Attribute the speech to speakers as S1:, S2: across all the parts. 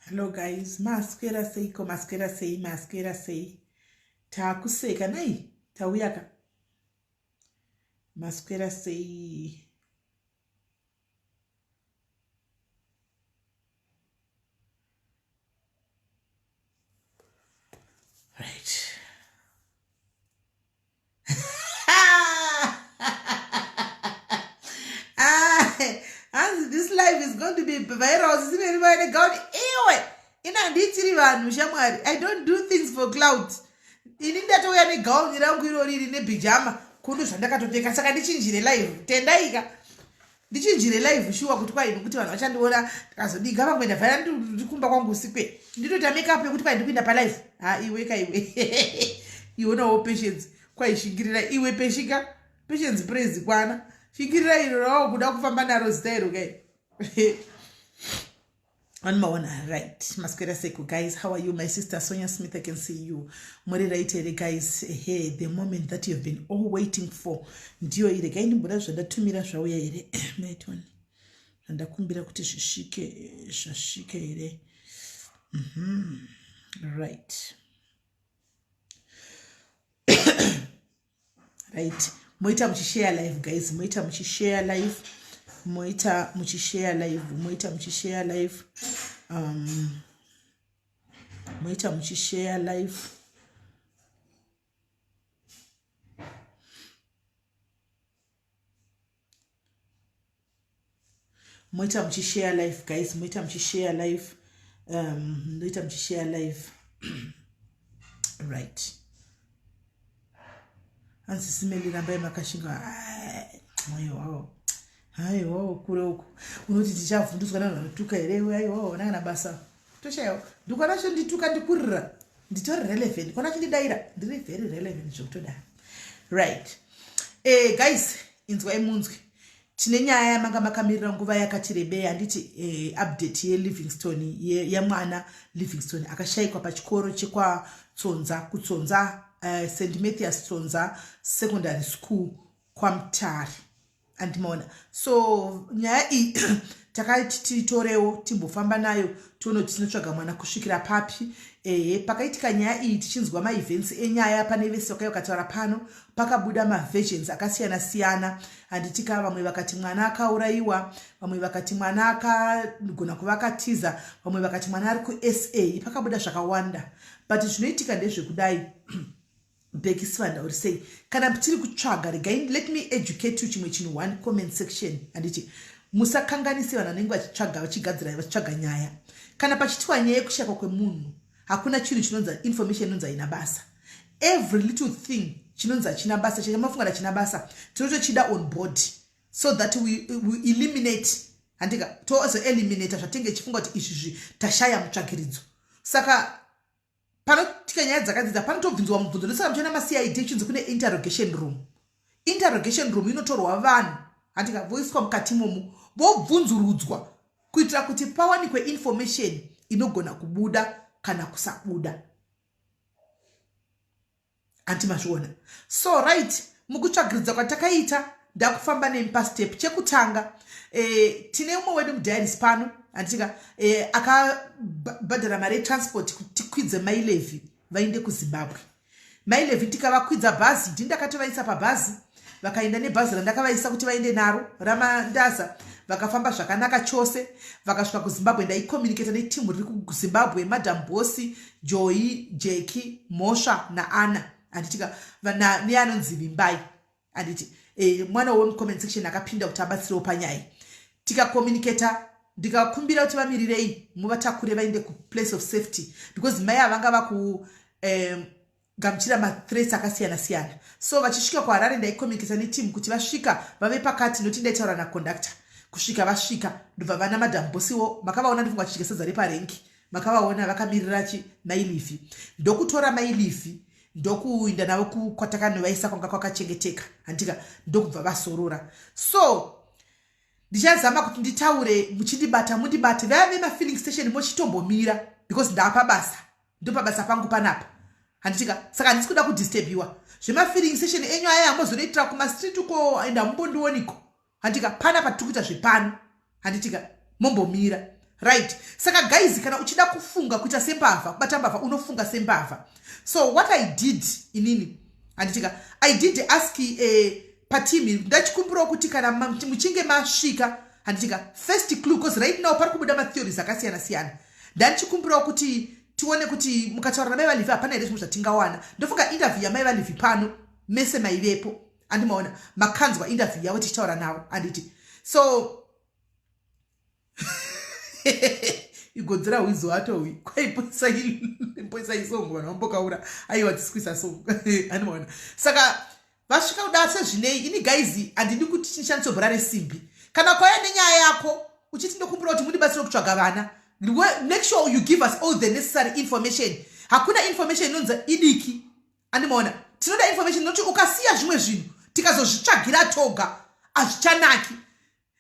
S1: Hello guys, maswera seiko, maswera sei, maswera sei. Takuseka nai, tauya ka. Maswera sei. Right. Hanzi this life is going to be viral. Sisi vaine gown iwe. Ina handiitiri vanhu shamwari. I don't do things for cloud. Ini ndatouya negauni rangu irori rine bijama kundu zvandakatopfeka saka ndichinjire live. Tendaika. Ndichinjire live shuwa kuti kwai nokuti vanhu vachandiona ndikazodiga vamwe ndavhara ndikumba kwangu usikwe. Ndinoita make up yekuti kwai ndikuinda palive. Ha iwe ka iwe. Ionawo patience kwaishingirira iwe peshika. Patience praise kwana. Shingirira iro rawo kuda kufamba naro zita iro kai. On maona right. Maswera seku guys, how are you my sister Sonia Smith? I can see you. Muri right here guys. Hey, the moment that you have been all waiting for. Ndiyo ire kai ndimboda zvandatumira zvauya here. Mate one. Zvandakumbira kuti zvisvike zvasvike here. Right. Right. Moita muchishare live guys, moita muchishare live. Moita muchishare live, moita muchishare live. Moita muchishare live. Moita muchishare live guys, moita muchishare live. Moita muchishare live. Right. Hanzi simeli rambai makashinga. Aiwa. Aiwa kure uko. Unoti tichavhunduswa navanhu vanotuka here? Aiwa vana kana basa. Toshaiwa. Ndikwana chondituka ndikurira. Nditori relevant. Kwana chindidaira ndiri very relevant zvekutodaro. Right. Guys, inzwai munzwe. Tine nyaya yamanga makamirira nguva yakati rebei handiti update yeLivingstone yemwana Livingstone akashaikwa pachikoro chekwaTsonza kuTsonza St Mathias Tsonza Secondary School kwaMutare. Andimaona. So nyaya iyi takati titorewo timbofamba nayo tione kuti tinotsvaga mwana kusvikira papi. Pakaitika nyaya iyi tichinzwa maevents enyaya pane vese vakauya vakataura pano pakabuda maversions akasiyana siyana. Handitika vamwe vakati mwana akaurayiwa, vamwe vakati mwana akagona kuva akatiza, vamwe vakati mwana ari kuSA. Pakabuda zvakawanda. But zvinoitika ndezvekudai. Becky Sivanda uri sei? Kana tiri kutsvaga regai let me educate you chimwe chinhu one comment section handiti musakanganise vanhu vanenge vachitsvaga vachigadzira vachitsvaga nyaya. Kana pachitiwa nyaya yekushakwa kwemunhu hakuna chinhu chinonzi information inonzi haina basa. Every little thing chinonzi hachina basa chamafunga hachina basa tinotochida on board so that we eliminate handika tozo eliminate zvatenge tichifunga kuti izvi tashaya mutsvagiridzo. Saka panotika nyaya dzakadzidza panotobvunzwa mubvunzo ndosaka muchiona maCID chinzi kune interrogation room. Interrogation room inotorwa vanhu handika voiswa mukati imomo vobvunzurudzwa kuitira kuti pawanikwe information inogona kubuda kana kusabuda. Anti mazviona. So right mukutsvagiridza kwatakaita ndakufamba nemi pastep chekutanga tine umwe wedu mudiaries pano handitika akabhadhara mari yetransport kuti tikwidze Mai Levi vaende kuZimbabwe. Mai Levi tikavakwidza bhazi, ndini ndakatovaisa pabhazi vakaenda nebhazi randakavaisa kuti vaende naro ramandaza vakafamba zvakanaka chose vakasvika kuZimbabwe. Ndaicommunicata netimu riri kuZimbabwe, Madam Bosi, Joy, Jackie, Mhosva naAnna handitika neanonzi Vimbai handiti mwana wemucomment section akapinda kuti abatsirewo panyaya. Tikacommunicata ndikakumbira kuti vamirirei muvatakure vaende kuplace of safety because mai avanga vaku gamuchira mathreats akasiyana siyana. So vachisvika kuHarare ndaicommunicata neteam kuti vasvika vave pakati noti ndaitaura naconductor kusvika vasvika ndobva vana Madam Bosiwo makavaona ndifunga vachidya sadza reparengi makavaona vakamirira chi Mai Livi ndokutora Mai Livi ndokuinda navo kwatakandovaisa kwanga kwakachengeteka handika ndokubva vasorora. So ndichazama kuti nditaure muchindibata mundibate vaya vemafilling station mochitombomira because ndapa basa ndopa basa pangu panapa handitika saka handisi kuda kudisturbiwa zvemafilling station enyu aya amozonoitira kumastreet uko and hamumbondioniko handitika panapa tiri kuita zvepano handitika mombomira. Right, saka guys, kana uchida kufunga kuita sembavha, kubata mbavha, unofunga sembavha. So what I did inini, handitika, I did ask patimi, ndachikumbirawo kuti kana muchinge masvika, handitika, first clue, because right now pari kubuda matheories akasiyana siyana. Ndandichikumbirawo kuti tione kuti mukataura namai vaLivhi, hapana here zvimwe zvatingawana? Ndofunga interview yamai vaLivhi pano mese maivepo, andimaona, makanzwa interview yavo tichitaura navo, handiti? So igodzera hwizo atohwi kwaipoisa isongo, vanhu vambokaura, aiwa, tisikuisa songo, andimaona. Saka vasvika kuda sezvinei, ini guys handidi kuti tinishandise bhora resimbi. Kana kwauya nenyaya yako uchiti ndokumbira kuti mundibatsire kutsvaga vana, make sure you give us all the necessary information. Hakuna information inonzi idiki, andimaona. Tinoda information, nokuti ukasiya zvimwe zvinhu tikazozvitsvagira toga, hazvichanaki.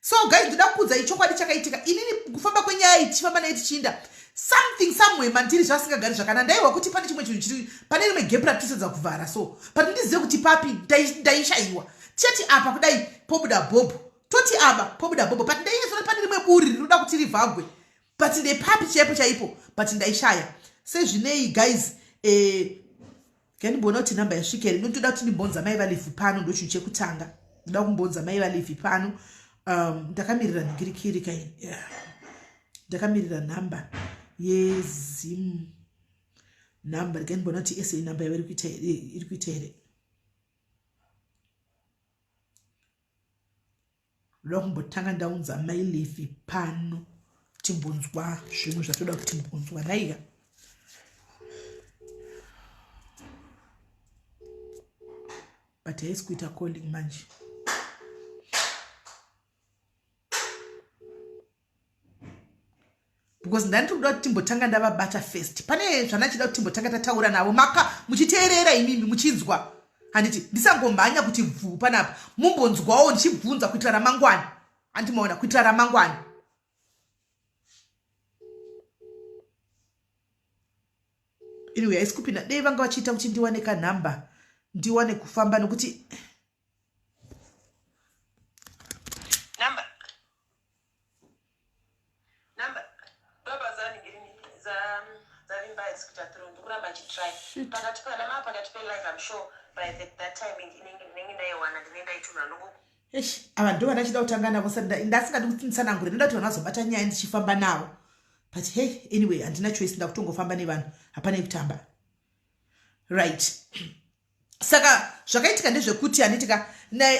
S1: So guys, ndoda kukudzai chokwadi chakaitika. Inini kufamba kwenyaya iyi, tichifamba naye tichiinda, something somewhere mandiri zvasingagari zvakanaka. Ndaiwa kuti pane chimwe chinhu chiri pane rimwe gap ratisedza kuvhara, so but ndizive kuti papi ndaishayiwa. Tichati apa kudai pobuda bhobho, toti apa pobuda bhobho, but ndainyatsoona pane rimwe buri rinoda kuti rivhagwe, but ndepapi chaipo chaipo, but ndaishaya. Sezvinei guys, ngandimboona kuti nhamba yasvika here. Ndotoda kuti ndimbonza mai vaLivhi pano, ndo chinhu chekutanga ndoda kumbonza mai vaLivhi pano. Ndakamirira nhingirikiri kai, yeah. Ndakamirira nhamba yeZim nhamba. Regai ndimboona kuti ese nhamba yavo iri kuita here. Ndoda kumbotanga ndaunza mai Livhi pano, timbonzwa zvimwe zvatoda kuti timbonzwa naiga. But haisi kuita calling manje, because ndandiri kuda kuti timbotanga ndavabata first. Pane zvandachida kuti timbotanga tataura navo, maka muchiteerera imimi muchinzwa, handiti? Ndisangomhanya kuti bvuu panapa, mumbonzwawo ndichibvunza kuitira ramangwana, handimaona, kuitira ramangwana. Anyway, haisi kupinda. Dei vanga vachiita kuti ndiwane kanhamba, ndiwane kufamba, nokuti
S2: Number. Number. Baba zaningiri za zavimba kuita through, ndikuramba chitry.
S1: Shit.
S2: Pakati panama pakati pe live, I'm sure by that time inenge ndaiwana, ndinenge ndaitumira nongo.
S1: Eish, ava ndo vandachida kutanga navo. Ndasingadi kuti nditsanangure, ndoda kuti vanhu vazobata nyaya ndichifamba navo. But hey, anyway, handina choice, ndakutongofamba nevanhu, hapana yekutamba. Right, saka zvakaitika ndezvekuti, handitika,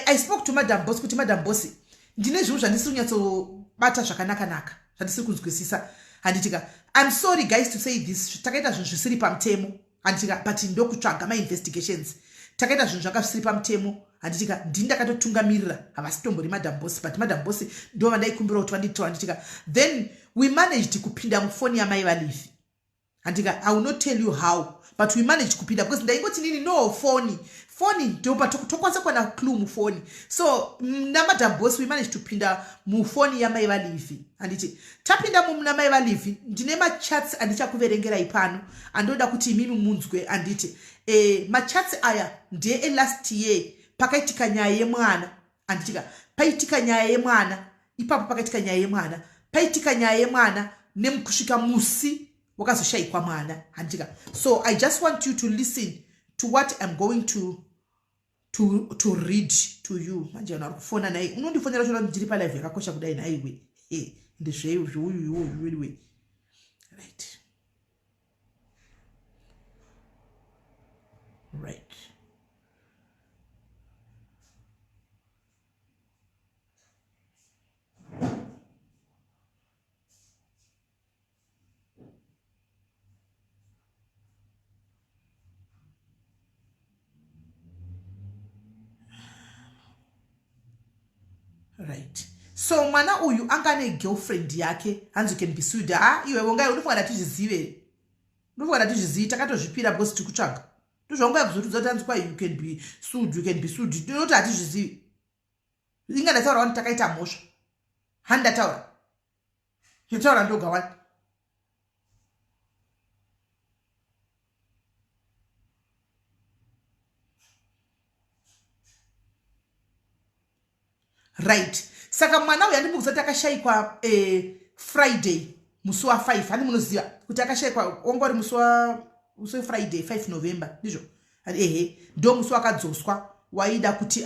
S1: I spoke to Madam Boss kuti, "Madam Boss, ndine zvinhu zvandisiri kunyatsobata zvakanaka-naka, zvandisiri kunzwisisa," handitika. I'm sorry guys to say this, takaita zvinhu zvisiri pamutemo, handitika, but ndokutsvaga mainvestigations. Takaita zvinhu zvanga zvisiri pamutemo, handitika. Ndini ndakatotungamirira, havasitombori Madam Boss, but Madam Boss ndo vandaikumbira kuti vanditora, handitika. Then we managed kupinda mufoni yamai vaLivhi, handika. I will not tell you how, but we managed kupinda, because ndaingoti nini, no, foni, foni ndopa tokwanisa kuwana clue mufoni. So naMadam Boss we managed kupinda mufoni yamai vaLivhi, handiti. Tapinda muna mai vaLivhi, ndine machats andichakuverengerai pano, andoda kuti imimi munzwe, handiti. Machats aya ndeelast year, pakaitika nyaya yemwana, handitika. Paitika nyaya yemwana ipapo, pakaitika nyaya yemwana, paitika nyaya yemwana nekusvika musi wakazoshayikwa mwana, handitika. So I just want you to listen to what I'm going to read to you. Manje vanhu vari kufona nai, unondifonera chona ndiri palive yakakosha kudai naiwe? Ndezvei zveuyuyu? Anyway, right. So mwana uyu anga ane girlfriend yake. Hanzi you can be sued. Ha, iwe vongai, unofunga ndatizvizive? Unofunga ndatizvizivi? Takatozvipira because tiri kutsvaga. Ndozvaunga kuzotudza kuti hanzi kwai you can be sued, you can be sued. Ndinoti hatizvizivi. Inga ndataura wani, takaita mhosva. Hani ndataura, ndataura ndoga wani. Right, saka mwana uyu andimukuzati akashayikwa Friday. Musi wa5, hani munoziva kuti akashayikwa wanga uri musi wefriday 5 November, ndizvo? Ehe, ndo musi wakadzoswa waida kuti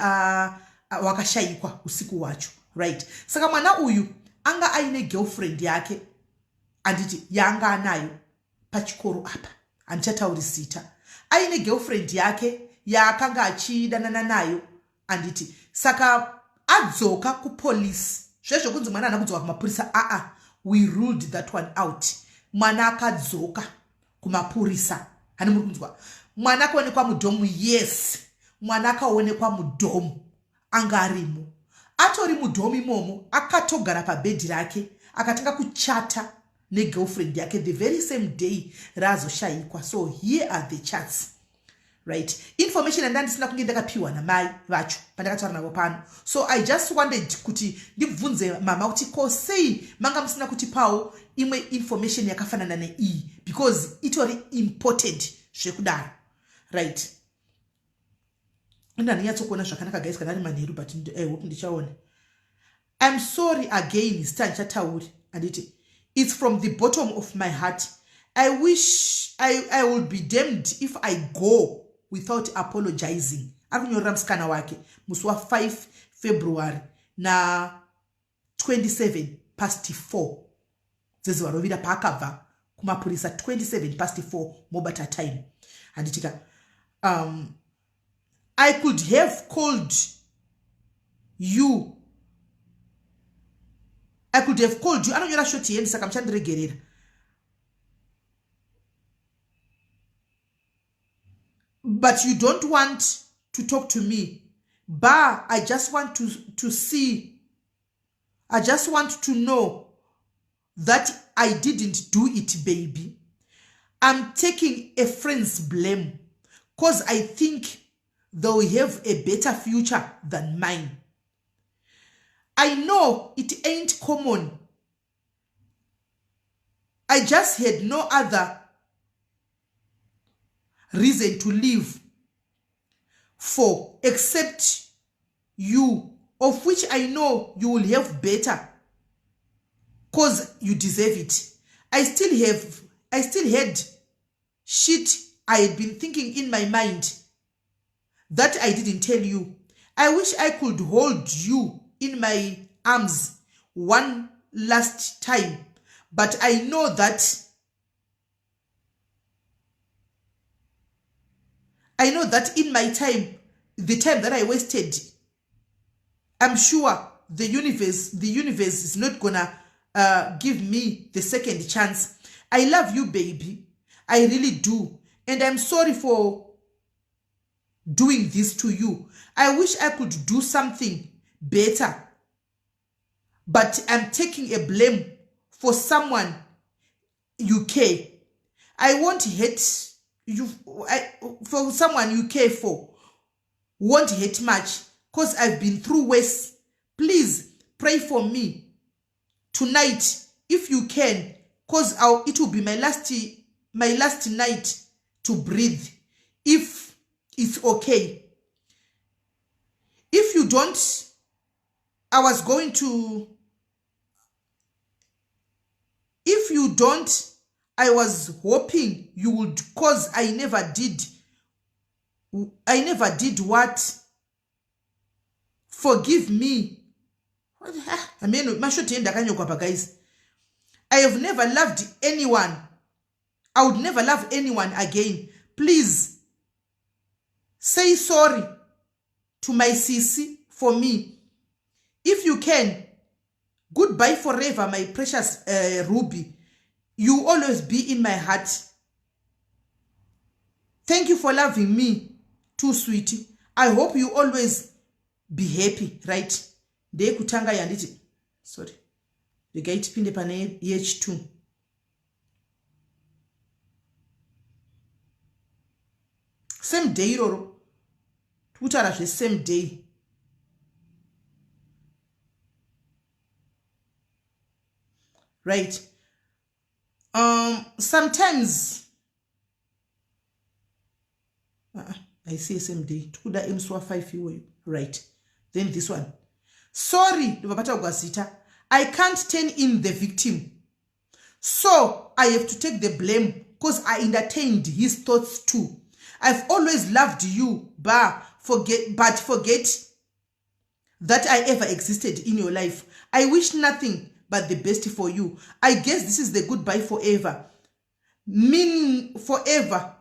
S1: wakashayikwa usiku hwacho, right? Saka mwana uyu anga aine girlfriend yake, handiti, yaanga anayo pachikoro apa. Handichatauri zita. Aine girlfriend yake yaakanga achidanana nayo, handiti? Saka adzoka kupolisi zvezvokunzi mwana haana kudzoka kumapurisa. Aa, we ruled that one out. Mwana akadzoka kumapurisa, hani muri kunzwa? Mwana akaonekwa mudorm. Yes, mwana akaonekwa mudorm, anga arimo, atori mudorm imomo, akatogara pabhedhi rake, akatanga kuchata negirlfriend yake the very same day raazoshayikwa. So here are the chats, right? Information yanda ndisina kunge ndakapiwa namai vacho pandakataura navo pano. So I just wanted kuti ndibvunze mama kuti ko sei manga musina kutipawo imwe information yakafanana neiyi, because itori important zvekudaro, right? Ndandinyatsokona zvakanaka, guys, kana ari manheru, but I hope ndichaona. I'm sorry again, zita handichatauri, handiti? It's from the bottom of my heart. I wish I will be damned if I go without apologizing. Ari kunyorera musikana wake musi wa5 February na27 past 4 dzezuva rovira, paakabva kumapurisa 27 past 4, mobata time, handitika? I could have called you, I could have called you. Anonyora short hand, saka muchandiregerera. But you don't want to talk to me ba. I just want to see, I just want to know that I didn't do it, baby. I'm taking a friend's blame cause I think they'll have a better future than mine. I know it ain't common. I just had no other reason to live for except you, of which I know you will have better cause you deserve it. I still had shit I had been thinking in my mind that I didn't tell you. I wish I could hold you in my arms one last time, but I know that in my time, the time that I wasted, I'm sure the universe is not gonna give me the second chance. I love you, baby. I really do. And I'm sorry for doing this to you. I wish I could do something better. But I'm taking a blame for someone you care. I won't hate you for someone you care for. Won't hate much because I've been through worse. Please pray for me tonight if you can, cause it will be my last night to breathe if it's okay. If you don't, I was going to if you don't, I was hoping you would, cause I never did what. Forgive me. I mean, mashort ndakanyokwa pa, guys. I have never loved anyone. I would never love anyone again. Please say sorry to my sisi for me if you can. Goodbye forever, my precious Ruby. You always be in my heart. Thank you for loving me too, sweet. I hope you always be happy, right? Ndeyekutanga yanditi, sorry, regai tipinde pane yech2. Same day iroro, tikutaura zvesame day. Right? Sometimes I see same day, tikuda emusi wa5 iwoyo, right? Then this one, sorry, ndobva pataugwa zita. I can't turn in the victim. So I have to take the blame cause I entertained his thoughts too. I've always loved you ba forget, but forget that I ever existed in your life. I wish nothing but the best for you. I guess this is the goodbye forever. Meaning forever.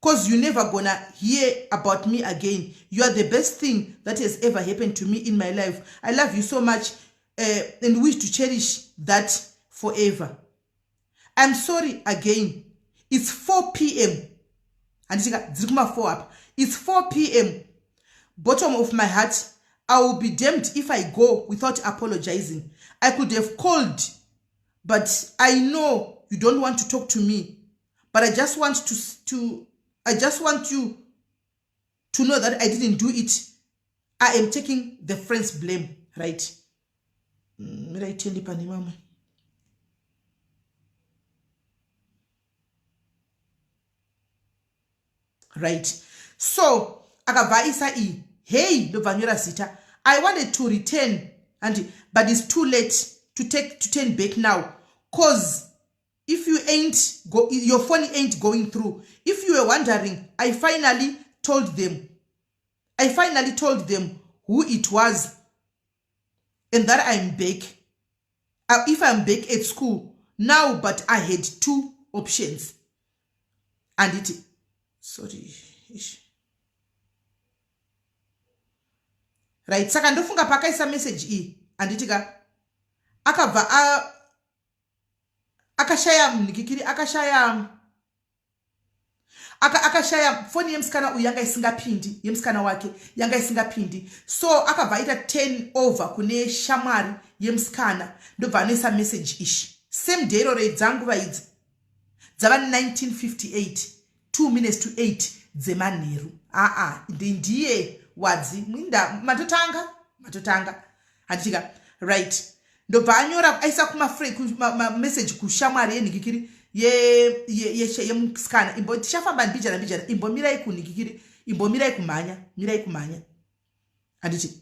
S1: Cause you never gonna hear about me again. You are the best thing that has ever happened to me in my life. I love you so much and wish to cherish that forever. I'm sorry again. It's 4 p.m. Handiti dziri kuma 4 apa. It's 4 p.m. Bottom of my heart, I will be damned if I go without apologizing. I could have called, but I know you don't want to talk to me. But I just want to, to I just want you to know that I didn't do it. I am taking the friend's blame, right? Mirai tiende pane mamwe. Right. So akabva aisa iyi hey ndobva anyora zita. I wanted to return and but it's too late to take to turn back now cause if you ain't go, your phone ain't going through. If you were wondering, I finally told them. I finally told them who it was and that I'm back. If I'm back at school now, but I had two options. And it, sorry. Right, saka ndofunga pakaisa message iyi handiti ka akabva akashaya mnikikiri akashaya akashaya foni yemusikana uyu yanga isingapindi yemusikana wake yanga isingapindi so akabva aita 10 over kune shamwari yemusikana ndobva anoisa message ishi same day iroro dzanguva idzi dzava 1958 2 minutes to 8 dzemanheru aa ndiye wadzi mwinda matotanga matotanga handitika right ndobva anyora aisa kumameseji kushamwari yenhikikiri yemusikana imbo tichafamba mbijana mbijana imbomirai kunhikikiri imbomirai kumhanya mirai kumhanya handiti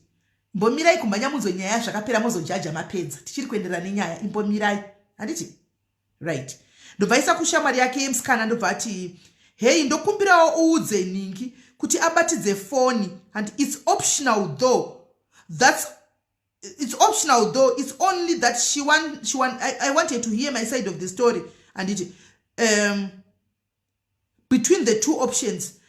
S1: imbomirai kumhanya munzwe nyaya zvakapera mozojaja mapedza tichiri kuenderera nenyaya imbomirai handiti right ndobva aisa kushamwari yake yemusikana ndobva ati heyi ndokumbirawo uudze nhingi kuti abatidze foni and its optional though that's it's optional though it's only that she want, she want, I, I wanted to hear my side of the story and it between the two options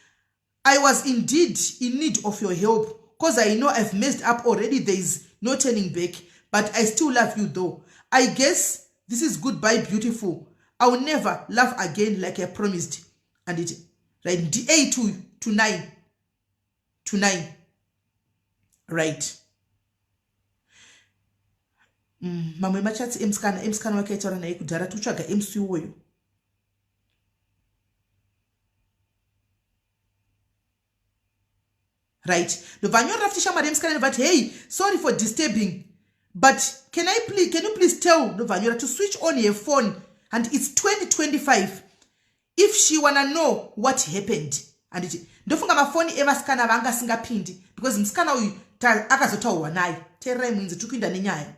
S1: i was indeed in need of your help cause i know i've messed up already there is no turning back but i still love you though i guess this is goodbye beautiful i will never love again like i promised and it right ndi 8 to, to 9 to 9 right mamwe machats emusikana emusikana wake aitaura naye kudhara tikutsvaga mc uwoyo right ndobva anyorera futi shamwari yemusikana ndobva ati hey sorry for disturbing but can I please, can you please tell ndobva anyora to switch on her phone and it's 2025 if she wanna know what happened handiti ndofunga mafoni evasikana vanga asingapindi because musikana uyu akazotaurwa naye teererai muinzi tiri kuinda nenyaya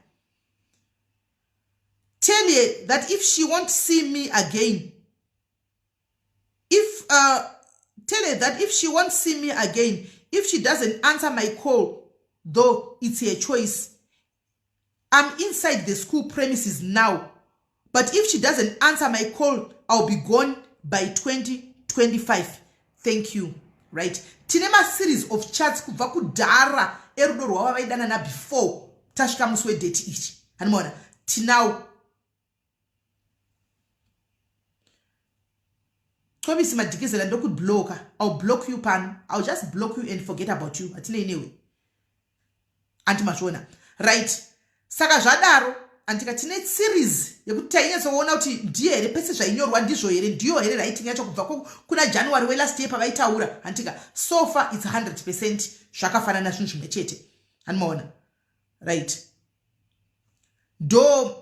S1: tell her that if she won't see me again if tell her that if she won't see me again if she doesn't answer my call though it's her choice i'm inside the school premises now but if she doesn't answer my call i'll be gone by 2025 thank you right tine maseries of chats kubva kudhara erudo rwavo vaidanana before tasvika musi wedate ichi hanimaona tinawo Cobisi Madikizela ndokubloka I'll block you pano I'll just block you and forget about you hatinei newe anti mazviona right saka zvadaro andika tine series yekuti tainyatsoona kuti ndiye here pese zvainyorwa ndizvo here ndiyo here writing yacho kubva kuna January welast year pavaitaura andika so far it's 100 percent zvakafanana zvinhu zvimwe chete andimaona right ndo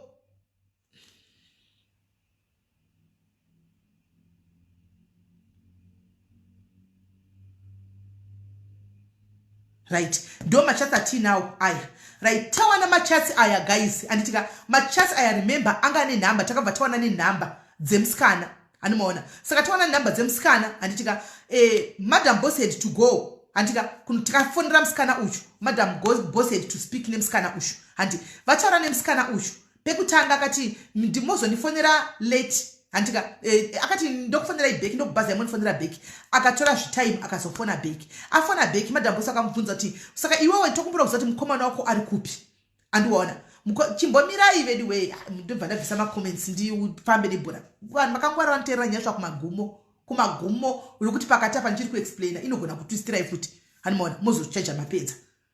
S1: Right, ndo machats atiinawo aya. Right, tawana machats aya guys, anditika machats aya, remember anga ane nhamba, takabva tawana nenhamba dzemusikana, handimaona. Saka tawana nhamba dzemusikana, handitika madam Boss had to go, handika, tikafonera musikana uyu. Madam Boss had to speak nemusikana uyu, handi vataura nemusikana uyu. Pekutanga akati ndimozondifonera late, handika akati ndokufonerai back, ndokubhaza imondifonera back. Akatora zvitime, akazofona back. Afona back, Madam Boss akamubvunza kuti saka iwewe tokumbura kuziva kuti mukomana wako ari kupi, andiwaona. Chimbomirai vedu wei, ndobva ndabvisa macomments, ndifambe nebhora. Vanhu vakangwara vanoteerera nyaya sva kumagumo, kumagumo, nokuti pakati apa ndichiri kuexplaina inogona kutwistirai futi, handimaona, mozochaja mapedza,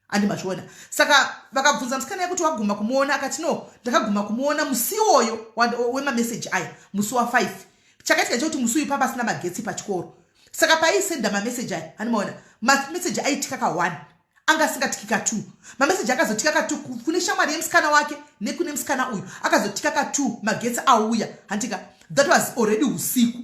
S1: andimazviona. Saka vakabvunza musikana yekuti waguma kumuona, akati no, ndakaguma kumuona musi iwoyo wemameseji aya, musi wa5. Chakaitika chekuti musi uyu pamba magetsi pachikoro, saka paisenda mameseji aya, handimaona, mameseji aitika ka1, anga asingatiki ka2. Mameseji akazotika ka2 kune shamwari yemusikana wake nekune musikana uyu, akazotika ka2 magetsi auya, handika. That was already usiku,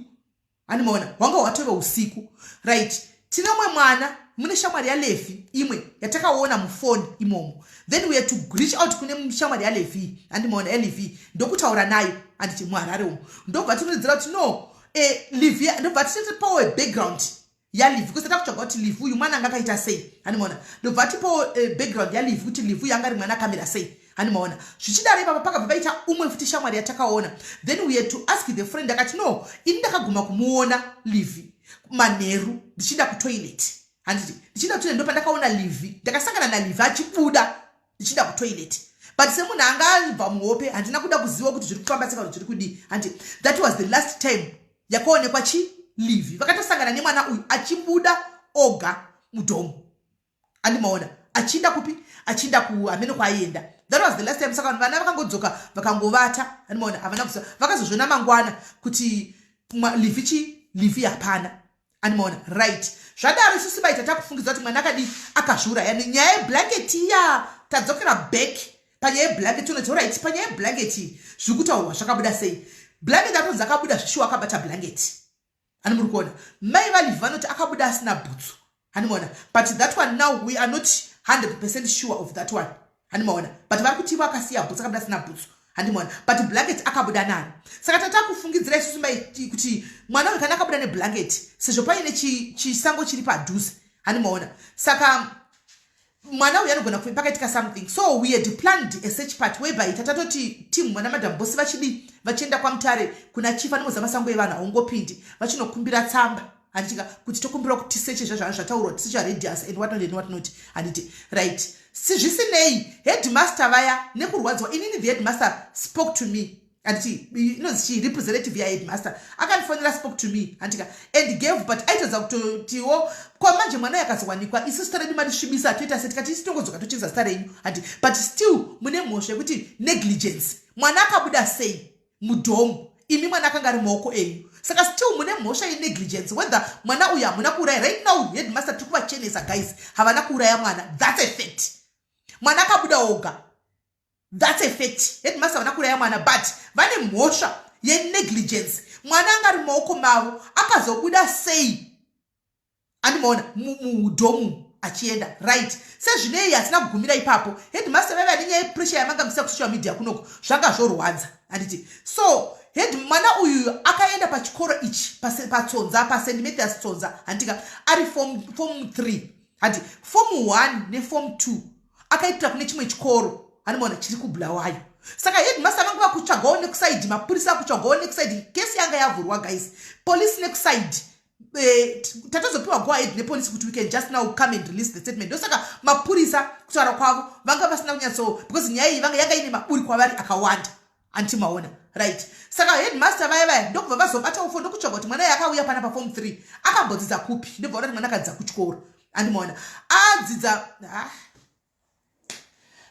S1: handimaona, hwanga hwatove usiku. Right, tine mumwe mwana, mune shamwari yaLevi imwe yatakaona mufoni imomo. Then we had to reach out kune shamwari yaLevi, handimaona, yaLevi, ndokutaura nayo, handiti muHarare umo. Ndobva tinonidzira kuti no, Levi, ndobva titopawo background yaLevi, kusati takutsvaga kuti Levi uyu mwana anga akaita sei, handimaona. Ndobva tipawo background yaLevi kuti Levi uyu anga ari mwana akamira sei, handimaona. Zvichidaro ipapa pakabva paita umwe futi shamwari yatakaona. Then we had to ask the friend, akati no, ini ndakaguma kumuona Levi manheru ndichienda kutoilet, handiti ndichienda kutoilet, ndo pandakaona Levi, ndakasangana naLevi achibuda ndichienda kutoilet, but semunhu anga abva muhope handina kuda kuziva kuti zviri kufamba seka, kuti zviri kudii, handi. That was the last time yakaonekwa chi Levi. Vakatosangana nemwana uyu achibuda oga mudorm, andimaona, achiinda kupi, achiinda kuhamene kwaaienda. That was the last time. Saka vana vakangodzoka vakangovata, andimaona, havana kuziva. Vakazozviona mangwana kuti Levi chi Levi hapana, andimaona. Right, zvadaro isusu vaita takufungidza kuti mwana akadi akazviuraya nenyaya yeblanket iya. Tadzokera back panyaya yeblanket, unoti right, panyaya yeblanket zviri kutaurwa zvakabuda sei? Blanket atonzi akabuda zvishuwa akabata blanket, hani muri kuona. Mai vaLevi vanoti akabuda asina bhutsu, handimaona, but that one now we are not 100% sure of that one, handimaona, but vari kuti ivo akasiya bhutsu, akabuda asina bhutsu, handimaona, but blanket akabuda naro. Saka tatakufungidzira isusu mai kuti mwana uyu kana akabuda neblanket, sezvo paine chisango chiri padhuze, handimaona, saka mwana uyu anogona kuve pakaitika something. So we had planned a search party whereby tatatoti team mwana Madam Boss vachidi vachienda kwaMutare kuna chief, anomoza masango evanhu haungopindi, vachinokumbira tsamba, handitika, kuti tokumbira kuti tiseche zvazvanga zvataurwa, tisecha radius and what not and what not, handiti. Right, zvisinei headmaster vaya nekurwadziwa, inini the headmaster spoke to me, handiti, inonzi chii, representative yaheadmaster akandifonera, spoke to me, handika, and gave, but aitadza kutotiwo kwamanje mwana yakazowanikwa, isu zita redu marisvibisa, toita se tikati isi tongodzoka tochinza zita renyu, handi, but still mune mhosva yekuti negligence. Mwana akabuda sei mudorm imi mwana akanga ari maoko enyu? Saka still mune mhosva yenegligence, whether mwana uyu hamuna kuuraya. Right now headmaster tiri kuvachenesa guys, havana kuuraya mwana, that's a fact. Mwana akabuda oga, that's a fact. Headmaster havana kuuraya mwana, but vane mhosva yenegligence. Mwana anga ari maoko mavo, akazobuda sei, andimaona, mudorm achienda? Right, sezvinei hatina kugumira ipapo. Headmaster vaiva nenyaya yepressure yamanga musisa kusocial media kunoko, zvanga zvorwadza, handiti. So head mwana uyu akaenda pachikoro ichi paTsonza, paSt Mathias Tsonza, handika, ari form 3, handi form 1 neform 2 akaitira kune chimwe chikoro, handimaona, chiri kuBulawayo. Saka headmaster vanga vakutsvagawo nekuside, mapurisa akutsvagawo nekuside, kesi yanga yavhurwa guys, polisi nekuside. Tatozopiwa go ahead nepolisi kuti we can just now come and release the statement. Ndosaka mapurisa kutaura kwavo vanga vasina kunyatso, because nyaya iyi vanga yanga ine maburi kwavari akawanda, antimaona. Right, saka headmaster vaya vaya ndokubva vazobata ufo, ndokutsvaga kuti mwana yakauya pana paform 3 akambodzidza kupi. Ndobva ona kuti mwana akadzidza kuchikoro, andimaona, adzidza. Ah.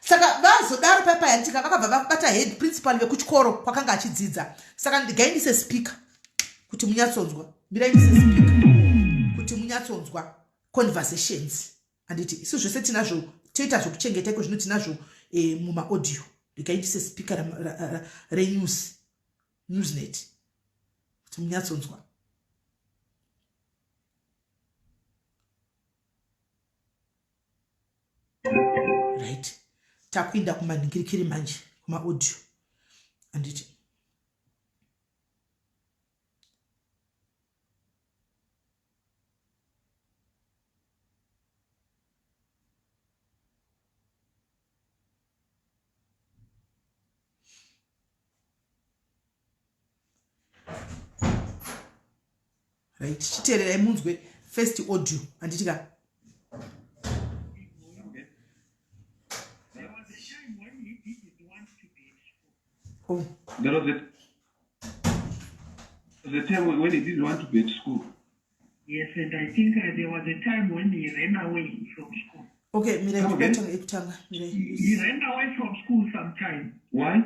S1: Saka vazodaro paipayantika vakabva vabata head principal vekuchikoro kwakanga achidzidza. Saka ndigaindise speaker kuti munyatsonzwa, miraindise speaker kuti munyatsonzwa conversations, handiti. Isu zvese tinazvo, toita zvokuchengeta iko zvino, tinazvo mumaaudio. Ndikaindise speaker renews newsnet kuti munyatsonzwa. Takuinda kumanhingirikiri manje, kumaaudio, handiti? Right, chiteererai munzwe first audio, handiti ka? Oh.
S3: There was a time when he didn't want to be at school.
S4: Yes, and I think there was a time when he ran away from school.
S1: Okay, mirai.
S3: Come again?
S1: Ndikutanga ekutanga, mirai.
S4: He ran away from school sometime.
S3: Why?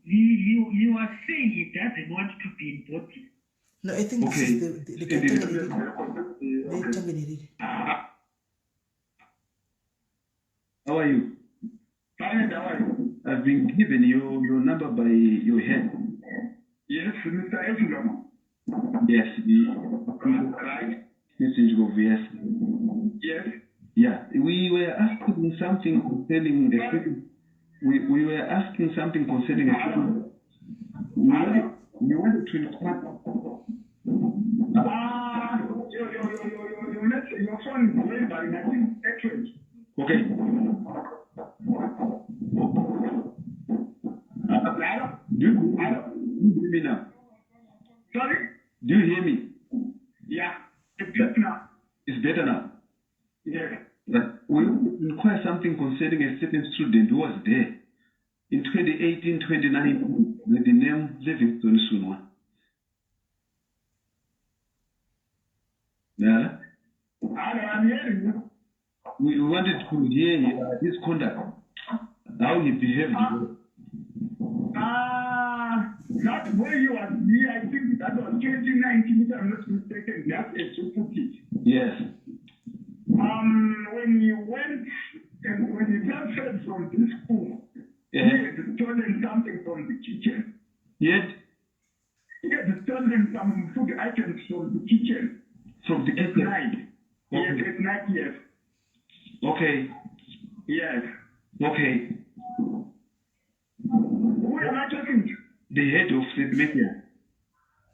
S4: He was saying he doesn't want to be in boarding.
S1: No, I think this
S3: Okay.
S1: is the
S3: And he-
S1: rekatanga neriri. Rekatanga neriri.
S3: How are you?
S5: Fine, how are you?
S3: I've been given your number by your head.
S5: Yes, Mr. Eflom.
S3: Yes, the
S5: Right?
S3: Mr. Njugov, yes.
S5: Yes.
S3: Yeah, we were asking something concerning a certain, we were asking something concerning a certain, we wanted to inquire.
S5: Ah, your phone is wavering. I think network.
S3: Okay.
S5: Hello?
S3: Do you hear me now?
S5: Sorry?
S3: Do you hear me?
S5: Yeah. It's better now.
S3: It's better now.
S5: Yes.
S3: But we inquire something concerning a certain student who was there in 2018, 2019, with the name Livingstone Sunwa. Yeah.
S5: Hello, I'm hearing you.
S3: We wanted to hear his conduct, how he behaved.
S5: That way he was here, I think that was 2019, if I'm not mistaken, just as you put it.
S3: Yes.
S5: When he went and when he transferred from this school, he had stolen something from the kitchen.
S3: Yet?
S5: He had stolen some food items from the kitchen.
S3: From the
S5: At
S3: kitchen?
S5: night. Yes,
S3: Okay.
S5: at night, yes.
S3: Okay.
S5: Yes.
S3: Okay.
S5: Who am I talking to?
S3: The head of St. Matthias.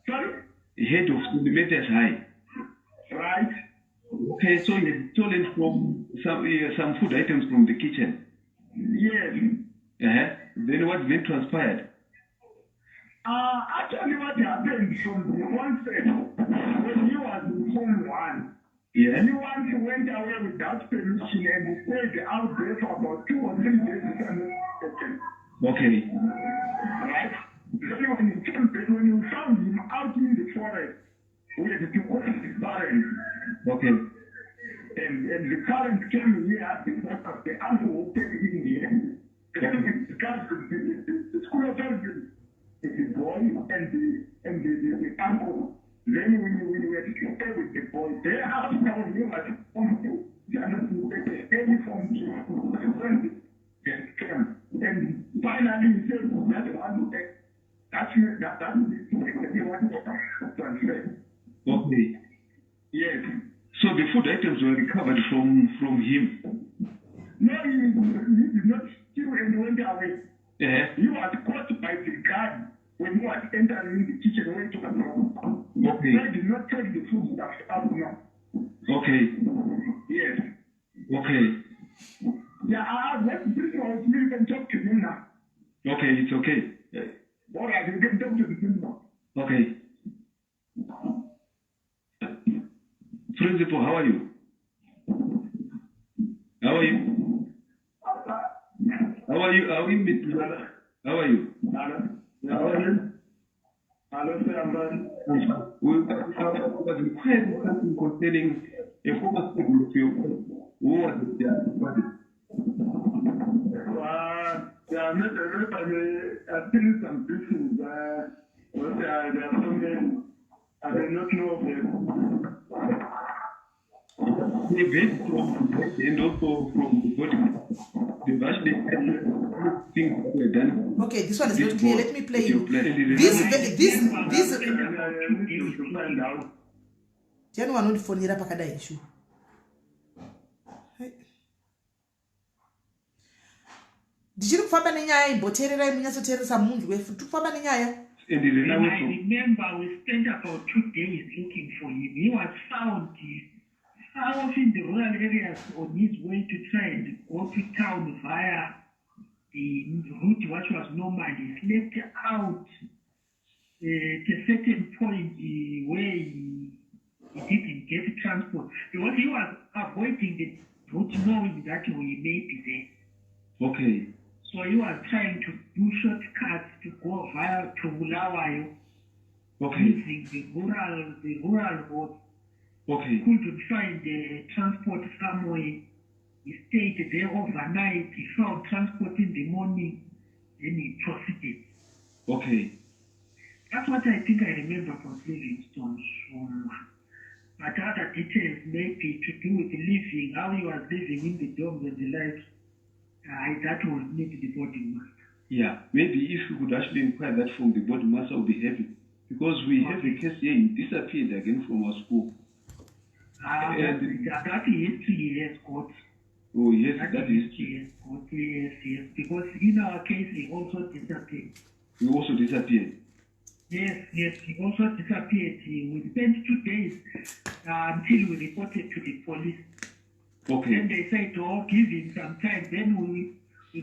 S5: Sorry?
S3: The head of St. Matthias High.
S5: Right.
S3: Okay, so he had stolen from some food items from the kitchen.
S5: Yes.
S3: Then what then transpired?
S5: Actually, what happened from the onset, when he was in Form 1, he once went away without permission and he stayed out there for about 2 or 3 days, if I'm not mistaken.
S3: Okay.
S5: Right? Then when he came back, when we found him out in the forest, we had to call his parents.
S3: Okay.
S5: And the parents came here because of the uncle who came in here. Then we discussed the school authorities, the boy and the uncle. Then we were to stay with the boy. Thereafter, when he was form 2, they are not mistaken, any form 2, the friend came. And finally, he said, that one, that's that, that he wanted to transfer.
S3: Okay.
S5: Yes.
S3: So the food items were recovered from him?
S5: No, he did not steal and went away. He was caught by the guard when he was entering the kitchen when to the room.
S3: Okay.
S5: So he did not take the food stuff out now.
S3: Okay.
S5: Yes.
S3: Okay.
S5: Yeah, let's bring our you can talk to him now.
S3: Okay, it's okay.
S5: All right, you can talk to him now.
S3: Okay. Principal, how are you? How are you? How are you? How are you, Mister Lala? How are you?
S5: Hello.
S3: How are you?
S5: Hello, sir. I'm fine.
S3: We was inquiring something concerning a former student of yours who was there.
S5: Yeah, I'm not, I'm still some pieces. But there are so many. I do not know of them.
S3: They went from the head and also from the body. They've actually things that were done.
S1: Okay, this one is
S3: This
S1: not clear.
S3: board
S1: Let me play
S3: is your
S1: you.
S3: plan.
S1: This, this.
S5: To find out.
S1: Ndiani wanondifonera pakadai shu? Hai. Ndichiri kufamba nenyaya, imboteererai, munyatsoteeresa munzwe. Tiri kufamba nenyaya.
S3: And he ran
S4: And
S3: away
S4: I
S3: from.
S4: remember we spent about 2 days looking for him. He was found far off in the rural areas on his way to try and go to town via the route which was normal. He slept out at a certain point where he didn't get transport because he was avoiding the route, knowing that we may be there. So he was trying to do shortcuts to go via to Bulawayo using the rural roads. Couldn't find the transport somewhere. He stayed there overnight. He found transport in the morning. Then he proceeded. That's what I think I remember about Livingstone Shoma. But other details maybe to do with living, how he was living in the dorms and the like, that would need the boarding master.
S3: Yeah, maybe if you could actually inquire that from the boarding master, we'll be happy. Because we have a case here, he disappeared again from our school.
S4: That history he has got.
S3: Oh, yes,
S4: That
S3: that is.
S4: history he has got, yes. Because in our case, he also disappeared.
S3: He also disappeared.
S4: Yes, he also disappeared. We spent 2 days until we reported to the police. Then they said, "Oh, give him some time." Then we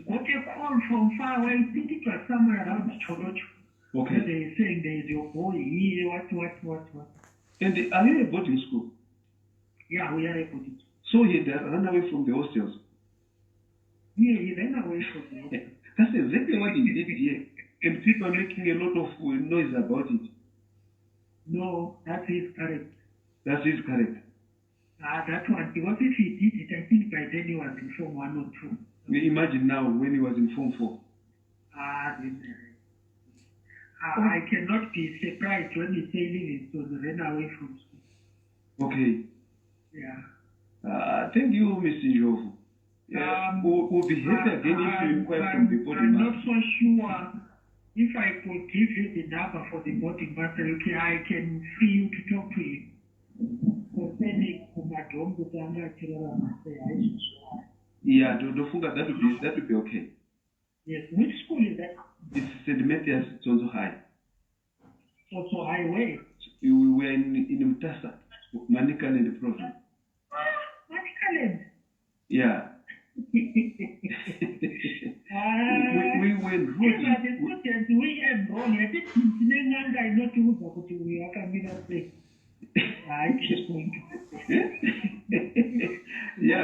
S4: got a call from far away. I think it was somewhere around Tsholotsho. They were saying, "There is your boy here, what, what, what, what."
S3: And are you a boarding school?
S4: Yeah, we are able to.
S3: So he had run away from the hostels.
S4: Yeah, he ran away from the hospital.
S3: That's exactly what he did here. And people are making a lot of noise about it.
S4: No, that is correct.
S3: That's his character.
S4: Ah, that one, because if he did it, I think by then he was in Form 1 or 2.
S3: We imagine now when he was in Form 4.
S4: Ah, then, I cannot be surprised when you say Livingstone ran away from school. Yeah.
S3: Thank you, Mr. Ndlovu. Yeah, we'll be happy again if you inquire from the boarding
S4: I'm not
S3: master.
S4: so sure if I could give you the number for the boarding master. Okay, I can free you to talk to him concerning kumadhomu kuti anga achirarama sei, haizvizvo.
S3: Yeah, ndofunga that would be okay.
S4: Yes, which school is that?
S3: It's St. Matthias Tsonzo High.
S4: So highway.
S3: We were in Mutasa, Manicaland province.
S4: Ah, Manicaland.
S3: Yeah. We were enrolled.
S4: These are the students we enroll. Yatiti tine n'anga inotiudza kuti uyu akamira sei. Ah, it is going to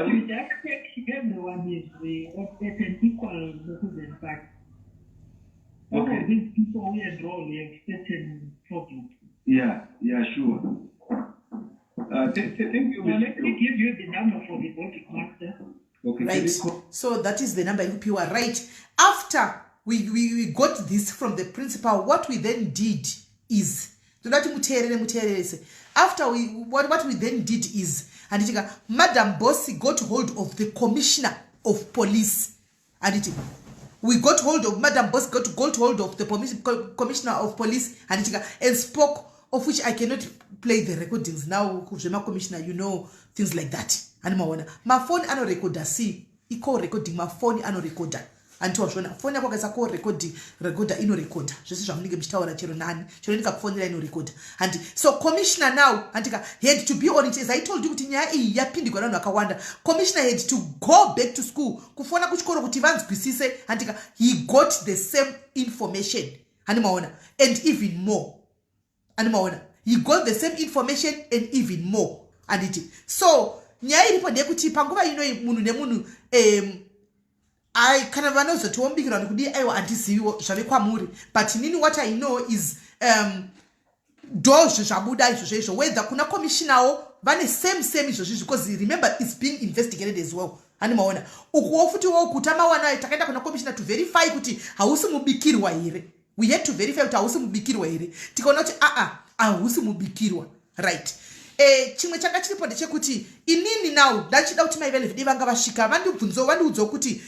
S4: We just take everyone is at an equal citizen, but some of these people we enroll have certain problems.
S3: Yeah, sure. Thank you,
S4: So
S3: Mr.
S4: let me give you the number for the boarding master.
S3: Okay, can
S1: Right,
S3: you call?
S1: So that is the number ikupiwa. Right after we got this from the principal, what we then did is, toda kuti muteerere, muteererese. After we what we then did is, handitika, Madam Bossy got hold of the commissioner of police. Handiti we got hold of Madam Boss got hold of the commissioner of police, handitika, and spoke, of which I cannot play the recordings now, zvemacommissioner, things like that. Hani maona mafoni anorekodha, c icall recording, mafoni anorekodha. Handiti wazviona, foni yako akaisa call recording recorder, inorekodha zvese zvamunenge muchitaura, chero nani, chero ndikakufonera inorekodha, handi? So commissioner now, handika, had to be on it. As I told you kuti nyaya iyi yapindigwa navanhu vakawanda, commissioner had to go back to school kufona kuchikoro kuti vanzwisise, handika. He got the same information, handi maona, and even more. Handi maona, he got the same information and even more, handiti? So nyaya iripo ndeyekuti panguva inoi munhu nemunhu ai kana vanozotiwombikirwa nekudii, aiwa, handiziviwo, zvave kwamuri. But nini what I know is ndozvo zvabuda izvozvo izvo, whether kuna commissionerwo vane same same izvozvo, because remember, it's being investigated as well. Hani maona, ukuwo futiwo kutamawana takaenda kuna commissioner to verify kuti hausi mubikirwa here. We had to verify kuti hausi mubikirwa here, tikaona kuti aa, hausi mubikirwa, right? Chimwe changa chiripo ndechekuti inini now ndachida kuti mai Velvidi vanga vasvika vandibvunzo, vandiudzawo kuti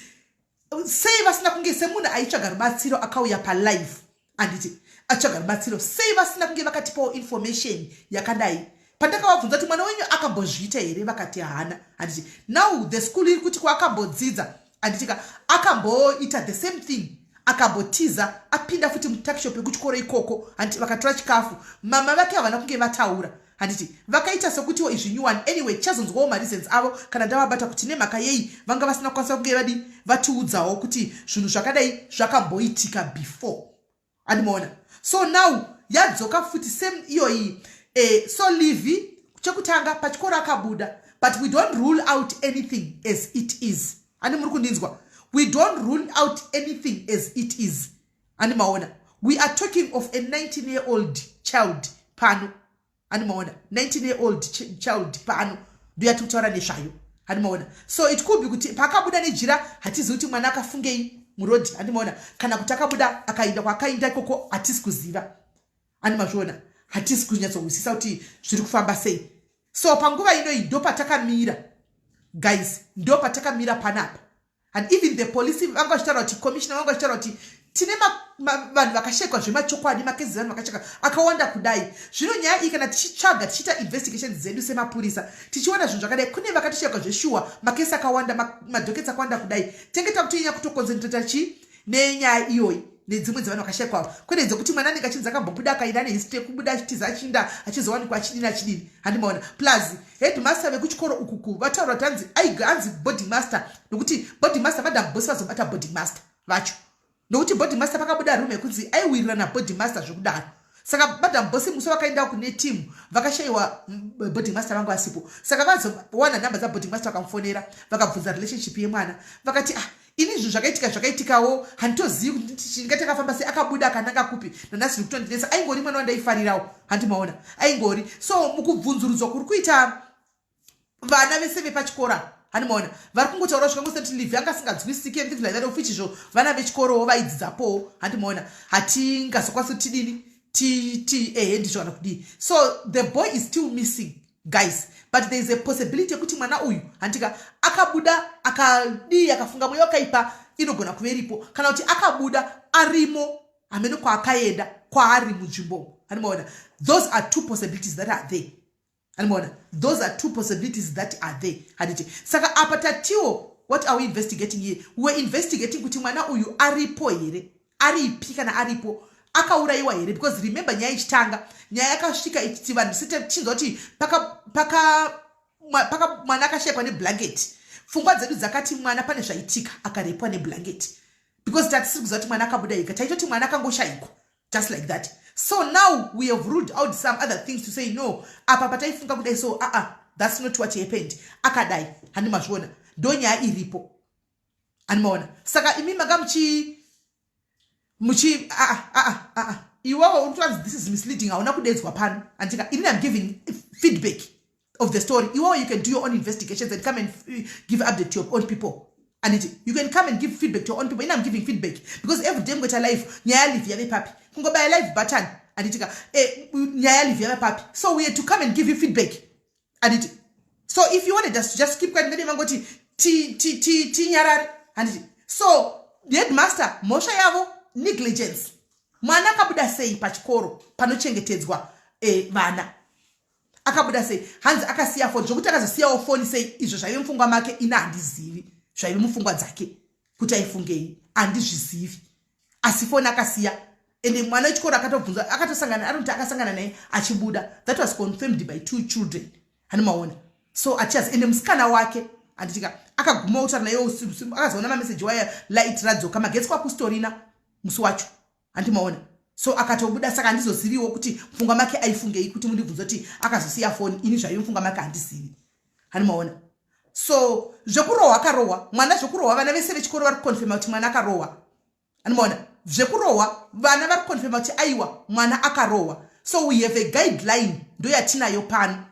S1: sei vasina kunge, semunhu aitsvaga rubatsiro akauya palive, handiti, atsvaga rubatsiro, sei vasina kunge vakatipawo information yakadai? Pandakavabvunza kuti mwana wenyu akambozviita here, vakati haana, handiti? Now the school iri kuti kwaakambodzidza Handitika akamboita the same thing, akambotiza, apinda futi mutuckshop yekuchikoro ikoko, handiti? Vakatora chikafu. Mama vake havana kunge vataura, handiti? Vakaita sekutiwo izvi new one. Anyway, tichazonzwawo mareasons avo kana ndavabata, kuti nemhaka yei vanga vasina kukwanisa kunge vadi vatiudzawo kuti zvinhu zvakadai zvakamboitika before, andimaona? So now yadzoka futi same iyoyi. So Livi, chekutanga pachikoro akabuda, but we don't rule out anything as it is. Ani muri kundinzwa? We don't rule out anything as it is, ani maona? We are talking of a 19 year old child pano, ani maona? 19 year old child pano ndoyati kutaura nezvayo, hani maona? So it could be kuti paakabuda nejira, hatizivi kuti mwana akafungei murodhi, handi maona? Kana kuti akabuda akaenda kwaakaenda ikoko, hatisi kuziva, ani mazviona? Hatisi kunyatsohwisisa kuti zviri kufamba sei. So panguva inoi ndo patakamira, guys, ndo patakamira panapa. And even the police vanga vachitaura kuti, commissioner vanga vachitaura kuti tine vanhu vakashekwa zvemachokwadi, macases evanhu vakashekwa akawanda kudai. Zvino nyaya iyi, kana tichitsvaga, tichiita investigations dzedu semapurisa, tichiona zvinhu zvakadai, kune vakatoshekwa zveshuwa, macases akawanda, madockets akawanda kudai, tenge takutonyanya kutoconcentrata chi nenyaya iyoyi nedzimwe dzevanhu vakashekwawo, kwete dzekuti mwana anenge achinzi akambobuda, akaenda nehistory yekubuda achitiza, achinda, achizowanikwa achidini, achidini, handimaona? Plus headmaster vekuchikoro ukuku vataura kuti hanzi hanzi boarding master, nokuti boarding master, Madam Boss vazobata boarding master vacho, nokuti boarding master pakabuda rumour yekunzi aiwirirana boarding master zvekudaro. Saka Madam Boss musi vakaenda kune team, vakashayiwa boarding master vanga vasipo. Saka vazowana nhamba dzaboarding master, vakamufonera, vakabvunza relationship yemwana. Vakati, "Ah, ini zvinhu zvakaitika zvakaitikawo, handitozivi kuti chinga takafamba sei. Akabuda akananga kupi? Nanhasi zviri kutondinetsa. Aingori mwana wandaifarirawo, handimaona? Aingori." So mukubvunzurudzwa kuri kuita vana vese vepachikora, handimaona, vari kungotaura zvikangosati Livi anga asinganzwisiki and things like that, of which izvo vana vechikorowo vaidzidzapowo, handimaona? Hatingazokwanisi kuti tidini, ti ehe, ndizvo kana kudii. So the boy is still missing, guys, but there is a possibility yekuti mwana uyu, handika, akabuda akadii, akafunga mweya wakaipa, inogona kuve iripo, kana kuti akabuda arimo hamene kwaakaenda, kwaari munzvimbo, handimaona? Those are two possibilities that are there, handimaona? Those are two possibilities that are there, handiti? Saka apa tatiwo, what are we investigating here? We are investigating kuti mwana uyu aripo here, aripi, kana aripo akaurayiwa here? Because remember, nyaya ichitanga, nyaya yakasvika ichiti vanhu tichinzwa kuti paka mwana akashayikwa neblanket, pfungwa dzedu dzakati mwana pane zvaitika, akarepwa neblanket, because tatisiri kuziva kuti mwana akabuda ega. Taitoti mwana akangoshayikwa just like that. So now we have ruled out some other things to say, no, apa pataifunga kudai, so aa uh -uh, that's not what happened, akadai, handi mazviona? Ndo nyaya iripo, handimaona? Saka imi manga muchi aa aa aa, iwewo uri kutanzi this is misleading. Hauna kudedzwa pano, andika? Inini am giving feedback of the story. Iwewo you can do your own investigations and come and give update to your own people, anditi? You can come and give feedback to your own people. Ini am giving feedback because every day ngoita live, nyaya yalive yave papi? Kungobaya live button, anditika? Nyaya yalive yave papi? So we had to come and give you feedback, anditi? So if you wanted us to just keep quiet, ngadi mangoti tinyarare, handiti? So headmaster, mhosva yavo negligence. Mwana akabuda sei pachikoro panochengetedzwa vana? Akabuda sei? Hanzi akasiya foni. Zvokuti akazosiyawo foni sei, izvo zvaive mupfungwa make, ina handizivi zvaive mupfungwa dzake kuti aifungei, handizvizivi. Asi foni akasiya, ende mwana wechikoro akatobvunzwa, akatosangana, anoti akasangana naye achibuda. That was confirmed by two children, hani maona? So achiazi, ende musikana wake, handitika, akaguma kutaura naye, akazoona mameseji waya, light radzoka, magetsi kwakustorina musi wacho, handimaona? So akatobuda. Saka handizoziviwo kuti mupfungwa make aifungei, kuti mundibvunza kuti akazosiya foni. Ini zvaive mupfungwa make handizivi, handimaona? So zvekurohwa, akarohwa mwana zvekurohwa. Vana vese vechikoro vari kuconfirma kuti mwana akarohwa, handimaona? Zvekurohwa, vana vari kuconfirma kuti aiwa, mwana akarohwa. So we have a guideline, ndo yatinayo pano,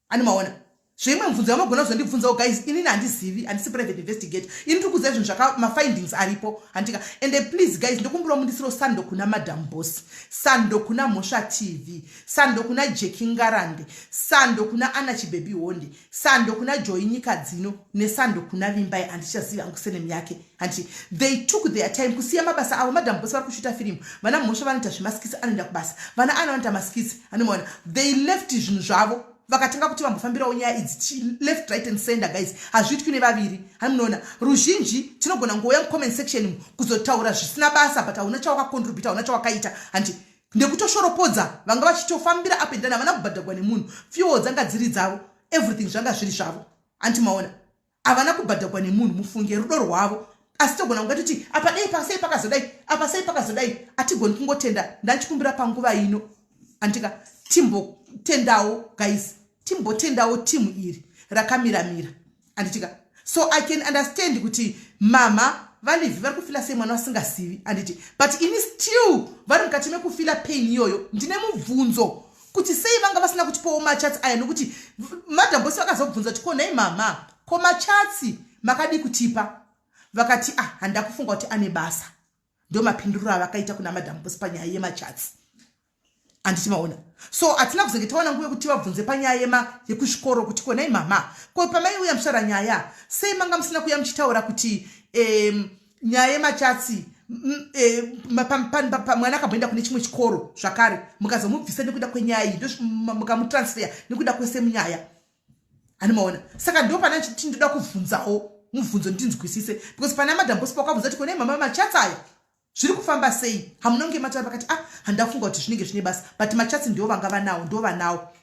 S1: handimaona? Zveimwe mubvunzo yamagona kuzondibvunzawo, guys, inini handizivi, handisi private investigator. Ini ndiri kuziva zvinhu zvaka mafindings aripo, handika? And please, guys, ndokumbirawo mundisiro sando kuna Madam Boss, sando kuna Mhosva TV, sando kuna Jeki Ngarande, sando kuna Ana Chibebi Honde, sando kuna Joy Nyika Dzino, nesando kuna Vimbai, handichazivi hangu surname yake, handiti? They took their time kusiya mabasa avo. Madam Boss vari kushuta firimu, vana Mhosva vanoita zvemaskits, anoenda kubasa, vana Ana vanoita maskits, handimaona? They left zvinhu zvavo. Vakatanga kuti vambofambirawo nyaya idzi left, right and center. Guys, hazviitwi nevaviri. Hamunoona ruzhinji tinogona ngouya mucomment section kuzotaura zvisina basa, but hauna chawakacontributa, hauna chawakaita. Handi nekutoshoropodza vanga vachitofambira up and down. Havana kubhadhagwa nemunhu. Fuel dzanga dziri dzavo, everything zvanga zviri zvavo. Anti maona, havana kubhadhagwa nemunhu. Mufunge rudo rwavo. Asi togona kunga toti apa dei pasei pakazodai, apa sei pakazodai. Hatigoni kungotenda. Ndachikumbira panguva ino, andika timbotendawo, guys, timbotendawo timu iri rakamiramira, anditika? So I can understand kuti mama vaLivhi vari kufeela sei, mwana vasingazivi, anditi? But ini still vari mukati mekufeela pain iyoyo. Ndine mubvunzo kuti sei vanga vasina kutipawo machats aya, nokuti Madam Boss vakazobvunza kuti, "Ko nhai mama, ko machats makadi kutipa?" Vakati, "Ah, handida kufunga kuti ane basa." Ndo mapinduriro avakaita kuna Madam Boss panyaya yemachats, handiti maona? So hatina kuzenge taona nguva yekuti vabvunze panyaya yema yekuzvikoro kuti, "Konai mama, ko pamaiuya muchitaura nyaya, sei manga musina kuuya muchitaura kuti nyaya yemachats, mwana akamboenda kune chimwe chikoro zvakare, mukazomubvisa nekuda kwenyaya iyi, mukamutransfer nekuda kwese munyaya?" Hani maona? Saka ndo pana tindoda kubvunzawo mubvunzo ndinzwisise, because pana Madam Boss pakabvunza kuti, "Konai mama, machats aya zviri kufamba sei?" Hamunonge mataura pakati, "Ah, handafunga kuti zvinenge zvine basa." But machats ndo vanga vanawo, ndo vanawo,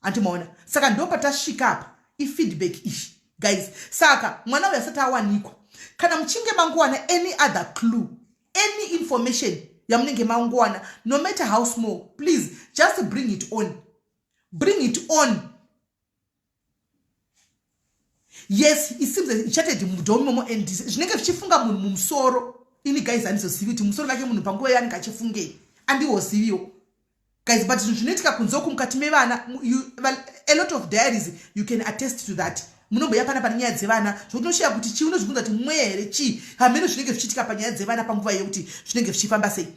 S1: handimaona? Saka ndo patasvika apa, ifeedback iyi, guys. Saka mwana uyu asati awanikwa, kana muchinge mangowana any other clue, any information yamunenge mangowana, no matter how small, please just bring it on, bring it on. Yes, it seems chatted mudorm imomo and zvinenge zvichifunga munhu mumusoro. Ini, guys, handizozivi kuti musoro vake munhu panguva yaanenge achifungei, andiwoziviwo, guys. But zvinhu zvinoitika kunze uku mukati mevana, a lot of diaries, you can attest to that. Munomboya pana pane nyaya dzevana zvokuti unoshiya kuti chii, unozvibvunza kuti mweya here, chii, hameno zvinenge zvichiitika panyaya dzevana panguva yekuti zvinenge zvichifamba sei,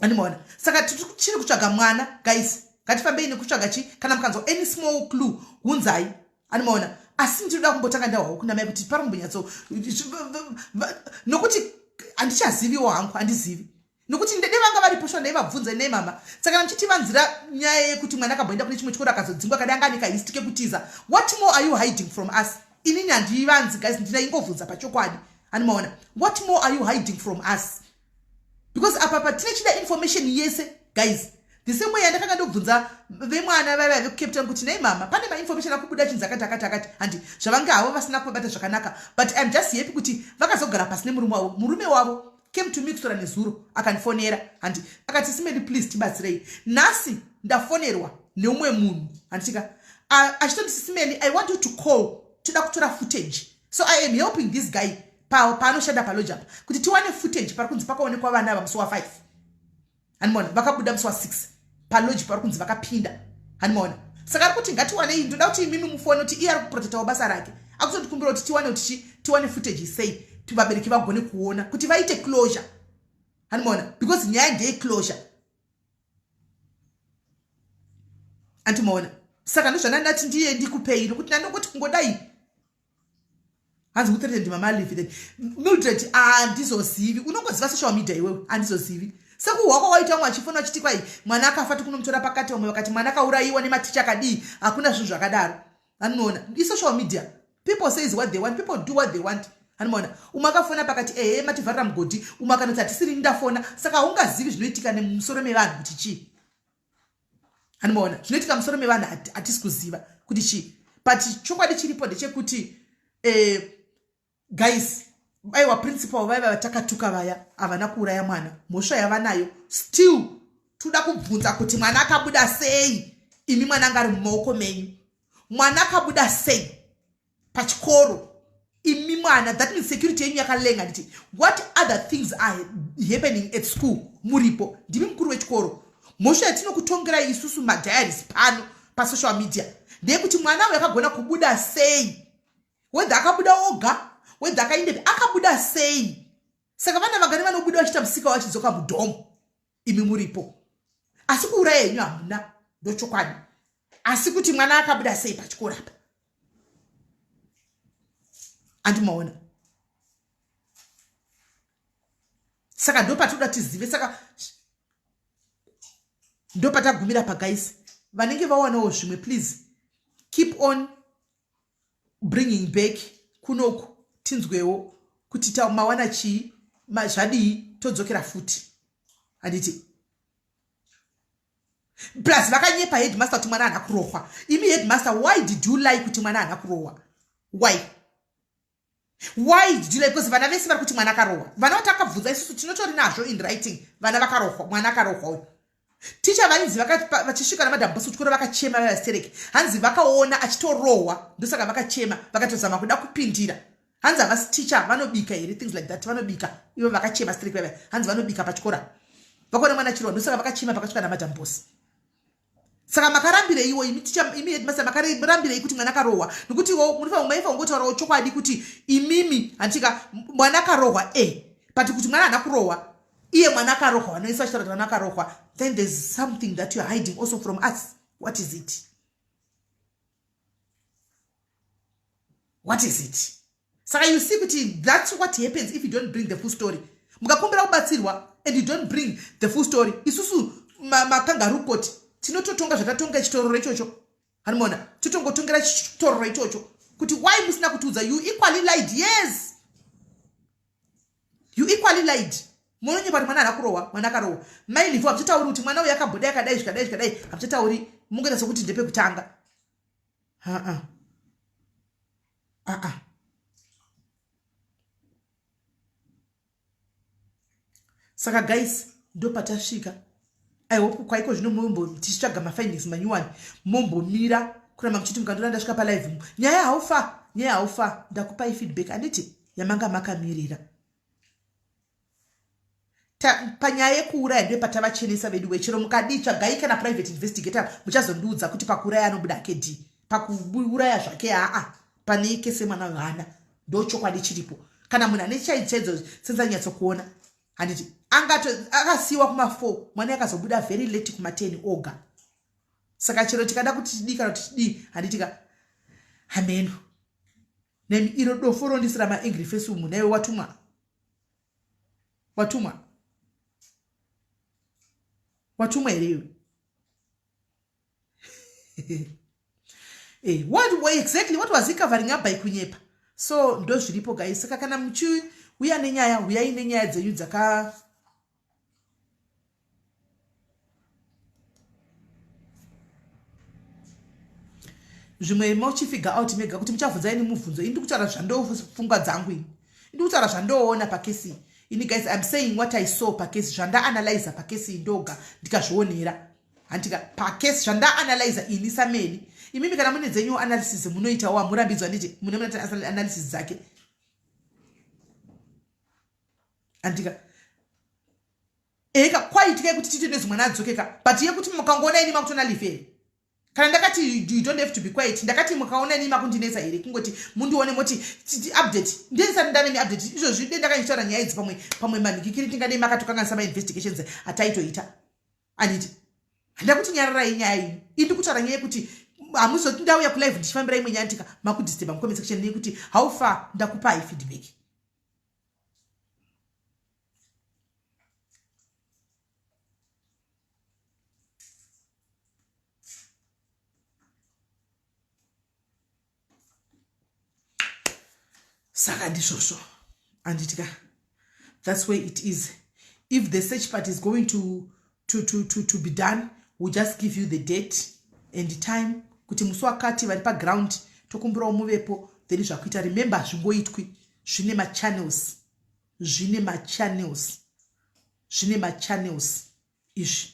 S1: andimaona? Saka tichiri kutsvaga mwana, guys. Ngatifambei nekutsvaga chi. Kana mukanzwa any small clue, hunzai, andimaona? Asi ndinoda kumbotanga ndahwawo kuna mai kuti pari kumbonyatso, nokuti handichaziviwo hangu, handizivi, nokuti ndede vanga varipo sho ndaivabvunza nei mama. Saka kana muchitivanzira nyaya yekuti mwana akamboenda kune chimwe chikoro, akazodzingwa, kada anga ane kahistory kekutiza, what more are you hiding from us? Inini handivanzi, guys, ndinaingovhunza pachokwadi, andimaona? What more are you hiding from us? Because apa patine chida information yese, guys. The same way yandakanga ndobvunza vemwana vaiva vekuCape Town kuti, "Nei mama, pane mainformation akubuda chinzi akati akati akati," handi zvavanga havo vasina kuvabata zvakanaka. But I am just happy kuti vakazogara pasi nemurume wavo. Murume wavo came to me kusora nezuro, akandifonera, handi akati, "Simedi, please tibatsirei." Nhasi ndafonerwa neumwe munhu, handitika, achitoti, "Simeli, I want you to call, toda kutora footage." So I am helping this guy paanoshanda palodge apa kuti tiwane footage pari kunzi pakaonekwa vana ava musi wa5, handimaona? Vakabuda musi wa6 palodge pari kunzi vakapinda, handimaona? Saka ari kuti ngatiwanei, ndoda kuti imimi mufone, kuti iye ari kuprotectawo basa rake, akutondikumbira kuti tiwane kuti chi tiwane footage sei, kuti vabereki vagone kuona kuti vaite closure, handimaona? Because nyaya ndeyeclosure, andimaona? Saka ndozvandandati ndiye ndikupei, nokuti ndandongoti kungodai. Hanzi kuthreatened mama Livi then Mildred. Handizozivi, unongoziva social media iwewe, handizozivi. Sekuhwako waita umwe achifona achiti, "Kwai mwana akafa, tikunomutora pakati." Vamwe vakati mwana akaurayiwa nematicha akadii. Hakuna zvinhu zvakadaro, anoona? Isocial media, people says what they want, people do what they want, anomaona? Umwe akafona pakati, "Ehe, mativharira mugodhi." Umwe akanoti, "Hatisiri ndafona." Saka haungazivi zvinoitika nemusoro mevanhu kuti chii, anomaona? Zvinoitika musoro mevanhu hatisi kuziva kuti chii. But chokwadi chiripo ndechekuti, guys, aiwa, principal vaiva vatakatuka vaya havana kuuraya mwana. Mhosva yavanayo still, toda kubvunza kuti mwana akabuda sei? Imi mwana anga ari mumaoko menyu, mwana akabuda sei pachikoro? Imi mwana, that means security yenyu yakalenga. Nditi what other things are happening at school muripo? Ndimi mukuru wechikoro. Mhosva yatinokutongerai isusu madiaries pano pasocial media ndeyekuti mwana uyu akagona kubuda sei? Whether akabuda oga, whether akaendepi, akabuda sei? Saka vana vangani vanobuda vachiita musika vachidzoka mudorm imi muripo? Asi kuuraya henyu hamuna, ndochokwadi. Asi kuti mwana akabuda sei pachikoro apa, andimaona? Saka ndo patoda tizive. Saka Ndopatagumira pagaisi. Vanenge vawanawo zvimwe, please keep on bringing back kunoku tinzwewo kuti mawana chii, zvadii, todzokera futi. Handiti plus vakanyepa headmaster kuti mwana haana kurohwa. Imi headmaster, why did you lie kuti mwana haana kurohwa? Why? Why did you lie? Because vana vese vari kuti mwana akarohwa. Vana vatakabvunza isusu tinotori nazvo in writing, vana vakarohwa, mwana akarohwa uyu. Ticha vainzi vachisvika namadam boss kuchikoro vakachema vavastereki, hanzi vakaona achitorohwa, ndosaka vakachema, vakatozama kuda kupindira. Hanzi havasi ticha vanobika here, things like that, vanobika ivo vakachema stereki vava, hanzi vanobika pachikora, vakaona mwana achirohwa, ndosaka vakachema pakasvika namadam boss. Saka makarambireiwo imi ticha, imi headmaster, makarambirei kuti mwana akarohwa? Nokuti munofanira maifa kungotaurawo chokwadi kuti imimi handitika mwana akarohwa e, but kuti mwana haana kurohwa, iye mwana akarohwa, vanoisa vachitaura kuti mwana akarohwa, then there's something that you are hiding also from us. What is it? What is it? Saka you see kuti that's what happens if you don't bring the full story. Mukakumbira kubatsirwa and you don't bring the full story, isusu makangaroo court tinototonga zvatatonga chitororo ichocho. Hanimona totongotongera chitororo ichocho kuti why musina kutiudza? You equally lied. Yes, you equally lied. Munonyepa kuti mwana haana kurohwa, mwana akarohwa. Mailivho hamuchatauri kuti mwana uyu akamboda akadai, zvikadai, zvikadai, hamuchatauri, mungoita sekuti ndepekutanga. Haa, aa, saka guys, ndopatasvika. I hope kwaiko zvino mombo tichitsvaga mafindings manyuwani, mombomira kuramba muchiti mukandora ndasvika palive nyaya haufa, nyaya haufa. Ndakupai feedback handiti yamanga makamirira panyaya yekuuraya. Ndiyo patavachenesa vedu wechero mukadii, tsvagai kana private investigator, muchazondiudza kuti pakuuraya anobuda ake d pakuuraya zvake. Aa, pane kese mwana wehana, ndo chokwadi chiripo. Kana munhu ane chaidzo chaidzo senzanyatsokuona, handiti angato akasiyiwa kuma4, mwana akazobuda very late kuma10 oga. Saka chero tikada kuti tidii kana kuti tidii, handitika hameno nemi iro dofo rondisira maangry face umu. Naiwe watumwa, watumwa, watumwa here iwe? What exactly, what was he covering up by kunyepa? So ndo zviripo guys. Saka kana muchiuya nenyaya, uyai nenyaya dzenyu dzaka zvimwe mochifigure out mega kuti muchabvunza ini mubvunzo. Ini ndikutaura zvandofungwa dzangu, ini ndikutaura zvandoona pakesi ini guys. I'm saying what I saw pakesi, zvandaanalyza pakesi ndoga ndikazvionera, handika pakesi zvandaanalyza ini sameni. Imimi kana mune dzenyu analysis munoitawo, hamurambidzwa, nditi mune muna analysis dzake, handika eka kwaitika yekuti tite nezi mwana adzokeka, but yekuti mukangoona ini makutona life here? Kana ndakati you don't have to be quiet, ndakati mukaona ini makundinetsa here? Kungoti mundione moti update, ndisati ndave neupdate izvozvi, de ndakanyitaura nyaya idzi pamwe pamwe manhikikiri, tingadei makatokanganisa mainvestigations ataitoita, handiti? Handida kuti nyararai nyaya iyi. Indi kutaura nyaya yekuti hamuzoti ndauya kulive ndichifambira imwe nyaya, ndika makudisturba mucomment section nekuti how far ndakupai feedback. Saka ndizvozvo, handitika? That's where it is. If the search part is going to be done, we'll just give you the date and time kuti musi wakati vari paground tokumbirawo muvepo, then zvakuita. Remember, zvingoitwi, zvine machannels, zvine machannels, zvine machannels izvi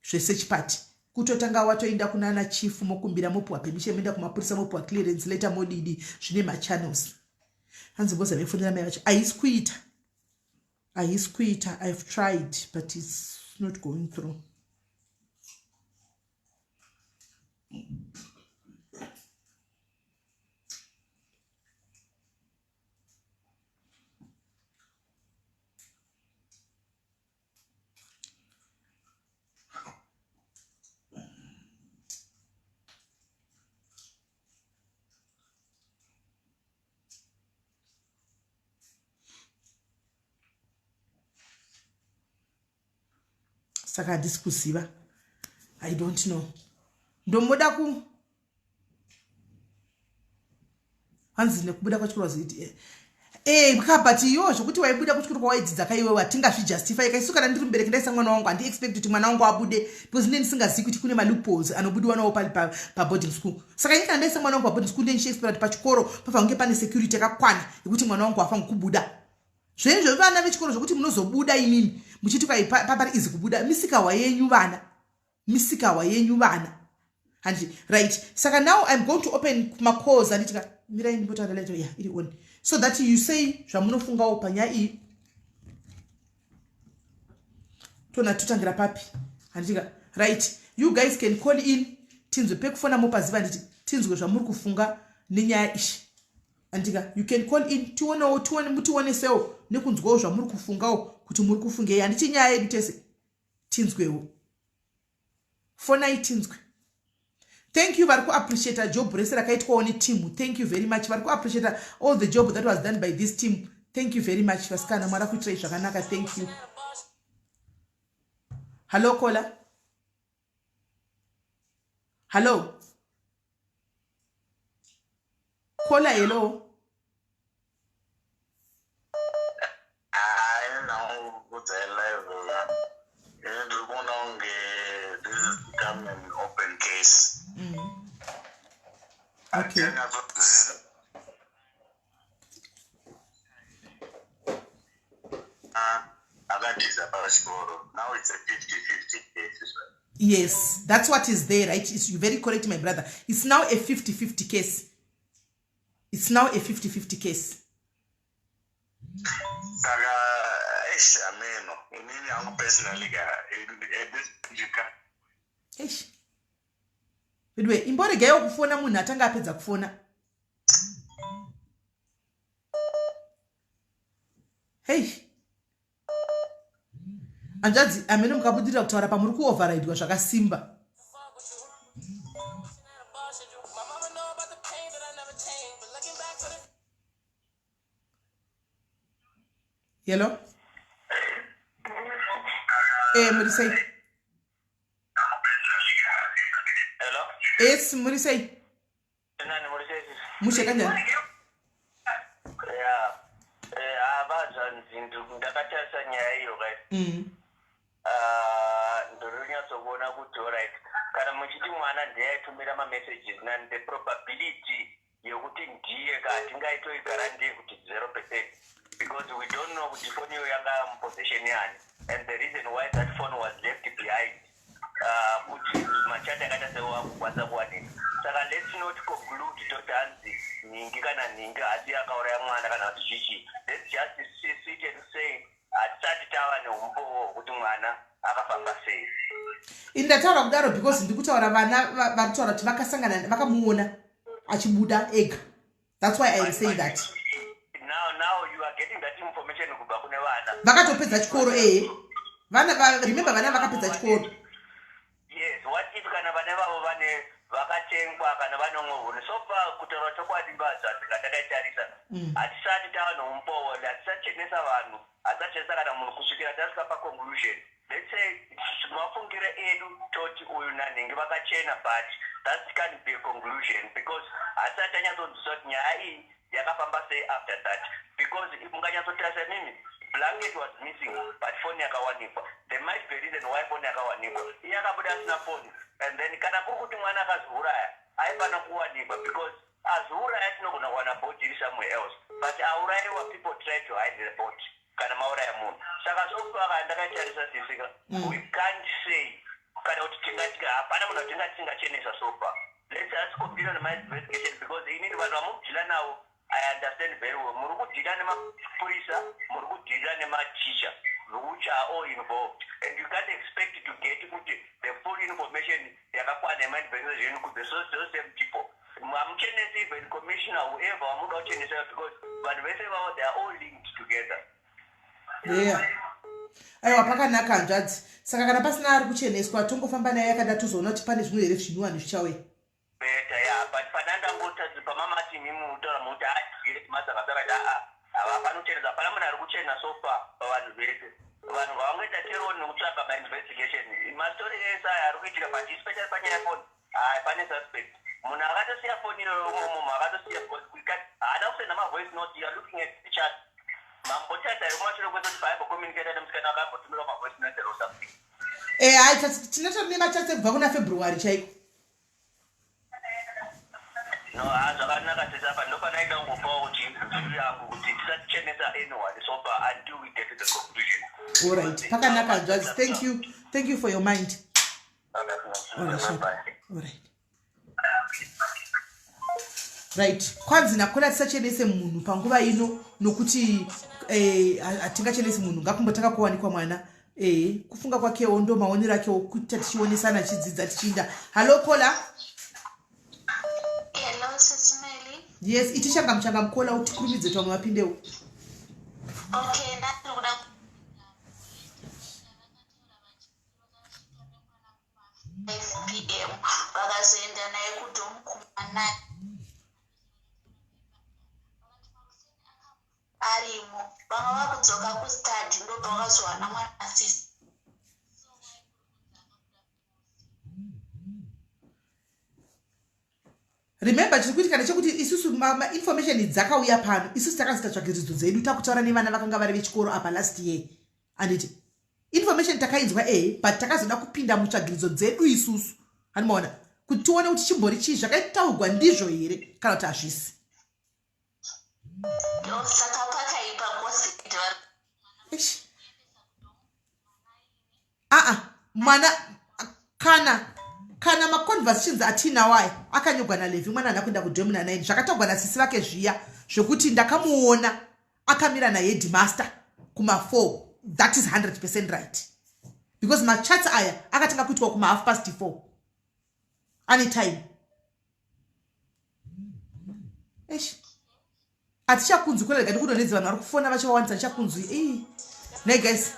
S1: zvesearch party. Kutotanga watoenda kunana chief, mokumbira, mopiwa permission, moenda kumapurisa, mopiwa clearance letter, modidi, zvine machannels. Hanzi mboza vefonera mai vacho, haisi kuita, haisi kuita. I've tried but it's not going through. Saka handisi kuziva. I don't know. Ndomoda ku hanzi nekubuda kwachikoro wazoiti eh, eh ka but iwo zvokuti waibuda kuchikoro kwawaidzidza ka iwewe hatingazvijustify ka isu kana ndiri mubereki ndaisa mwana wangu handi expect kuti mwana wangu abude because ndine ndisingazivi kuti kune maloopholes anobudiwa nawo paboarding school saka ini kana ndaisa mwana wangu paboarding school ndenichiexpect kuti pachikoro pafanira kunge pane security yakakwana yekuti mwana wangu afanira kubuda zvenyu zvevana vechikoro zvokuti munozobuda imimi muchiti kwai pari izi kubuda misikawa yenyu vana misikawa yenyu vana handiti right saka now im going to open macalls handiti ka mirai ndimbotaura leto ya iri on so that you say zvamunofungawo panyaya iyi tona totangira papi handiti ka right you guys can call in tinzwe pekufona mopaziva handiti tinzwe zvamuri kufunga nenyaya ishi andika you can call in tionewo tione mutionesewo nekunzwawo zvamuri kufungawo kuti muri kufungei handiti nyaya yedu tese tinzwewo fonai tinzwe thank you vari kuappreciata job rese rakaitwawo neteam thank you very much vari kuappreciata all the job that was done by this team thank you very much vasikana mwari akuitirai zvakanaka thank you hallo kola hallo Caller, hello.
S6: Hayi ndakudza live la. Ini ndiri kuona kunge this is become an open case.
S1: Okay.
S6: Handichanyatsoziva. Ah, akatiza pachikoro. Now it's a 50-50 case.
S1: Yes, that's what is there, right? It's you very correct, my brother. It's now a 50-50 case. It's now a 50-50 case.
S6: Saka eish ameno. Inini hangu personally ka at this you can't
S1: Eish. Anyway, imboregaiwo kufona munhu atanga apedza kufona. Hey. Hanzvadzi, amene mukabudirira kutaura pamuri kuoverridwa zvakasimba. Hello? Eh, muri sei?
S6: Hello?
S1: Yes, muri sei?
S6: Nani muri sei?
S1: Mushe kanjani?
S6: Yeah. Eh, avazvanzi ndakatarisa nyaya iyo kai. Ah, ndiri kunyatsokuona kuti alright kana muchiti mwana ndiye aitumira mamessages nani the probability yekuti ndiye ka hatingaitoigara ndiye kuti 0 percent because we don't know kuti foni iyo yanga mupossession yani and the reason why that phone was left behind kuti machati akaita sewakukwanisa kuwanika. Saka let's not conclude toti hanzi nhingi kana nhingi hasi akauraya mwana kana kuti chichi. Let's just sit and say hatisati tava neumbowo hwekuti mwana akafamba sei.
S1: Ini ndataura kudaro because ndiri kutaura vana vari kutaura kuti vakasangana vakamuona achibuda ega. That's why I am saying that.
S6: Now you are getting that information kubva kune vana.
S1: Vakatopedza chikoro ehe. Vana remember vana vakapedza chikoro.
S6: Yes, what if kana vana vavo vane vakatengwa kana vane umwe huni? So far kutaura chokwadi mbazvanzi ngatakaitarisa hatisati tava neumbowo, hatisachenesa vanhu, hatisachenesa kana munhu kusvikira tasvika paconclusion. Let's say mafungiro edu toti uyu nanhingi vakachena, but that can't be a conclusion because hatisati tanyatsonzwisa kuti nyaya iyi yakafamba sei after that, because munganyatsotarisa mimi blanket was missing but phone yakawanikwa. There might be a reason why phone yakawanikwa, iye akabuda asina phone. And then kana kuri kuti mwana akazviuraya aifana kuwanikwa, because azviuraya tinogona kuwana body iri somewhere else, but aurayiwa people try to hide the body kana mauraya munhu. Saka sokuvaka ndakaitarisa sisika we can't say kana kuti tingati hapana munhu atingati tingachenesa. So far let's us continue nemainvestigation because inini vanhu vamukudhila navo I understand very well. Muri kudhila nemapurisa, muri kudhila nematicha which are all involved, and you can't expect to get kuti the full information yakakwana yemainvestigation ku the those same people. Hamuchenesi even commissioner, whoever wamuda kuchenesa, because vanhu vese vavo they are all linked together.
S1: Yeah, aiwa, pakanaka hanzvadzi. Saka kana pasina ari kucheneswa tongofamba naye yakada, tozoona kuti pane zvimwe here zvinyuwani zvichauya.
S6: Better, yeah, but panandangotadzi pamamati imimi mutaura mukuti adigeti masakasakati aa havapani kuchenesa, hapana munhu ari kuchena so far pavanhu vese. Vanhu vavangoita teroni nekutsvaga mainvestigation it must Mastori ese aya ari kuitika but especially panyaya yefoni, hayi, pane suspect. Munhu akatosiya foni iyoyo umomo, akatosiya, haana kusenda mavoice note. You are looking at the chat. Mambochaita here kumashure kwese kuti paaimbokommunicata nemusikana akambotumirawo mavoice note or something?
S1: Hai, tinotori nemachats ekubva kuna February chaiko.
S6: No, ha, zvakanaka sisi. Apa ndopanaida kungopawo kuti view yangu kuti tisachenesa anyone so far until we get to the conclusion.
S1: Allright, pakanaka hanzvadzi. Thank you, thank you for your mind. Alright, sure. Alright, right. Kwanzi nakona tisachenese munhu panguva ino nokuti hatingachenesi munhu, ngakumbotanga kuwanikwa mwana. Kufunga kwakewo, ndo maonero akewo, kuita tichionesana, chidzidza tichiinda. Hallo, caller.
S7: Hello, Sis Melly.
S1: Yes, iti changamu changamu, caller, utikurumidze kuti vamwe vapindewo.
S7: Okay, ndiri kuda 5 p.m., vakazoenda naye kudom kuma 9 arimo. Vanga vakudzoka kustadi, ndobva vakazowana mwana asisi.
S1: Remember, chiri kuitika ndechekuti isusu mainformation dzakauya pano, isusu takazita tsvagiridzo dzedu, takutaura nevana vakanga vari vechikoro apa last year, anditi information takainzwa ehe, but takazoda kupinda mutsvagiridzo dzedu isusu, handimaona, kuti tione kuti chimbori chii zvakaitaurwa ndizvo here kana kuti hazvisi.
S7: Saka pakaipa kositi vari
S1: Eish. Aa, mwana kana maconversations atinawo aya akanyorwa naLevi, mwana haana kuenda kudom na9. Zvakataurwa nasisi vake zviya zvekuti ndakamuona akamira naheadmaster kuma4, that is 100% right, because machats aya akatanga kuitwa kuma 4:30, ane time. Eish, hatichakunzwi kona. Rega ndikudonhedze, vanhu vari kufona vachivawanisa, ndichakunzwi. Ii, nei guys?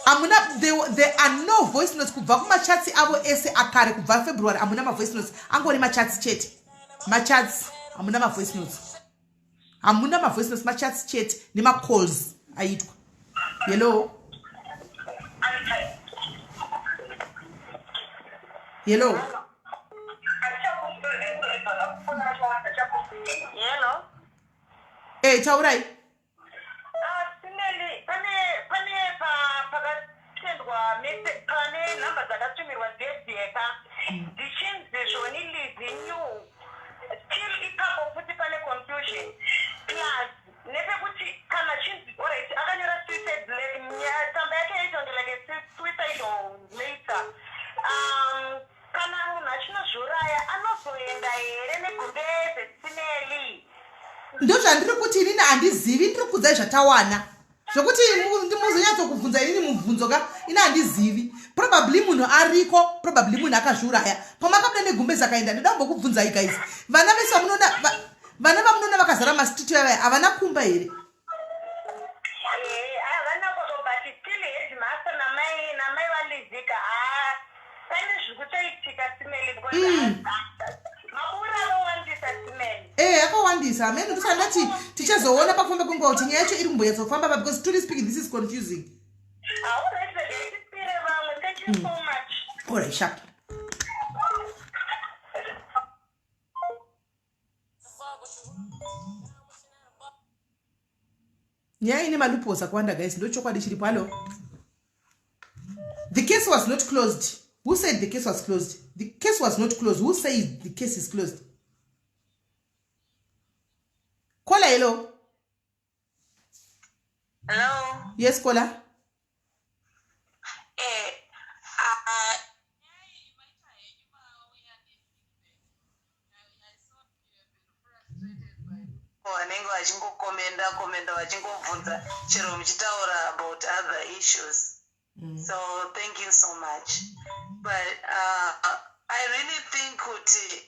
S1: Hamuna, there are no voice notes kubva kumachats avo ese akare kubva February. Hamuna mavoice notes, angori machats chete, machats. Hamuna mavoice notes, hamuna mavoice notes, machats chete nemacalls aitwa. Hello, hello.
S2: Hello.
S1: Taurai.
S2: Sis Melly, pane pakatendwa message, pane nhamba dzakatumirwa dzedzeka dzichinzi zvoni Lizi new till ipapo futi pane confusion, plus nepekuti kana chinzi alright akanyora suicide tsamba yake yaitonge like a suicidal letter. Kana munhu achinozviuraya anozoenda here negumbeze, Sis Melly?
S1: Ndozvandiri kuti inini handizivi, ndiri kudzai zvatawana zvokuti muzonyatsokubvunza inini mubvunzo ka. Ini handizivi. Probably munhu ariko, probably munhu akazviuraya pamwe akabuda negumbezi akaenda. Ndoda kumbokubvunzai guys, vana vese vamunoona, vana vamunoona vakazara mastreet vavaya, havana kumba here?
S2: Havana koko, but still headmaster namai valizika, haa, pane zviri kutoitika, Sis Melly, because maburi akawandisa, Sis Melly.
S1: Akawandisa hamene. Ndosaka ndati tichazoona pakufamba kwenguva kuti nyaya yacho iri kumbonyatsofamba pa, because truly speaking, this is confusing.
S2: Alright, regai vamwe. Thank you so much.
S1: Alright, sharp. Nyaya ine maloopholes akawanda guys, ndo chokwadi chiripo. Hallo, the case was not closed. Who said the case was closed? The case was not closed. Who said the case is closed? Caller, hello.
S2: Hello.
S1: Yes, caller.
S2: Vanenge vachingokomenda komenda, vachingobvunza chero muchitaura about other issues. So thank you so much, but I really think kuti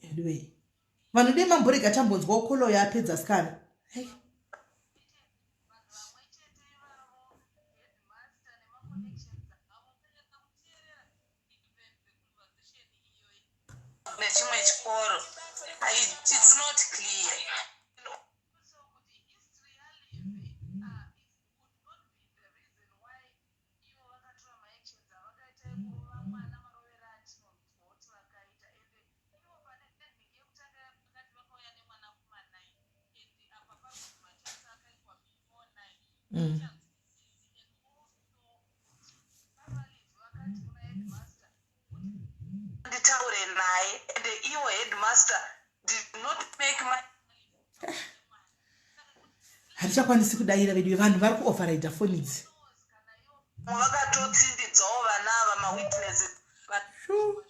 S1: Anyway, vanhu dei mamborega tambonzwawo caller yapedza sikana. Hey.
S8: Vamwe chete ivavo, headmaster nemaconnections avo, ukanyatsa kuteerera even the conversation iyoyo
S2: nechimwe chikoro. It's not clear. And also kuti history yaLivi could not be the reason why ivo vakatora maactions avakaita ekurova mwana marovero atinonzwa kuti vakaita. Ende ivo pane nhingi yekutanga vakati vakauya nemwana kuma9, and apa pari kuti machats akaitwa before 9. Hanzwisisi. And also kuti vaLivi vakati kuna headmaster nditaure naye, and ivo headmaster did not make my
S1: Handichakwanisi kudayira vedu, vanhu vari kuoverride foni idzi.
S2: Vakatotsindidzawo vana ava, mawitnesses.
S1: Shu.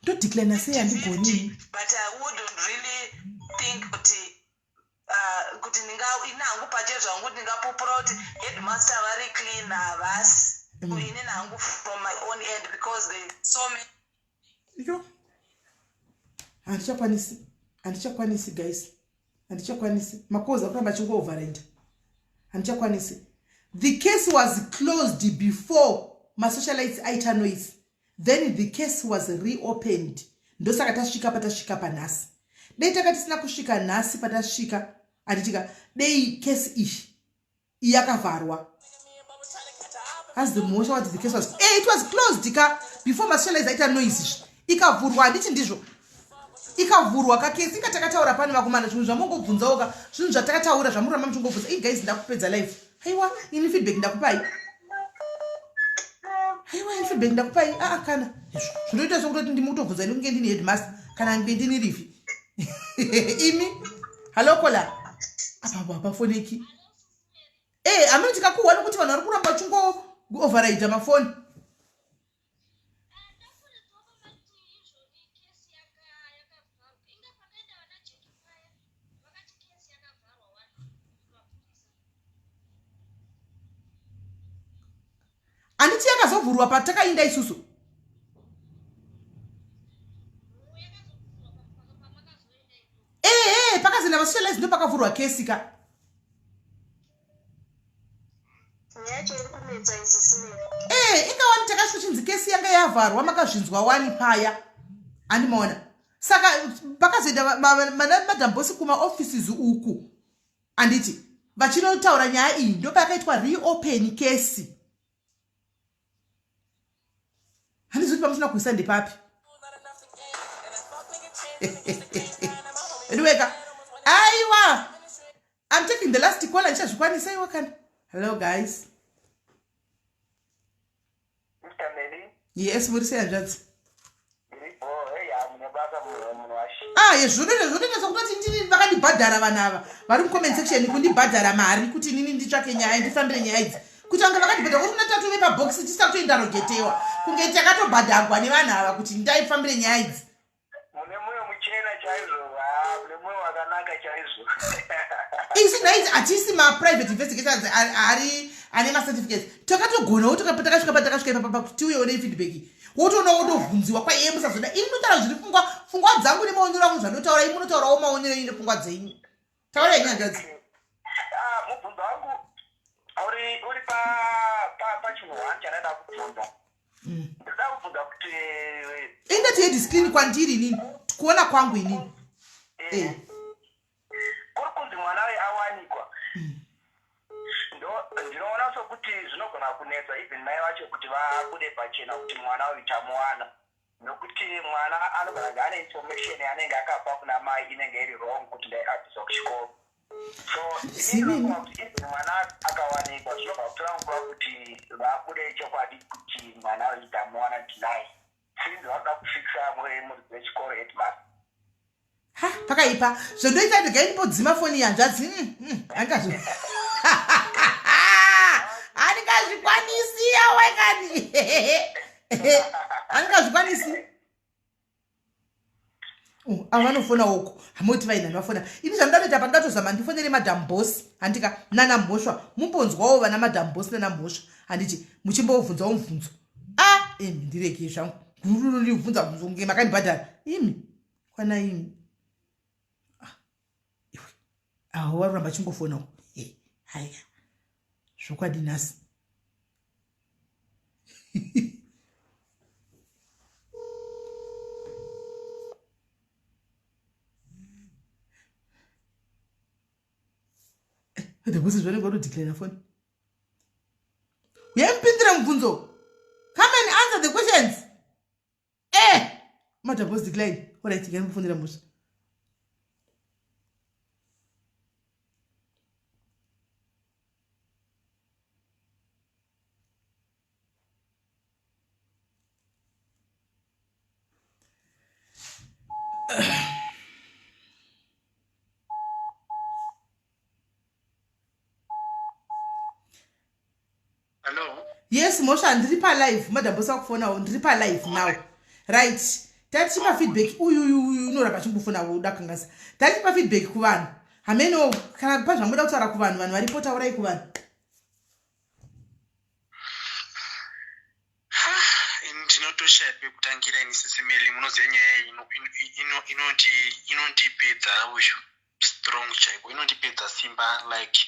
S1: Ndodeclina sei? Handigoni.
S2: But I wouldn't really think kuti ini hangu pache zvangu ndingapupura kuti headmaster vari clean. Havasi. Inini hangu from my own end, because there so many
S1: Yo, handichakwanisi, handichakwanisi guys, handichakwanisi. Makozi akuramba achingo-override, handichakwanisi. The case was closed before masocialites aita noise, then the case was reopened. Ndosaka tasvika patasvika panhasi. Dei taka tisina kusvika nhasi patasvika, handitika? Dei kesi iyi yakavharwa. As the mhosva what the case was, it was closed ka before masocialites aita noise, ikavhurwa. Handiti ndizvo? Ikavhurwa kakesi. Inga takataura pane vakomana, zvinhu zvamongobvunzawo ka, zvinhu zvatakataura zvamuramba muchingobvunza. I guys, ndakupedza live. Haiwa, ini feedback ndakupai. Haiwa, ini feedback ndakupai. Aa, kana zvinoita sokutoti ndimi kutobvunza ini kunge ndini headmaster kana kunge ndini Rivi. Imi, hallo caller, apapo hapafoneki. E, hamene tikakuhwa nekuti vanhu vari kuramba vachingo override mafoni.
S8: Ndafuridzwa pamati izvoni kesi yakavharwa. Inga pakaenda vana Jeki paya, vakati kesi yakavharwa wani mapurisa.
S1: Handiti yakazovhurwa patakainda isusu?
S8: Yakazovhurwa pamakazoenda iko.
S1: Ehe, pakazoenda vasocialites ndo pakavhurwa kesi ka.
S7: Nyaya yacho iri kunetsa isisinei.
S1: Ee, inga wani takasvika chinzi kesi yanga yavharwa, makazvinzwa wani paya, handimaona? Saka pakazoenda mana Madam Boss kumaoffices uku, handiti vachinotaura nyaya iyi, ndo payakaitwa reopen kesi. Handizi kuti pamusina kuisa ndepapi. Anyway ka, aiwa, I'm taking the last call. Handichazvikwanisa iwa kana. Hello guys.
S6: Mr. Meli.
S1: Yes, muri sei hanzvadzi?
S6: Ndiripo. Hey, mune basa, munhu washi.
S1: Ah, yezvinoita zvinoita sokutoti ndini vakandibhadhara. Vanhu ava vari mucomment section kundibhadhara mari kuti inini nditsvake nyaya, ndifambire nyaya idzi, kuti vange vakandibhadhara kuti natatu vepabhokisi tisina kutoindarogetewa kunge takatobhadhagwa nevanhu ava kuti ndaifambire nyaya idzi.
S6: Mune mwoyo muchena chaizvo. Ah, mune mwoyo wakanaka chaizvo.
S1: Isi naidzi hatisi maprivate investigators ari ane macertificates. Takatogonawo takasvika patakasvika ipapa pakuti tiuyewo nefeedback, wotoona wotovhunziwa kwaiye. Musazoda ini ndotaura zviri pfungwa dzangu nemaonero angu zvandotaura. Imi munotaurawo maonero enyu nepfungwa dzenyu. Taurai nyanzvadzi.
S6: Ah, mubvunzo wangu uri pachinhu one chandaida kubvunza. Ndinoda kubvunza kuti
S1: Indati yediscipline kwandiri inini, kuona kwangu inini.
S6: Kuri kunzi mwana uyu awanikwa. Ndinoona sokuti zvinogona kunetsa even mai vacho kuti vabude pachena kuti mwana uyu tamuwana, nokuti mwana anogona kunge ane information yaanenge akapa kuna mai inenge iri wrong, kuti ndaiabviswa kuchikoro. So
S1: Handizivi.
S6: inini ndinofunga kuti even mwana akawanikwa, zvinobva kutora nguva kuti vabude chokwadi kuti mwana uyu tamuwana deny, since vanoda kufikisa muridzi wechikoro, headmaster.
S1: Ha, pakaipa. Zvondoita, regai ndimbodzima foni yanzvadzi. Handingazvikwanisi awekani, handingazvikwanisi. Oh, ava vanofona uko, hamoti vainani vafona. Ini zvandinoita pa, ndatozama ndifonere Madam Boss, handika, nana Mhosva, mumbonzwawo vana Madam Boss nana Mhosva, handiti muchimbovhunzawo mubvunzo. A, imi ndirege zvangu, ndibvunza mubvunzo kunge makandibhadhara imi. Kwana imi. Ah, iwe aho varuramba chingofona. Haya, zvokwadi nhasi. The boss zvanenge watodeclare phone. Uyai mupindire mubvunzo. Come and answer the questions. Eh! Madam boss decline. Alright, uyai mupindire mubvunzo.
S9: Hello.
S1: Yes, Mosha, ndiri palive. Madam Boss vakufonawo, ndiri palive now. Right. Tatichipa feedback uyu uyu uyu unoramba achingofona udakangasa. Tatichipa feedback kuvanhu. Hameno kana pazvamuda kutaura kuvanhu, vanhu varipo taurai kuvanhu.
S9: Ndinotoshaya pekutangira ini sisi Meli, munoziva nyaya iyi inondipedza uyu strong chaiko, inondipedza simba like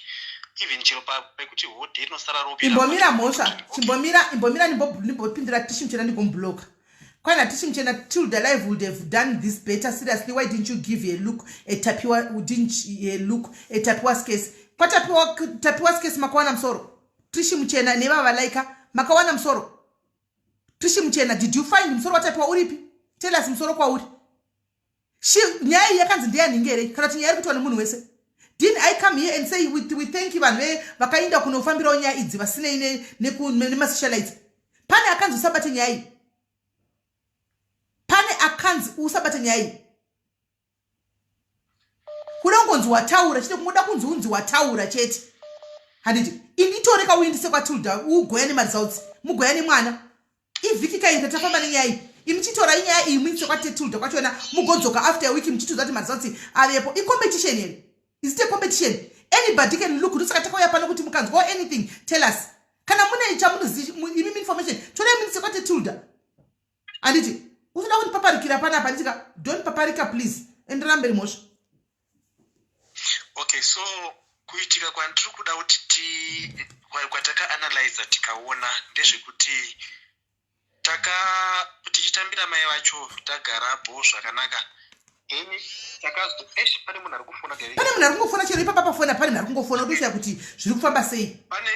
S9: even chero pekuti hodhe rinosara ropera.
S1: Imbomira mhosva, chimbomira, imbomira ndimbopindira Tishi Muchena ndigombloka. Kwana Tishi Muchena till the live would have done this better. Seriously, why didn't you give a look at Tapiwa, didn't a look at Tapiwa's case? Kwa Tapiwa, Tapiwa's case makawana musoro. Trishi Muchena nevava laika makawana musoro. Trishi Muchena, did you find musoro waTapiwa uripi? Tell us musoro kwauri. She nyaya iyi yakanzi ndeyanhingi here kana kuti nyaya iri kuitwa nemunhu wese? Didn't I come here and say we thank you vanhu vakaenda kunofambirawo nyaya idzi vasinei nemasocialites? Pane akanzi usabate nyaya iyi. Pane akanzi usabate nyaya iyi. Kuda kungonzi wataura chete, kungoda kunzi unzi wataura chete. Handiti inditoreka uindise kwaTilda ugoya nemaresults, mugoya nemwana. Ivhiki kaita tafamba nenyaya iyi. Imi chitorai nyaya iyi muindise kwaTilda kwachona mugodzoka after a week muchitiudza kuti maresults avepo. Icompetition here? Is it a competition? Anybody can look. Ndosaka takauya pano kuti mukanzwawo anything tell us. Kana mune chamunoziva imi information torai muindise kwaTilda. Handiti unoda kundipaparikira panapa handiti ka? Don't paparika please. Enderera mberi mhosva.
S9: Okay, so kuitika kwandiri kuda kuti kwatakaanalyza tikaona ndezvekuti tichitambira mai vacho tagara bho zvakanaka. Then takazo, eish, pane munhu ari kufona direct.
S1: Pane munhu ari kungofona chero ipapa pafona, pane munhu ari kungofona utoshaya kuti zviri kufamba sei.
S9: Pane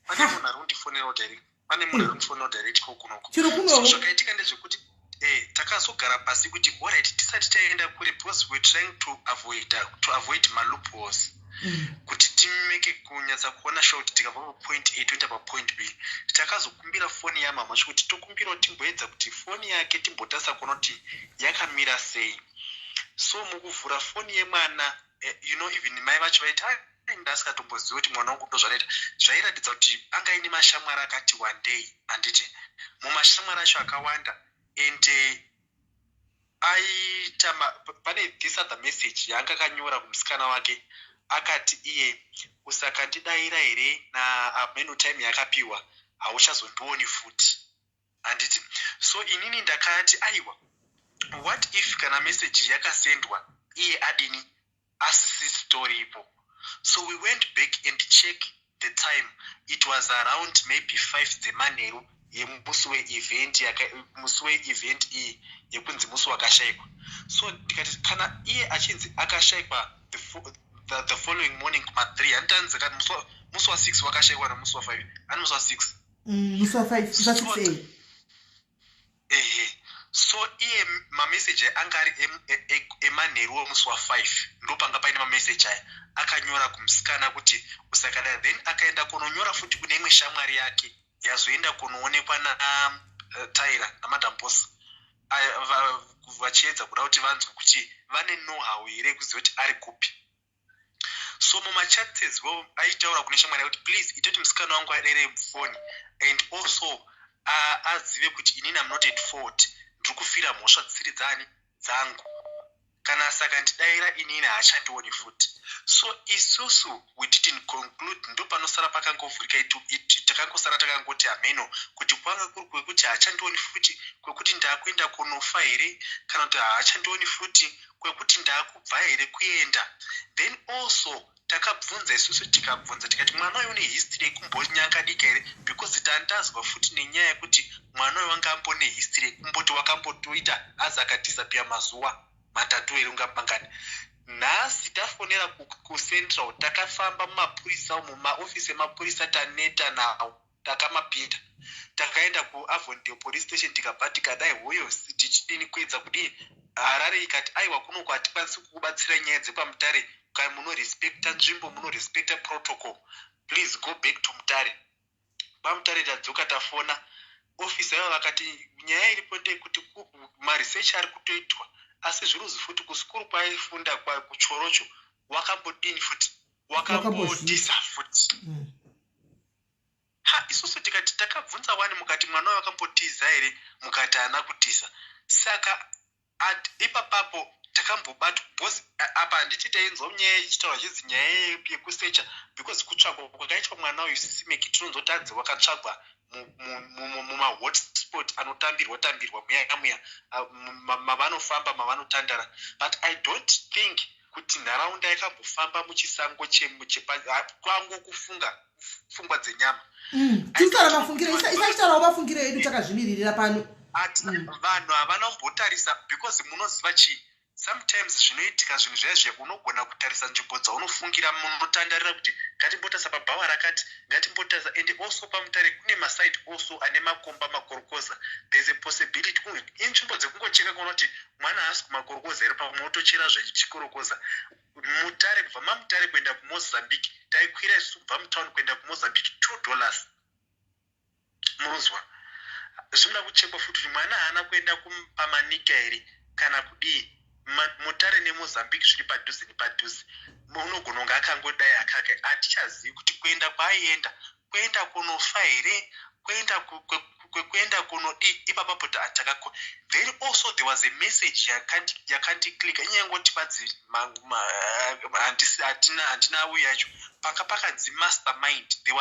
S9: munhu ari kundifonerawo direct. Pane munhu ari kundifonerawo direct ko kunoko.
S1: Chero kunowo.
S9: So zvakaitika ndezvekuti takazogara pasi kuti alright tisati taenda kure because we're trying to avoid maloopholes. Kuti timeke kunyatsa kuona sure kuti tikabva papoint A toenda papoint B. Takazokumbira foni yamama kuti tokumbirawo timboedza kuti foni yake timbotarisa kuona kuti yakamira sei. So mukuvhura foni yemwana, even mai vacho vaiti, Ai, ndasingatombozivi kuti mwana wangu ndozvanoita. Zvairatidza kuti anga aine mashamwari akati wandei, handiti? Mumashamwari acho akawanda and aita pane this other message yaanga akanyora kumusikana wake akati iye usakandidaira here na ameno time yakapiwa hauchazondioni futi, handiti? So inini ndakati aiwa, what if kana message yakasendwa iye adini asisistoripo? So we went back and check the time. It was around maybe 5 dzemanheru yemusi weevent, musi weevent iyi yekunzi musi wakashayikwa. So ndikati kana iye achinzi akashayikwa the following morning kuma 3, handitanzi kati musi wa6 wakashayikwa nemusi wa5, ani musi wa6?
S1: Musi wa5, musi wa6.
S9: Ehe, so iye mameseji anga ari emanheru wemusi wa5, ndopanga paine mameseji aya akanyora kumusikana kuti usakadai. Then akaenda kunonyora futi kune imwe shamwari yake yazoenda kunoonekwa naTyra naMadam Boss vachiedza kuda kuti vanzwe kuti vane know-how here yekuziva kuti ari kupi. So mumachats aitaura kune shamwari yake kuti please itoti musikana wangu adere foni and also azive kuti inini am not at fault, ndiri kufira mhosva dzisiri dzani dzangu, kana saka ndidayira inini haachandioni futi. So isusu we didn't conclude, ndo panosara pakangovhurika, takangosara takangoti hameno kuti kwanga kuri kwekuti haachandioni futi kwekuti ndaakuenda kunofa here, kana kuti haachandioni futi kwekuti ndaakubva here kuenda. Then also takabvunza isusu, tikabvunza tikati mwana uyu une history yekumbonyangadika here, because tandazwa futi nenyaya yekuti mwana uyu wanga ambone history yekumboti wakambotoita azi akadisappear mazuva 3 here, ungamangani. Nhasi tafonera Takafonera kuCentral, takafamba mumapurisa umu, mumaofisi emapurisa, taneta nawo, takamapinda, takaenda kuAvondale Police Station, tikabva tikadai hoyo tichidini, kuedza kudini. Harare ikati, "Aiwa, kunoko hatikwanisi kukubatsira nyaya dzekwaMutare. Kana munorespekta nzvimbo, munorespekta protocol, please go back to Mutare." PaMutare tadzoka, tafona ofisi yavo, vakati nyaya iripo ndeyekuti maresearch ari kutoitwa, asi zviruzi futi kusukuru kwaaifunda kuChorocho wakambodini futi, wakambotiza futi. Ha, isusu tikati takabvunza wani, mukati mwana wayo wakambotiza here? Mukati haana kutiza. Saka ipapapo takambobatwa, because apa handiti tainzwa nyaya ichitaura zvidzi nyaya yekusecha, because kutsvagwa kwakaitwa mwana uyu, sisimeki, tinonzoti hanzi wakatsvagwa mumahotspot anotambirwa tambirwa muya muya mavanofamba, mavanotandara, but I don't think kuti nharaunda yakambofamba muchisango kwangu, kufunga pfungwa dzenyama.
S1: Tiri mafungiro, isachitaurawo mafungiro edu, takazvimiririra pano.
S9: Vanhu havana kumbotarisa, because munoziva chii, sometimes zvinoitika zvinhu zvaizve, unogona kutarisa nzvimbo dzaunofungira munotandarira kuti ngatimbotarisa pabhawa rakati, ngatimbotarisa. And also paMutare kune maside also ane makomba, makorokoza. There's a possibility inzvimbo dzekungocheka kuona kuti mwana haasi kumakorokoza here, pamwe otochera zvechikorokoza. Mutare, kubva maMutare kuenda kuMozambique, taikwira isusu kubva mutauni kuenda kuMozambique $2. Munozwa, zvinoda kuchekwa futi kuti mwana haana kuenda pamanika here kana kudii. Mutare neMozambique zviri padhuze nepadhuze, unogona kunge akangodai akaka. Hatichazivi kuti kuenda kwaaienda, kuenda kunofa here, kuenda kwekuenda kunodii ipapapo. Takako then also there was a message yakandiklika, inyaya yengoti badzi handina uyu yacho, panga pakanzi mastermind. There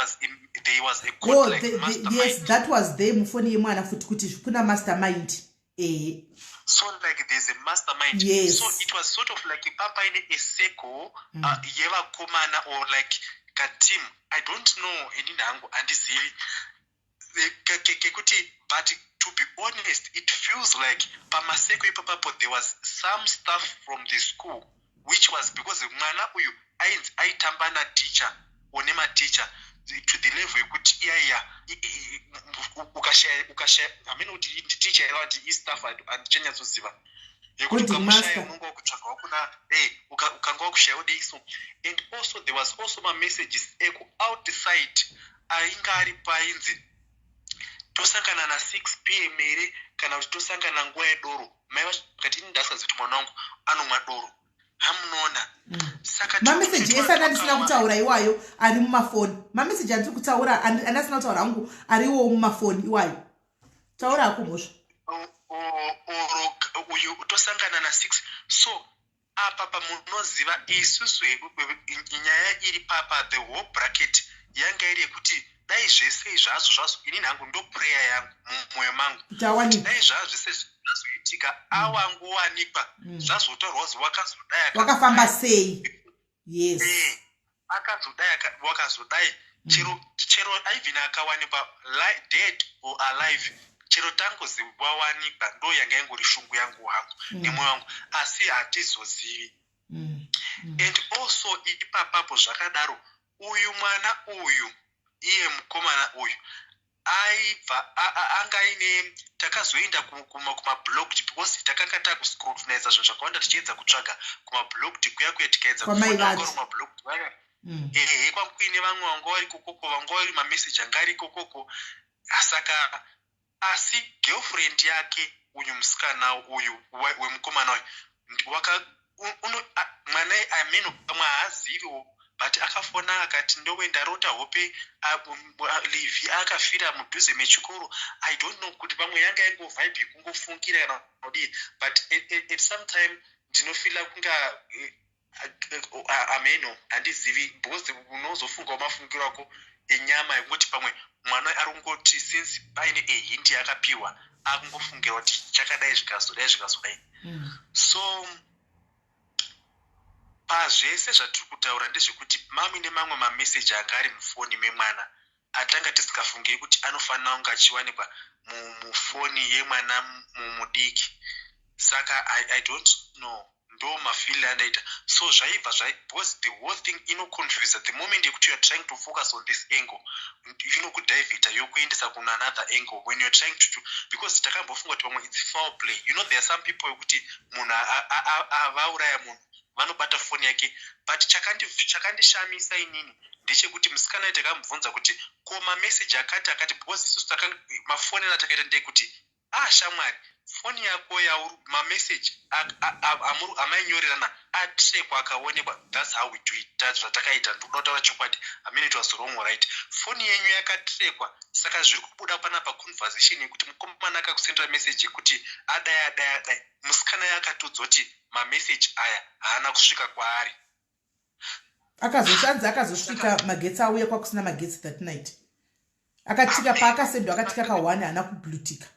S9: was a
S1: code, oh, like the, yes, that was there mufoni yemwana futi, kuti kuna mastermind, ehe.
S9: So like there's a mastermind. So it was sort of like papaine a circle yevakomana or like kateam, I don't know, inini hangu handizivi kekuti, but to be honest, it feels like pamaseko ipapapo there was some stuff from the school, which was because mwana uyu ainzi aitamba naticha one maticha to the level yekuti iyaiya ukashaya ukashaya, hamene kuti nditicha here kuti istaff, handichanyatsoziva, yekuti ukamushaya unonga wakutsvaga wakuna ukanga wakushaya udei. So and also there was also mamessages ekuoutside ainge ari painzi tosangana na6 p.m. here, kana kuti tosangana nguva yedoro. Mai vacho vakati, "Ini ndasingazivi kuti mwana wangu anomwa doro." Hamunoona.
S1: Saka mameseji ese andandisina kutaura iwayo ari mumafoni, mameseji andiri kutaura andasina kutaura hangu ariwo mumafoni iwayo. Taura hako, mhosva.
S9: Oro uyu tosangana na6. So apa pamunoziva isusu nyaya iri papa, the whole bracket yanga iri yekuti dai zvese zvazvo zvazvo, inini hangu ndo prayer yangu mumwoyo mangu, dai zvazvo zvese zvazoitika, awangowanikwa, zvazotaurwa kuzi wakazodai.
S1: Wakafamba sei, yes.
S9: Akazodai, wakazodai, chero chero even akawanikwa dead or alive, chero tangozi wawanikwa, ndo yanga ingori shungu yangu hangu nemwoyo wangu, asi hatizozivi. And also ipapapo zvakadaro, uyu mwana uyu, iye mukomana uyu aibva anga aine, takazoenda kumablocked, because takanga takuscrutiniza zvinhu zvakawanda, tichiedza kutsvaga kumablocked kuya kuya, tikaedza
S1: kumablocked.
S9: Ehe, kwangu kuine vamwe vanga vari kokoko, vanga vari mameseji anga ari kokoko. Saka asi girlfriend yake uyu, musikana uyu wemukomana uyu, mwana ameno pamwe haaziviwo, but akafona akati, "Ndowe ndarota hope, Livi akafira mudhuze mechikoro." I don't know kuti pamwe yanga ingo vibe yekungofungira kana kudii, but at some time ndinofila kunga ameno, handizivi, because unozofungawo mafungiro ako enyama yekungoti pamwe mwana ari kungoti since paine ehint yakapiwa, akungofungira kuti chakadai zvikazodai zvikazodai. So pazvese zvatiri kutaura ndezvekuti mamwe nemamwe mameseji anga ari mufoni memwana atanga tisingafungiri kuti anofanira kunge achiwanikwa mufoni yemwana mudiki. Saka I don't know. Ndo mafeel andaita. So zvaibva zvai, because the whole thing inoconfusa the moment yekuti you are trying to focus on this angle, inokudivhita yokuendesa kuna another angle when you are trying to do, because takambofunga kuti pamwe it's foul play. There are some people yekuti munhu avauraya munhu, vanobata foni yake. But chakandishamisa inini ndechekuti musikana takamubvunza kuti ko mameseji akati akati, because isusu mafonero atakaita ndeyekuti, "Ah, shamwari, foni yako yauri mameseji amainyorerana atrackwa, akaonekwa." That's how we do it. That's zvatakaita. Ndikuda kutaura chokwadi. I mean, it was wrong, right? Foni yenyu yakatrackwa, saka zviri kubuda panapa conversation yekuti mukomana akakusendera meseji yekuti adai, adai, adai. Musikana yakatodzwa kuti mameseji aya haana kusvika kwaari.
S1: Akazoshanzi akazosvika magetsi auya, kwakusina magetsi that night. Akatika paakasendwa, akatika ka1, haana kublutika.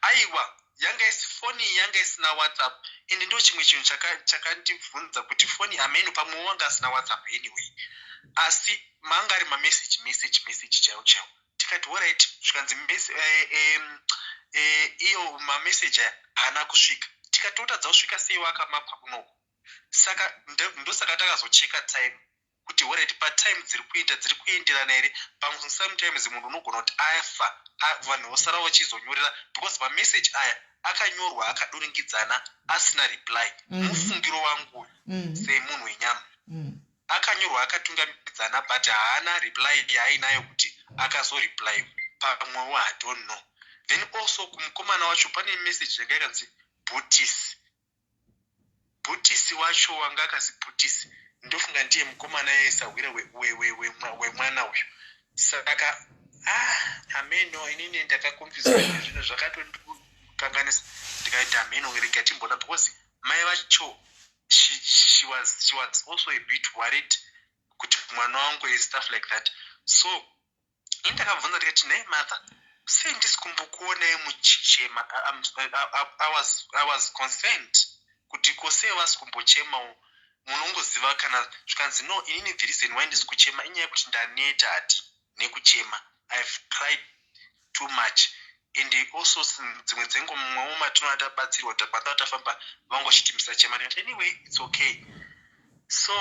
S9: Aiwa, yanga isi foni, yanga isina WhatsApp. Ende ndo chimwe chinhu chakandibvunza kuti foni ameno pamwe wanga asina WhatsApp. Anyway, asi manga ari mameseji, message, message chaiwo chaiwo. Tikati alright, zvikanzi iyo mameseji aya haana kusvika. Tikatotadza kusvika sei wakamapwa kunoko? Saka ndosaka takazocheka time kuti alright, patime dziri kuita dziri kuenderana here. Pamwe sometimes munhu unogona kuti afa, vanhu vosara vachizonyorera, because mameseji aya akanyorwa akaduringidzana asina reply. Mufungiro wangu semunhu wenyama, akanyorwa akatungamidzana, but haana reply yaainayo kuti akazoreply pamwewo. I don't know. Then also kumukomana wacho pane message yanga yakanzi Bhutis. Bhutisi wacho wanga akazi Bhutisi, ndofunga ndiye mukomana esahwira wemwana uyu. Saka, ah, ameno, inini ndakakonfuswa nezvinhu zvakatondikanganisa. Ndikaita ameno, rega timbona, because mai vacho she was also a bit worried kuti mwana wangu is stuff like that. So ini ndakabvunza ndikati, "Nhai mother, sei ndisi kumbokuonai muchichema?" I was concerned kuti ko sei vasi kumbochemawo. Munongoziva kana zvikanzi, "No, inini the reason why ndisi kuchema inyaya yekuti ndaneta hati nekuchema. I've cried too much." And also dzimwe dzengo mumwewo matinova tabatsirwa, tapanda tafamba, vanga vachiti musachema. Ndikati, "Anyway, it's okay." So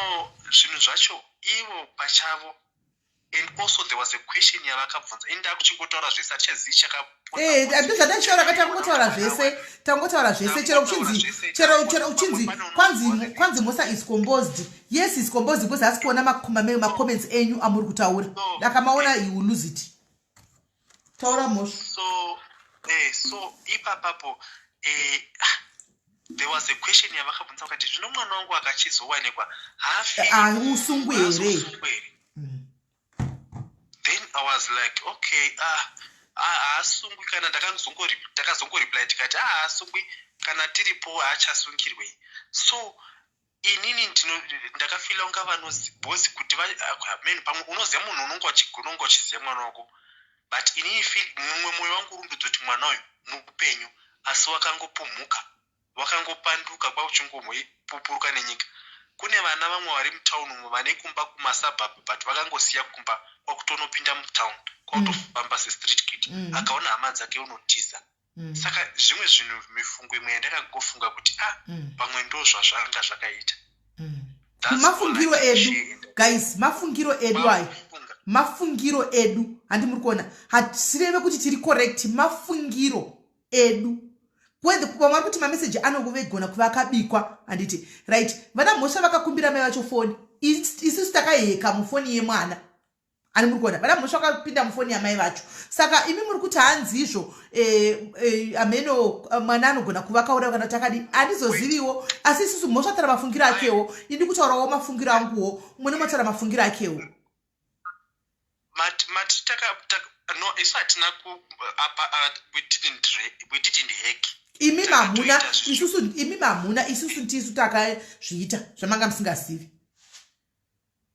S9: zvinhu zvacho ivo pachavo. And also there was a question yavakabvunza. Ini ndakuchingotaura zvese, hatichazivi.
S1: Ndozvatachitaura ka, tangotaura zvese, tangotaura zvese. Chero uchinzi, chero uchinzi kwanzi Mosa is composed. Yes, is composed because hasi kuona macomments enyu amuri kutaura. Akamaona, you will lose it. Taura, Mhosva.
S9: So ipapapo there was a question yavakabvunza vakati, "Zvino mwana wangu akachizowanikwa,
S1: hausungwi here?"
S9: Haasungwi here? Then I was like, "Okay, ah, haasungwi." Kana takazongoreply tikati, "Ah, haasungwi kana tiripo, haachasungirwei." So inini ndakafeela kunga vanobhozi kuti men pamwe unoziva munhu unonga uchiziva mwana wako, but inini mumwe mwoyo wangu uri kuti mwana uyu mupenyu, asi wakangopumhuka, wakangopanduka, kwakuchingopupuruka nenyika. Kune vana vamwe vari mutauni umo vane kumba kumasuburbs, but vakangosiya kumba kwakutonopinda mutauni, kwakutofamba sestreet kid. Akaona hama dzake unotiza. Saka zvimwe zvinhu, mifungo imwe yandakangofunga kuti, ah, pamwe ndo zvazvanga zvakaita.
S1: Mafungiro edu, guys, mafungiro edu ayo, mafungiro edu. Handi muri kuona, hatisireve kuti tiri correct. Mafungiro edu. Vamwe vari kuti mameseji anokuvegona kuva akabikwa, handiti? Right, vana Mhosva vakakumbira mai vacho foni. Isusu takaheka mufoni yemwana ani. Muri kuona, vana Mhosva vakapinda mufoni yamai vacho. Saka imi muri kuti hanzizvo ameno mwana anogona kuva kauraiwa kana takadi, handizoziviwo. Asi isusu, Mhosva tara mafungiro akewo, ini kutaurawo mafungiro anguwo, umwe nemataura mafungiro akewo.
S9: Mati no, isu hatina apa, we didn't hack.
S1: Imi mamuna isusu, imi mamuna isusu, tisu takazviita zvamanga musingazivi.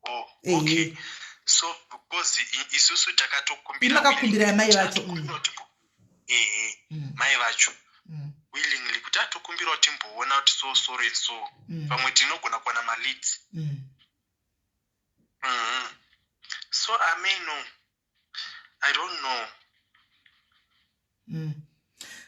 S9: Oh, okay. So because isusu takatokumbira.
S1: Makakumbira mai vacho.
S9: Ehe, mai vacho willingly kuti atokumbirawo timboona kuti so sorry, so pamwe tinogona kuwana maleads. So I may know, I don't know.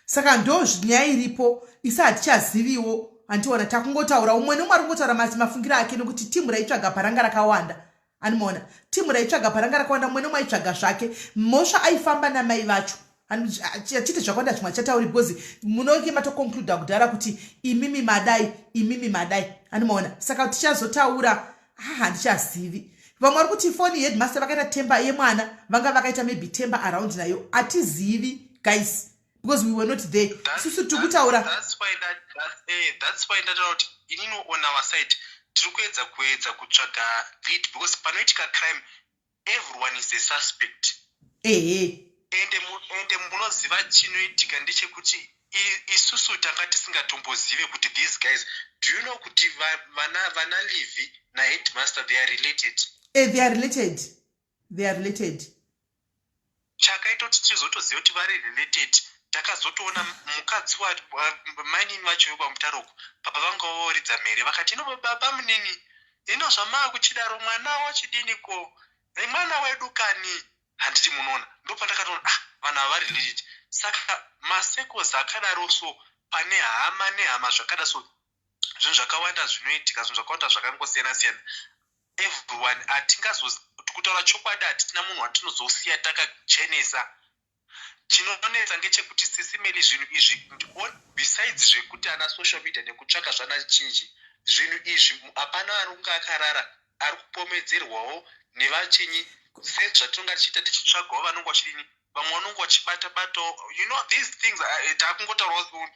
S1: Saka ndo nyaya iripo. Isi hatichaziviwo. Handiona takungotaura umwe neumwe ari kungotaura mafungiro ake, nekuti timu raitsvaga paranga rakawanda. Animaona timu raitsvaga paranga rakawanda, mumwe neumwe aitsvaga zvake. Mhosva aifamba namai vacho achiti zvakawanda zvimwe achatauri, because munonge matoconcluda kudhara kuti imimi madai, imimi madai. Animaona saka tichazotaura. Ha, handichazivi. Vamwe vari kuti foni headmaster vakaita temba yemwana, vanga vakaita maybe temba around nayo. Hatizivi guys, because we were not there. Isusu tiri kutaura.
S9: That's why ndataura kuti inini on our side tiri kuedza kutsvaga lead, because panoitika crime everyone is a suspect. Ende munoziva chinoitika ndechekuti isusu tanga tisingatombozive kuti these guys, do you know kuti vana Livi naheadmaster, they are related?
S1: They are related, they are related.
S9: Chakaita kuti tizotoziva kuti vari related, takazotoona mukadzi wamainini vacho vekwaMutaroko pavanga voridza mhere, vakati, "Ino baba munini, ino zvamaa kuchidaro, mwana wachidini ko, mwana wedu kani?" Handiti munoona, ndopandakatoona, ah, vanhu ava vari related. Saka macircles akadaro, so pane hama nehama zvakada, so zvinhu zvakawanda zvinoitika, zvinhu zvakawanda zvakangosiyana siyana. Everyone, hatingazo kutaura chokwadi, hatitina munhu watinozosiya takachenesa. Chinonetsa ngechekuti, Sisi Melly, zvinhu izvi, besides zvekuti ana social media nekutsvaka zvana chinji, zvinhu izvi hapana ari kunge akarara, ari kupomedzerwawo nevachinyi, sezvatinonga tichiita tichitsvagawo vanonge vachidini, vamwe vanonge vachibata batawo. You know these things, taakungotaurawo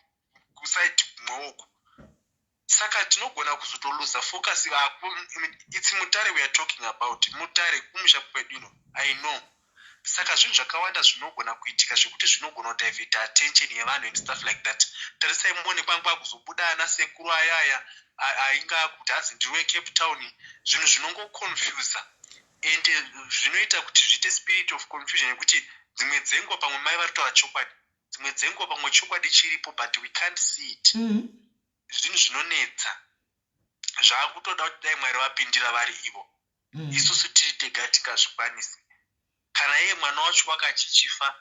S9: kuside kumweoko, saka tinogona kuzotoluza focus. It's Mutare we are talking about, Mutare kumusha kwedu ino, I know. Saka zvinhu zvakawanda zvinogona kuitika zvekuti zvinogona kudiverta attention yevanhu and stuff like that. Tarisai muone, kwangu kwakuzobuda ana sekuru ayaya ainga kuti hanzi ndiri weCape Town. Zvinhu zvinongoconfusa and zvinoita kuti zviite spirit of confusion, yekuti dzimwe dzenguva pamwe mai vari kutaura chokwadi, dzimwe dzenguva pamwe chokwadi chiripo, but we can't see it. Zvinhu zvinonetsa, zvaakutoda kuti dai Mwari vapindira vari ivo. Isusu tiri tega tingazvikwanisi. Kana iye mwana wacho wakachichifa,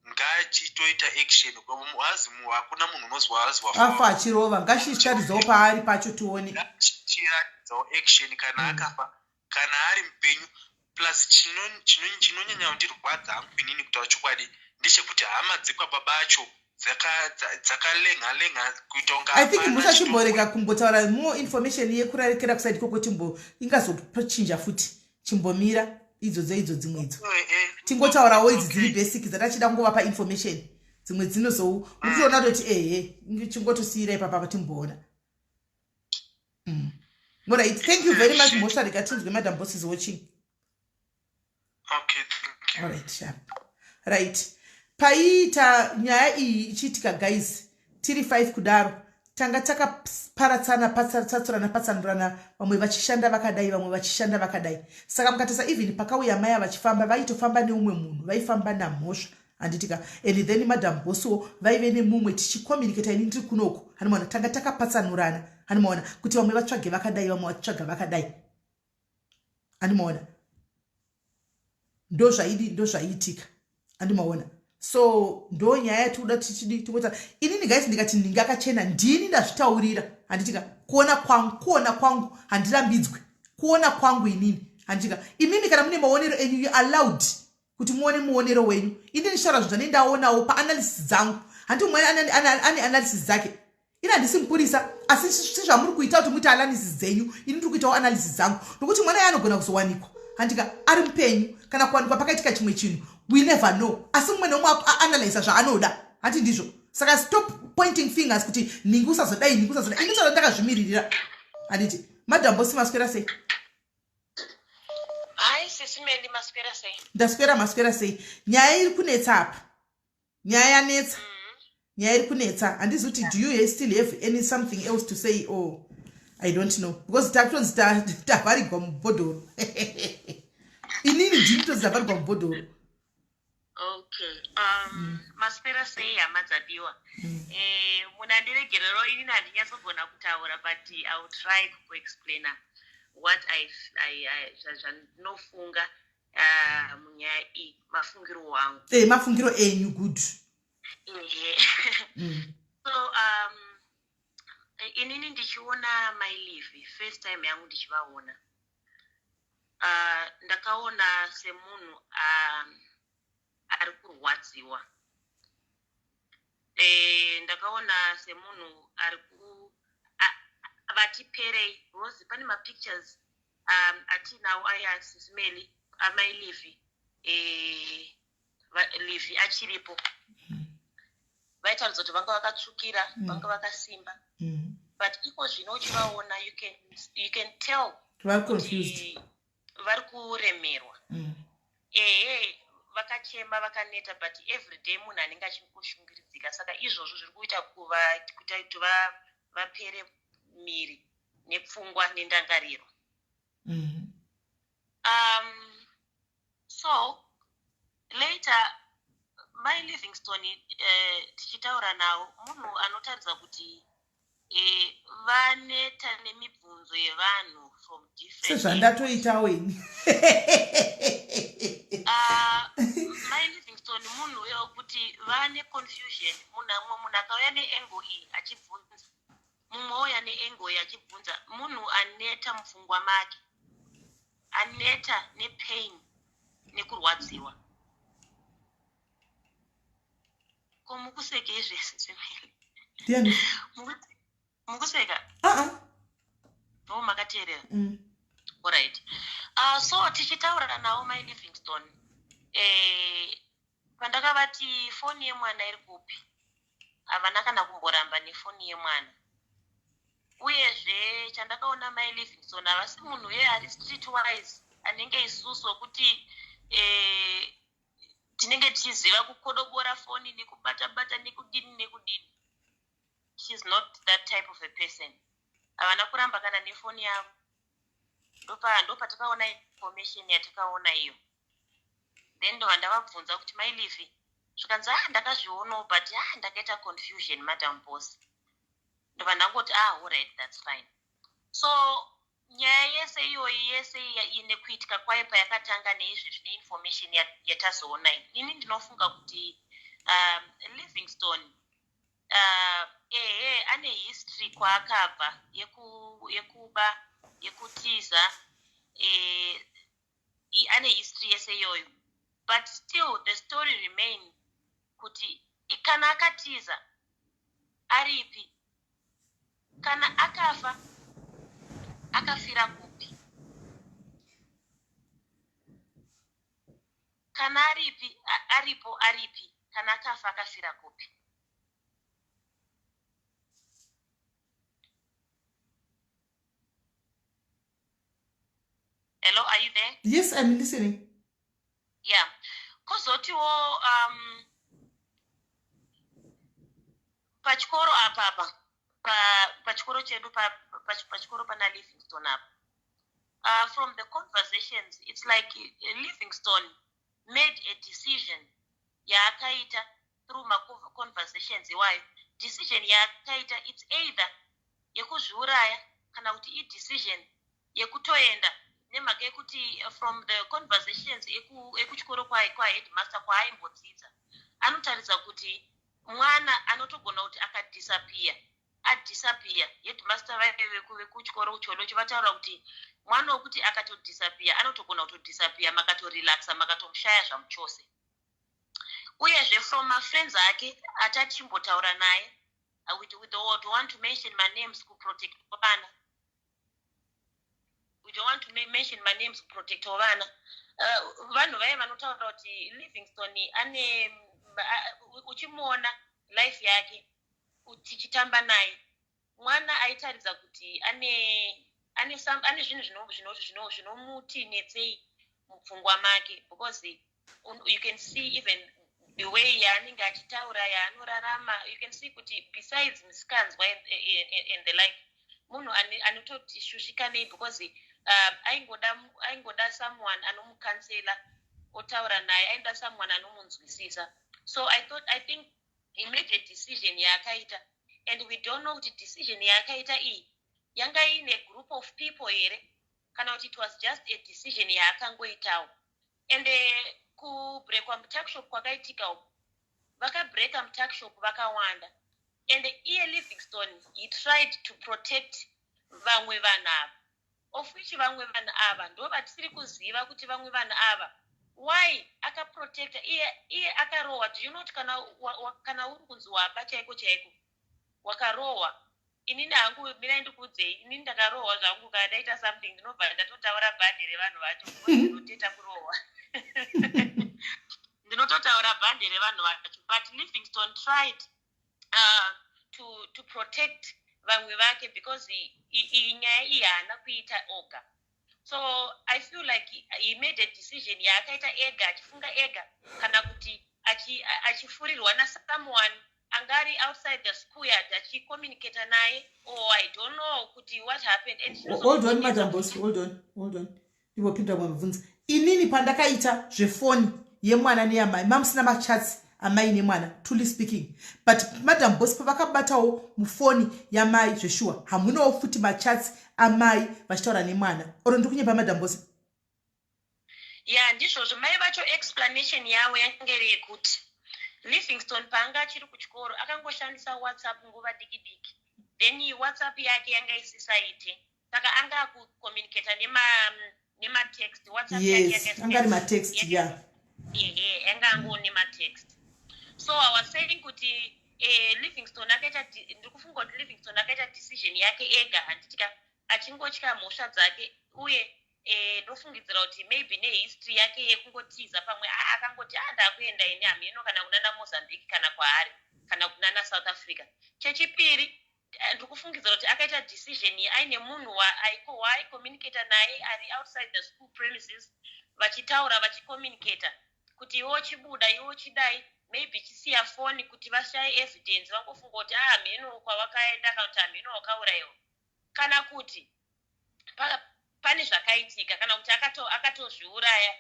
S9: ngachitoita action. Hazi hakuna munhu unozwa hazi
S1: afa achirova, ngachitaridzawo paari pacho tione.
S9: Ngachiratidzawo action kana akafa, kana ari mupenyu. Plus chinonyanya kundirwadza hangu inini, kutaura chokwadi, ndechekuti hama dzekwababa acho dzakalenga lenga kuita kunga
S1: I think musachimborega kumbotaura more information yekurarekera kuside ikoko. Chimbo ingazochinja futi, chimbomira idzodzo, idzo dzimwe idzo. Tingotaurawo idzi dziri basic dzatachida kungovapa information. Dzimwe dzinozou urikutoona toti ehe, chingotosiyira ipapapa timboona. Alright, thank you very much, Mhosva. Rega tinzwe Madam Boss is watching.
S9: Okay, thank you.
S1: Alright, sharp. Right, paiita nyaya iyi ichiitika guys, tiri 5 kudaro, tanga takaparatsana, patsaturana, patsanurana, vamwe vachishanda vakadai, vamwe vachishanda vakadai. Saka mukatarisa, even pakauya maya vachifamba, vaitofamba neumwe munhu, vaifamba naMhosva, handitika? And then Madam Boswo vaive nemumwe, tichicommunicata. Ini ndiri kunoko, hanimaona, tanga takapatsanurana, hanimaona, kuti vamwe vatsvage vakadai, vamwe vatsvaga vakadai, handimaona. Ndo zvaidi, ndo zvaiitika, handimaona. So ndo nyaya yatikuda tichidi tingota. Inini guys, ndikati ndingakachena, ndini ndazvitaurira, handitika? Kuona kwangu, kuona kwangu, handirambidzwe kuona kwangu inini, handitika? Imimi kana mune maonero enyu, you allowed kuti muone muonero wenyu. Ini ndichitaura zvinhu zvane ndaonawo paanalysis dzangu. Handi umwe ane analysis dzake. Ini handisi mupurisa, asi sezvamuri kuita kuti muite analysis dzenyu, ini ndiri kuitawo analysis dzangu, nokuti mwana iye anogona kuzowanikwa, handika, ari mupenyu, kana kuwanikwa pakaitika chimwe chinhu, we never know. Asi mumwe neumwe aanalysa zvaanoda, handi ndizvo? Saka stop pointing fingers kuti nhingi usazodai, nhingi usazodai. Ini tsara ndakazvimiririra, handiti? Madam Boss, maswera sei?
S10: Hai Sisi Melly, maswera sei?
S1: Ndaswera, maswera sei? Nyaya iri kunetsa apa, nyaya yanetsa, nyaya iri kunetsa. Handizi kuti do you still have any something else to say or I don't know, because takutonzi tavharigwa mubhodhoro. Inini ndini tonzi tavharigwa mubhodhoro.
S10: Okay, maswera sei hama dzadiwa? Munandiregerero, inini handinyatsogona kutaura, but I will try kuexplaina what zvandinofunga munyaya iyi, mafungiro angu.
S1: Mafungiro enyu, good.
S10: Ehe. So Inini ndichiona Mai Livi first time yangu ndichivaona, ndakaona semunhu ari kurwadziwa. Ndakaona semunhu ari ku vati perei, because pane mapictures atinawo aya, Sis Melly, amai Livi, Livi achiripo, vaitaridza kuti vanga vakatsvukira, vanga vakasimba, but iko zvino uchivaona, you can tell
S1: vari confused,
S10: kuti vari kuremerwa. Ehe, vakachema, vakaneta, but every day munhu anenge achingoshungiridzika. Saka izvozvo zviri kuita kuita kuti vapere miri nepfungwa nendangariro. So later Mai Livingstone, tichitaura navo, munhu anotaridza kuti vaneta nemibvunzo yevanhu from different
S1: Sezvandatoitawo ini.
S10: Mai Livingstone munhu wekuti vane confusion. Munhu amwe, munhu akauya neangle iyi achibvunza, mumwe ouya neangle iyi achibvunza. Munhu aneta mupfungwa make, aneta nepain nekurwadziwa. Ko mukusekei zvese zvimene?
S1: Ndiani?
S10: Mukuseka?
S1: Aa.
S10: No, makateerera. Alright, so tichitaura navo Mai Livingstone, pandakavati foni yemwana iri kupi, havana kana kumboramba nefoni yemwana. Uyezve chandakaona, Mai Livingstone havasi munhu uye ari street wise anenge isusu wekuti tinenge tichiziva kukodobora foni nekubata bata nekudini nekudini. She's not that type of a person. Havana kuramba kana nefoni yavo. Ndopatakaona information yatakaona iyo. Then ndobva ndavabvunza kuti, "Mai Livi?" Zvikanzi, "Ah, ndakazvionawo, but ah, ndakaita confusion, Madam Boss." Ndobva ndangoti, "Ah, alright, that's fine." So nyaya yese iyoyi yese ine kuitika kwayo payakatanga neizvi neinformation yatazoona iyi, inini ndinofunga kuti Livingstone, ehe, ane history kwaakabva yekuba, yekutiza, ane history yese iyoyo, but still the story remain kuti kana akatiza aripi, kana akafa akafira kupi, kana aripi, aripo aripi, kana akafa akafira kupi. Hello, are you there?
S1: Yes, I'm listening.
S10: Yeah, kuzotiwo pachikoro apapa, pachikoro chedu, pachikoro pana Livingstone apa, from the conversations, it's like Livingstone made a decision yaakaita through maconversations iwayo. Decision yaakaita, it's either yekuzviuraya kana kuti idecision yekutoenda, nemhaka yekuti from the conversations ekuchikoro kwaheadmaster kwaaimbodzidza, anotaridza kuti mwana anotogona kuti akadisappear, adisappear. Headmaster vaive vekuchikoro kuCholochi vataura kuti mwana wekuti akatodisappear, anotogona kutodisappear, makatorelaxa, makatomushaya zvamuchose. Uyezve from mafriends ake atachimbotaura naye, we don't want to mention manames kuprotect vana, we don't want to mention manames kuprotecta vana, vanhu vaive vanotaura kuti Livingstone ane uchimuona life yake, tichitamba naye, mwana aitaridza kuti ane zvinhu zvinomuti netsei mupfungwa make, because you can see even the way yaanenge achitaura, yaanorarama, you can see kuti besides misikanzwa and the like, munhu anototi shushikanei, because aingoda someone anomucounsela, otaura naye, ainoda someone anomunzwisisa. So I think he made a decision yaakaita, and we don't know kuti decision yaakaita iyi yanga iine group of people here, kana kuti it was just a decision yaakangoitawo. And kubrekwa mutuckshop kwakaitika uku, vakabreaka mutuckshop vakawanda. And iye Livingstone, he tried to protect vamwe vanhu ava, of which vamwe vanhu ava ndo vatisiri kuziva kuti vamwe vanhu ava why akaprotecta iye. Iye akarohwa. Do you know kuti kana uri kunzi waba chaiko chaiko, wakarohwa? Inini hangu, mirai ndikuudzei, inini ndakarohwa zvangu. Kana ndaita something, ndinobva ndatotaura bhandi revanhu vacho. Ndinoteta kurohwa, ndinototaura bhandi revanhu vacho. But Livingstone tried to protect vamwe vake because iyi nyaya iyi haana kuita oga. So I feel like he made a decision yaakaita ega, achifunga ega, kana kuti achifurirwa nasomeone angari outside the schoolyard achicommunicata naye, or I don't know kuti what happened. And
S1: Hold on, Madam Boss, hold on, hold on, ndivopinda mubvunza. Inini pandakaita zvefoni yemwana neyamai, mamusina machats amai nemwana, truly speaking. But Madam Boss pavakabatawo mufoni yamai, zveshuwa hamunawo futi machats amai vachitaura nemwana, oro ndiri kunyepa, Madam Boss?
S10: Ya, ndizvozvo. Mai vacho, explanation yavo yange iri yekuti Livingston paanga achiri kuchikoro akangoshandisa WhatsApp nguva diki diki, then WhatsApp yake yanga isisaite, saka anga akucommunicata nematext. WhatsApp yake
S1: Yes, anga ari matext, ya.
S10: Ehe, yanga angoo nematext. So I was saying kuti Livingston akaita, ndiri kufunga kuti Livingston akaita decision yake ega, handitika, achingotya mhosva dzake. Uye ndofungidzira kuti maybe nehistory yake yekungotiza, pamwe akangoti, "A, ndakuenda ini, hameno kana kunana Mozambique, kana kwaari, kana kunana South Africa." Chechipiri, ndiri kufungidzira kuti akaita decision iyi aine munhu waaicommunicata naye ari outside the school premises, vachitaura, vachicommunicata kuti iwe uchibuda, iwe uchidai, maybe chisiya foni kuti vashaye evidence, vangofunga kuti, "Ah, hameno kwawakaenda," kana kuti, "Hameno wakaurayiwa," kana kuti pane zvakaitika, kana kuti akatozviuraya,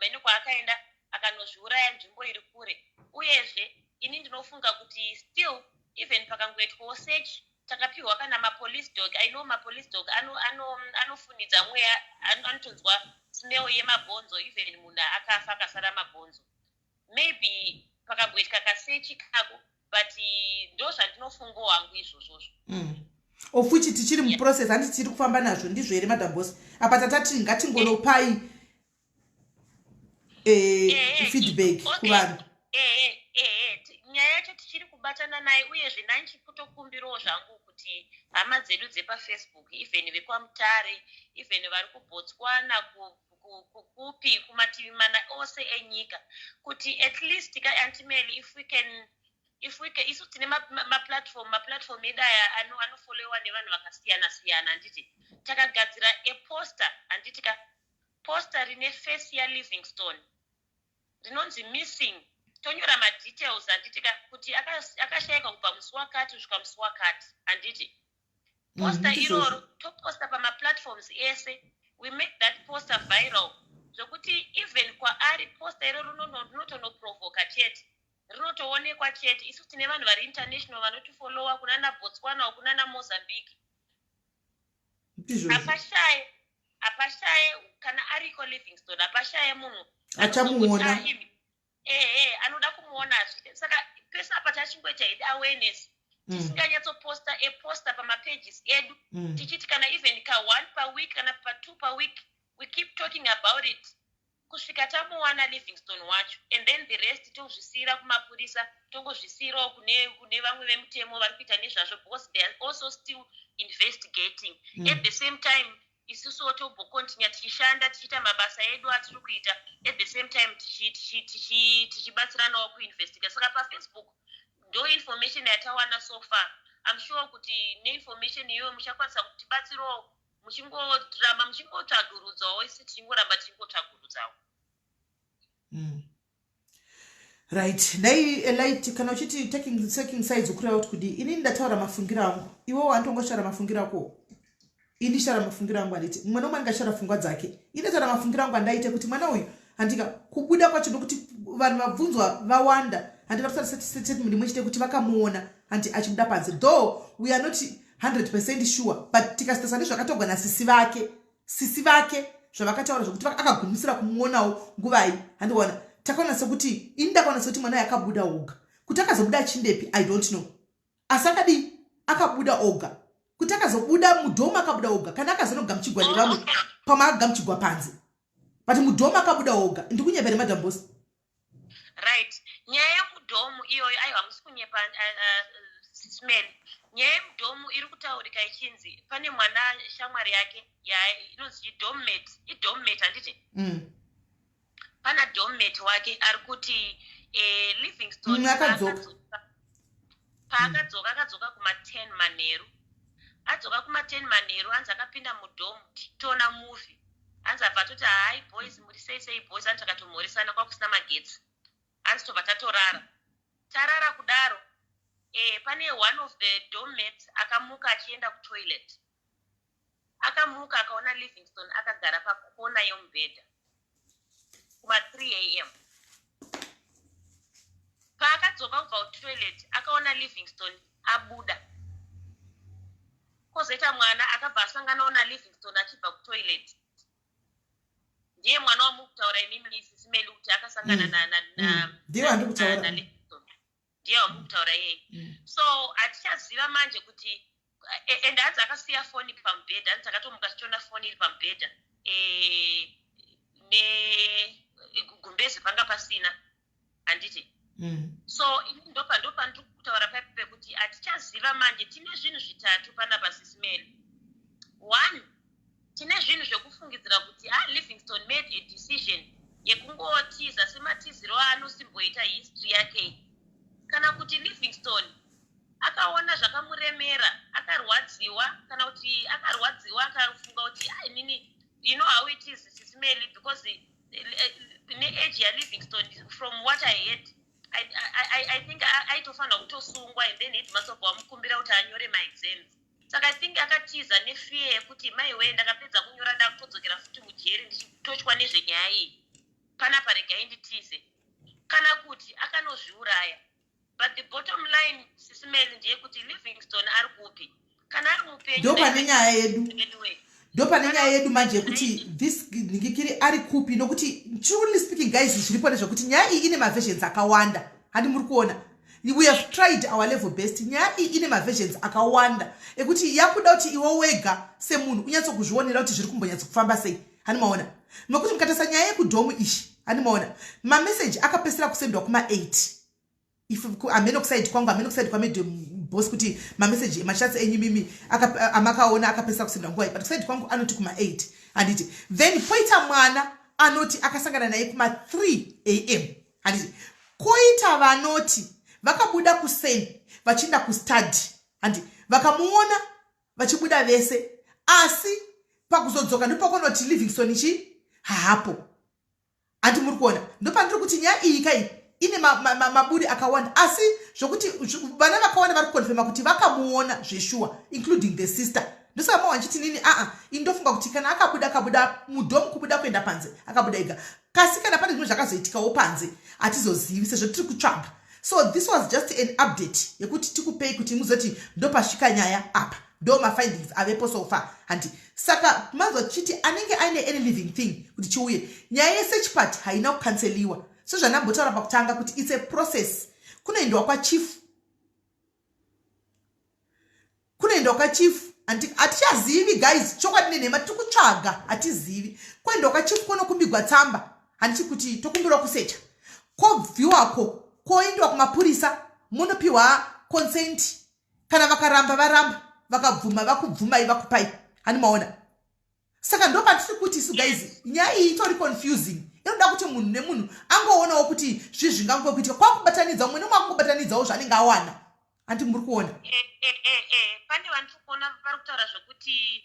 S10: mheno kwaakaenda akanozviuraya, nzvimbo iri kure. Uyezve ini ndinofunga kuti still, even pakangoitwawo search, takapiwa kana mapolice dog, I know mapolice dog anofunidza ano mweya, anotonzwa smell yemabhonzo, even munhu akafa akasara mabhonzo. Maybe pakamboitika kasearch kako, but ndo zvandinofungawo hangu izvozvozvo.
S1: Of which tichiri muprocess, handi tiri kufamba nazvo, ndizvo here, Madam Boss? Apa tatati ngatingonopai feedback kuvanhu.
S10: Ehe, nyaya yacho tichiri kubatana naye. Uyezve nanchikutokumbirawo zvangu kuti hama dzedu dzepaFacebook, even vekwaMutare, even vari kuBotswana, kupi, kumativi mana ose enyika, kuti at least ka, Auntie Melly, if we can, isu tine maplatform edu aya anofollowa nevanhu vakasiyana siyana, handiti? Takagadzira aposter, handiti ka, poster rine face yaLivingstone rinonzi "missing", tonyora madetails, handiti ka, kuti akashayika kubva musi wakati kusvika musi wakati, handiti? Poster iroro toposta pamaplatforms ese. We make that poster viral zvokuti even kwaari poster iroro rinotonoprovoka chete, rinotoonekwa chete. Isu tine vanhu vari international vanotifollowa kunana Botswana, kunana Mozambique.
S1: Ndizvozvo.
S10: Hapashaye kana ariko Livingstone, hapashaye munhu
S1: achamuona.
S10: Anozongoti, "Ah, ehe, anoda kumuona." Hazviite. Saka pese apa tachingoita head awareness, tisinganyatsoposta aposter pamapages edu, tichiti kana even ka1 paweek, kana pa2 paweek, we keep talking about it kusvika tamuwana Livingstone wacho, and then the rest tozvisiyira kumapurisa, tongozvisiyirawo kune vamwe vemutemo vari kuita nezvazvo, because they are also still investigating. At the same time, isusuwo tombocontinue tichishanda, tichiita mabasa edu atiri kuita, at the same time tichibatsiranawo kuinvestigate. Saka paFacebook ndo information yatawana so far. I'm sure kuti neinformation iyoyo muchakwanisa kutibatsirawo, muchingoramba muchingotsvagurudzawo, isi tichingoramba tichingotsvagurudzawo.
S1: Right, nhai Elite, kana uchiti taking sides, ukureva kuti kudii? Inini ndataura mafungiro angu, iwewo wandongotaura mafungiro ako, ini ndichitaura mafungiro angu, handiti? Mumwe nomwe angachitaura pfungwa dzake. Ini ndataura mafungiro angu andaite kuti mwana uyu, handika, kubuda kwacho, nokuti vanhu vabvunzwa vawanda, handi, vari kutaura statement imwe chete kuti vakamuona, handi, achibuda panze, though we are not 100% sure. But tikasitarisa nezvakatogwa nasisi vake, sisi vake zvavakataura zvokuti akagumisira kumuonawo nguvai, handikuona, takaona sekuti, ini ndakaona sekuti mwana uyu akabuda oga. Kuti akazobuda achindepi, I don't know. Asi akadii? Akabuda oga. Kuti akazobuda mudhomu akabuda oga, kana akazonogamuchigwa nevamwe, pamwe akagamuchigwa panze, but mudhomu akabuda oga. Ndikunyepa here, Madam Boss?
S10: Right, nyaya yemudhomu iyoyo, aiwa, hamusi kunyepa, Sis Melly. Nyaya yemudhomu iri kutaurika ichinzi pane mwana shamwari yake inonzi idommate, idommate, handiti? Pana dormmate wake ari kuti Livingstone
S1: Akadzoka.
S10: Paakadzoka, akadzoka kuma-10 manheru. Adzoka kuma-10 manheru, hanzi akapinda mudhomu tichiona movie. Hanzi abva atoti, "Hai boys, muri sei sei boys?" Hanzi takatomhoresana, kwakusina magetsi. Hanzi tobva tatorara. Tarara kudaro, pane one of the dormmates akamuka achienda kutoilet. Akamuka akaona Livingstone akagara pakona yomubhedha kuma-3 a.m. Paakadzoka kubva kutoilet, akaona Livingstone abuda. Kwozoita mwana akabva asanganawo naLivingstone achibva kutoilet. Ndiye mwana wamukutaura imimi, Sis Melly, kuti akasangana
S1: Ndiye wandiri kutaura.
S10: naLivingstone. Ndiye wamukutaura iyeye. So hatichaziva manje kuti and hanzi akasiya foni pamubhedha. Hanzi takatomuka tichiona foni iri pamubhedha, negumbezi panga pasina, handiti? So ini ndopa ndiri kutaura paipo pekuti hatichaziva manje. Tine zvinhu zvitatu panapa, Sis Melly. One, tine zvinhu zvekufungidzira kuti ah, Livingstone made a decision yekungotiza sematiziro aanosimboita, history yake. Kana kuti Livingstone akaona zvakamuremera, akarwadziwa, kana kuti akarwadziwa akafunga kuti ah, inini, you know how it is, Sis Melly, because neage yaLivingstone, from what I heard, I think aitofanira kutosungwa and then headmaster wamukumbira kuti anyore maexams. Saka I think akatiza nefear yekuti, "Maiwe, ndakapedza kunyora, ndakutodzokera futi mujeri ndichitotywa nezvenyaya iyi panapa, regai nditize." Kana kuti akanozviuraya. But the bottom line, Sis Melly, ndeyekuti Livingstone ari kupi kana ari mupenyu?
S1: Ndo pane nyaya yedu.
S10: Anyway.
S1: Ndo pane nyaya yedu manje yekuti this nhingikiri ari kupi, nokuti truly speaking, guys, zviripo ndezvekuti nyaya iyi ine maversions akawanda. Handi muri kuona? We have tried our level best. Nyaya iyi ine maversions akawanda ekuti yakuda kuti iwe wega semunhu unyatsokuzvionera kuti zviri kumbonyatsokufamba sei. Hani maona? Nokuti mukatarisa nyaya yekudhomu ishi, hani maona mameseji akapesera kusendwa kuma-8 if hamene kuside kwangu, hamene kuside kwaMadam Boss, kuti mameseji, machats enyu mimi amakaona akapesera kusendwa nguva, but kuside kwangu anoti kuma-8, handiti? Then poita mwana anoti akasangana naye kuma-3 a.m., handiti? Koita vanoti vakabuda kuseni vachienda kustudy, handi? Vakamuona vachibuda vese, asi pakuzodzoka ndopakonoti Livingston chi haapo. Handi muri kuona? Ndopandiri kuti nyaya iyi kai ine maburi akawanda, asi zvokuti vana vakawanda vari kuconfirma kuti vakamuona zveshuwa, including the sister. Ndosaka mawa nchiti nini, aa, ini ndofunga kuti kana akabuda, akabuda mudhomu, kubuda kuenda panze, akabuda ega. Kasi kana pane zvimwe zvakazoitikawo panze, hatizozivi sezvo tiri kutsvaga. So this was just an update yekuti tikupei kuti muzoti ndopasvika nyaya apa, ndo mafindings avepo so far, handi? Saka manzwa tichiti anenge aine any living thing kuti chiuye. Nyaya yesearch party haina kucanceliwa, sezvandambotaura pakutanga kuti it's a process. Kunoendwa kwachief, kunoendwa kwachief. Hatichazivi, guys, chokwadi nenhema. Tiri kutsvaga, hatizivi. Kuendwa kwachief, kunokumbigwa tsamba, handiti, kuti tokumbirwa kusecha. Kobviwako, koendwa kumapurisa, munopiwa consent. Kana vakaramba, varamba; vakabvuma, vakubvumai, vakupai. Hani maona? Saka ndo patiri kuti isu, guys, nyaya iyi itori confusing. Inoda kuti munhu nemunhu angoonawo kuti zvii zvingangoe kuitika, kwakubatanidza umwe nemwe akungobatanidzawo zvaanenge awana. Handi muri kuona?
S10: Pane vandiri kuona vari kutaura zvokuti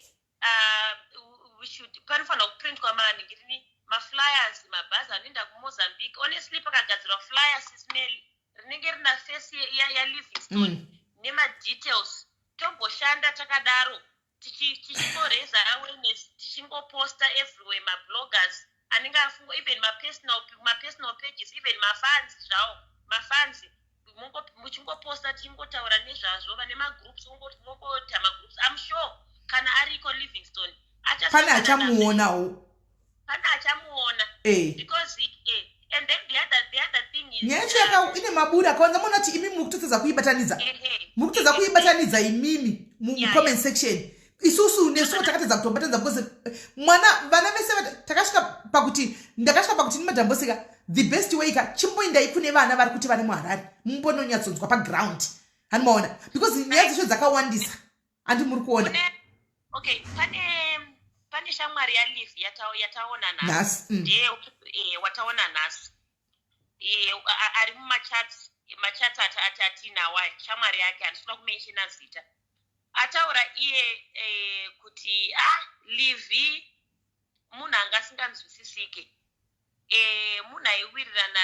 S10: panofanira kuprintwa manhingirini, maflyers, mabhazi anoenda kuMozambique. Honestly, pakagadzirwa flyers, Sis Melly, rinenge rina face yaLivingstone nemadetails, tomboshanda takadaro, tichingoreza awareness, tichingoposta everywhere, mabloggers anenge afungwa, even mapersonal pages, even mafans zvawo, mafans muchingoposta, tichingotaura nezvazvo, vane magroups mongoita magroups. I'm sure kana ariko Livingstone,
S1: pane achamuonawo.
S10: Pane achamuona. Because and then the other thing
S1: Nyaya yacho yaka ine maburi akawanza. Muona kuti imimi muri kutotadza kuibatanidza, muri kutadza kuibatanidza imimi mucomment section. Isusu nesuwo takatadza kutobatanidza because mwana, vana vese takasvika pakuti, ndakasvika pakuti nimadhambosika, the best way ka, chimboendai kune vana vari kuti vari muHarare, mumbononyatsonzwa paground, handimaona, because nyaya dzacho dzakawandisa, handi muri kuona?
S10: Okay, pane shamwari yaLiv yataona
S1: nhasi.
S10: Ndiye wataona nhasi, ari mumachats, machats ati atinawo, shamwari yake, handisina kumentiona zita, ataura iye kuti, ah, Livi munhu anga asinganzwisisike, munhu aiwirirana,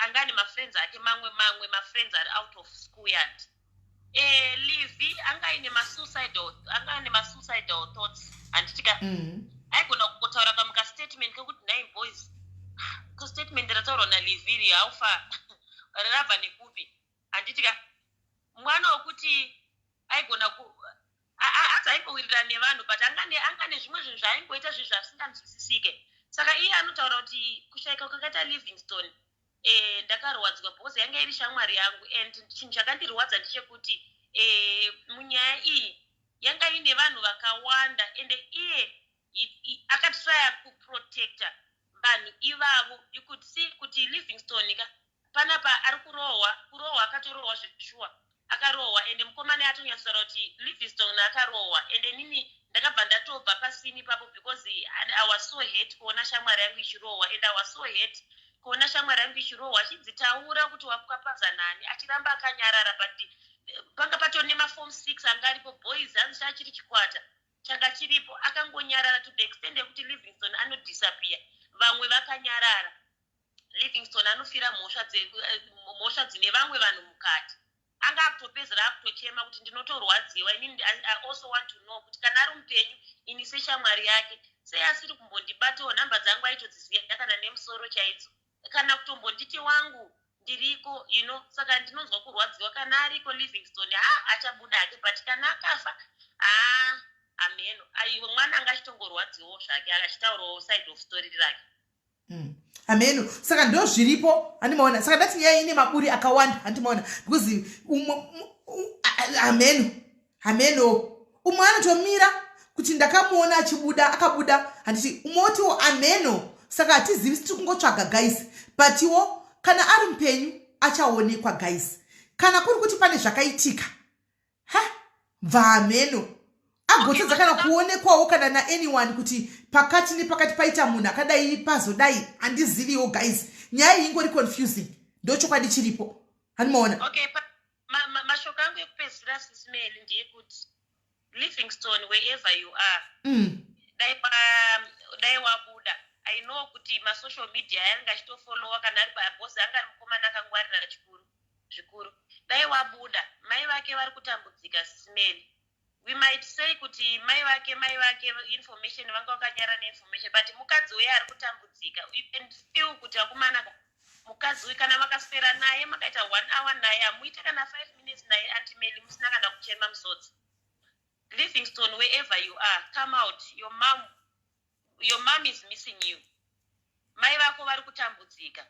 S10: anga ane mafriends ake, mamwe mafriends ari out of school yard. Livi anga aine masuicidal, anga ane masuicidal thoughts, handitika? Aigona kungotaura kamwe kastatement kekuti, "Nine boys," kastatement rataurwa naLiviri, how far rabva nekupi, handitika? Mwana wekuti aigona ku adzi aingowirirana nevanhu, but anga nezvimwe zvinhu zvaaingoita, zvinhu zvasinganzwisisike. Saka iye anotaura kuti kushayika kwakaita Livingstone, ndakarwadzwa because yanga iri shamwari yangu, and chinhu chakandirwadza ndechekuti munyaya iyi yanga ine vanhu vakawanda, ende iye akatraya kuprotecta vanhu ivavo. You could see kuti Livingstone ka panapa ari kurohwa, kurohwa akatorohwa zveshuwa, akarohwa, ende mukomana atonyatsotaura kuti Livingstone akarohwa. Ende nini ndakabva ndatobva pasini ipapo because I was so hurt kuona shamwari yangu ichirohwa, and I was so hurt kuona shamwari yangu ichirohwa, achidzitaura kuti wapaza nani, achiramba akanyarara. But panga patori nemaform six anga aripo, boys, hanzi chachiri chikwata changa chiripo, akangonyarara to the extent yekuti Livingstone anodisappear, vamwe vakanyarara. Livingstone anofira mhosva dzine vamwe vanhu mukati. Anga akutopedzera akutochema kuti ndinotorwadziwa inini. I also want to know kuti kana ari mupenyu, ini seshamwari yake, sei asiri kumbondibatawo? Nhamba dzangu aitodziziva kana nemusoro chaidzo, kana kutombonditi wangu ndiriko. Saka ndinonzwa kurwadziwa. Kana ariko Livingstone, ha, achabuda hake, but kana akafa, ha, hameno. Aiwe, mwana anga achitongorwadziwawo zvake, achitaurawo side of story rake.
S1: Hameno. Saka ndo zviripo, handimaona? Saka ndati nyaya ine maburi akawanda, handimaona? Because hameno, hameno, umwe anotomira kuti ndakamuona achibuda, akabuda, handiti? Umwe otiwo ameno. Saka hatizivi, tiri kungotsvaga, guys, butiwo kana ari mupenyu achaonekwa, guys. Kana kuri kuti pane zvakaitika, ha, bva hameno, agotadza kana kuonekwawo kana naanyone kuti pakati nepakati paita munhu akadai, pazodai, handiziviwo, guys. Nyaya iyi ingori confusing, ndo chokwadi chiripo, handimaona?
S10: Okay, mashoko angu ekupedzisira, Sis Meli, ndeyekuti Livingstone, wherever you are, dai wabuda. I know kuti masocial media ayanga achitofollowa kana ari pabhosi, anga ari mukomana akangwarira chikuru zvikuru. Dai wabuda. Mai vake vari kutambudzika, Sis Meli. We might say kuti mai vake information vanga vakanyara neinformation, but mukadzi uye ari kutambudzika. You can feel kuti akumanaka mukadzi uyu, kana makaswera naye, makaita one hour naye, hamuite kana 5 minutes naye, Aunty Meli, musina kana kuchema musodzi. Livingstone, wherever you are, come out. Your mom is missing you. Mai vako vari kutambudzika.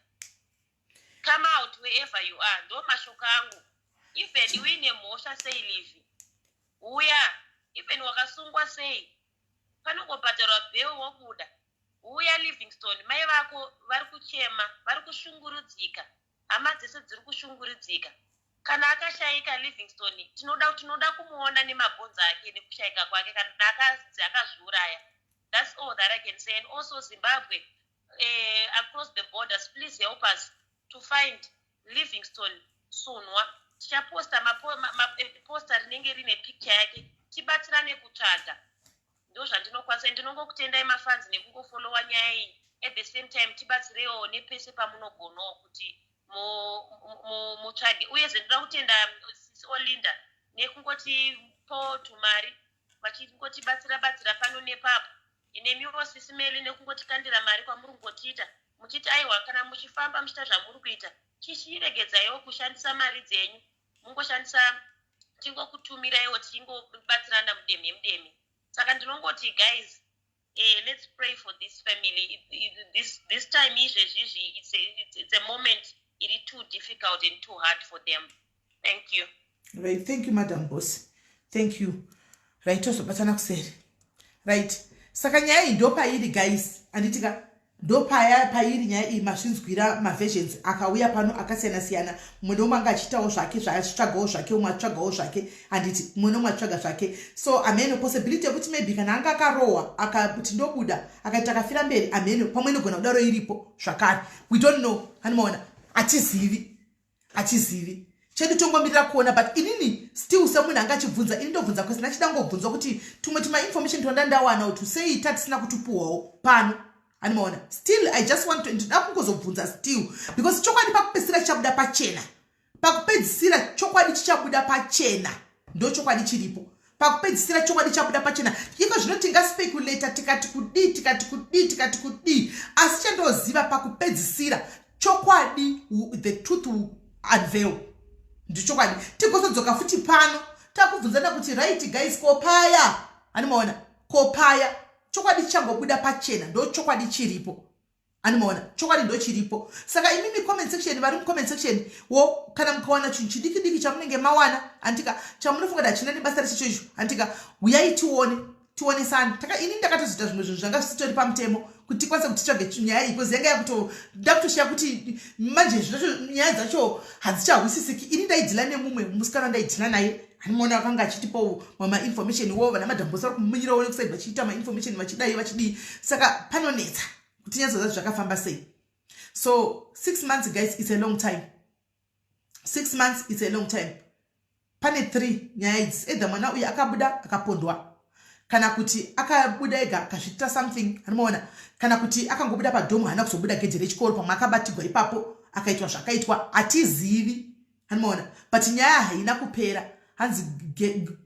S10: Come out wherever you are. Ndo mashoko angu. Even uine mhosva sei, Livi, uya. Even wakasungwa sei, panongobhadharwa bail, wobuda. Uya, Livingstone. Mai vako vari kuchema, vari kushungurudzika, hama dzese dziri kushungurudzika. Kana akashayika Livingstone, tinoda kumuona nemabhonzo ake nekushayika kwake, kana akanzi akazviuraya. That's all that I can say. And also Zimbabwe, across the borders, please help us to find Livingstone Sunwa. Tichaposta poster rinenge rine picture yake, tibatsirane kutsvaga. Ndo zvandinokwanisa. Ndinongokutendai mafans nekungofollowa nyaya iyi. At the same time, tibatsirewo nepese pamunogonawo kuti mutsvage. Uyezve ndoda kutenda Sisi Olinda nekungotipo tumari, vachingotibatsira batsira pano nepapo. Nemiwo, Sisi Meli, nekungotikandira mari kwamuri kungotiita, muchiti aiwa, kana muchifamba muchiita zvamuri kuita, chichiregedzaiwo kushandisa mari dzenyu, mungoshandisa tingokutumiraiwo, tichingobatsirana mudemhe mudemhe. Saka ndinongoti, guys, Let's pray for this family. This time izvezvizvi, it's a moment iri too difficult and too hard for them. Thank you.
S1: Right, thank you, Madam Boss, thank you. Right, tozobatana kuseri. Right, saka nyaya iyi ndopairi, guys, handitika? Ndopaya pairi nyaya iyi. Mazvinzwira maversions akauya pano akasiyana siyana. Mumwe neumwe anga achiitawo zvake, zvaachitsvagawo zvake, umwe achitsvagawo zvake, handiti? Mumwe neumwe achitsvaga zvake. So ameno possibility yekuti maybe kana anga akarohwa, akati ndobuda, akaita akafira mberi, ameno pamwe inogona kudaro iripo zvakare. We don't know, hanimaona? Hatizivi, hatizivi chedu, tongomirira kuona. But inini still, semunhu anga achibvunza, ini ndobvunza kwese ndachida ngobvunzwa kuti tumwe tumainformation twanda ndawana kuti sei tatisina kutupuhwawo pano, animaona? Still I just want to, ndinoda kungozobvunza still, because chokwadi pakupedzisira chichabuda pachena. Pakupedzisira chokwadi chichabuda pachena, ndo chokwadi chiripo. Pakupedzisira chokwadi chabuda pachena. Iko zvino tingaspeculata, tikati kudii, tikati kudii, tikati kudii, asi chandoziva, pakupedzisira chokwadi, the truth will unveil. Ndichokwadi. Tigozodzoka futi pano takubvunzana kuti, "Right guys, kopaya?" Animaona? Kopaya chokwadi chichangobuda pachena, ndo chokwadi chiripo, animaona? Chokwadi ndo chiripo. Saka imimi comment section, vari mucomment section wo, kana mukawana chinhu chidiki diki chamunenge mawana, andika, chamunofunga kuti hachina nebasa rechicho icho, andika, uyai tione, tionesane. Ini ndakatozoita zvimwe zvinhu zvanga zvisitori pamutemo kuti tikwanise kuti titsvage nyaya iyi, because yanga yakuto ndakutoshiya kuti manje zvacho nyaya dzacho hadzichahwisisiki. Ini ndaideala nemumwe musikana, ndaideala naye, handimaona? Akanga achitipawo mamainformation wo, vana Madam Boss vari kumunyirawo nekuside, vachiita mainformation, vachidai, vachidii. Saka panonetsa kuti nyatsoziva zvakafamba sei. So 6 months, guys, it's a long time. 6 months, it's a long time. Pane three nyaya idzi: either mwana uyu akabuda akapondwa, kana kuti akabuda ega akazviitira something, anomaona? Kana kuti akangobuda padorm, haana kuzobuda gedhe rechikoro, pamwe akabatigwa ipapo akaitwa zvakaitwa, hatizivi, anomaona? But nyaya haina kupera. Hanzi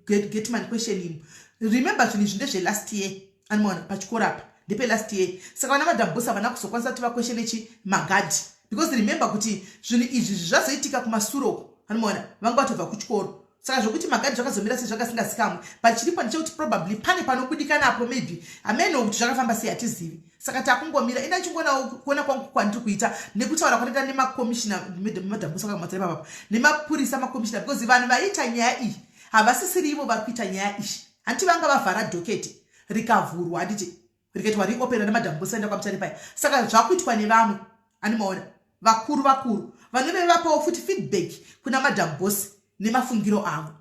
S1: gateman question him. Remember, zvinhu izvi ndezvelast year, anomaona? Pachikoro apa ndepelast year. Saka vana Madam Boss havana kuzokwanisa kuti vaquestione chi magadhi, because remember kuti zvinhu izvi zvazoitika kumasuroko, anomaona? Vanga vatobva kuchikoro. Saka zvokuti magadhi zvakazomira sei zvakasingazikamwe, but chiripo ndechekuti probably pane panobudika napo, maybe hameno kuti zvakafamba sei, hatizivi. Saka takungomira. Ina chingonawo kuona kwangu kwandiri kuita nekutaura kwataita nemakomishina, Madam Boss akamatira ipapapa, nemapurisa, makomishina, because vanhu vaiita nyaya iyi havasisiri ivo vari kuita nyaya iyi. Handiti vanga vavhara docket, rikavhurwa, handiti rikaitwa reopen naMadam Boss aenda kwaMutare paya? Saka zvakuitwa nevamwe, animaona? Vakuru vakuru vanove vapawo futi feedback kuna Madam Boss nemafungiro avo.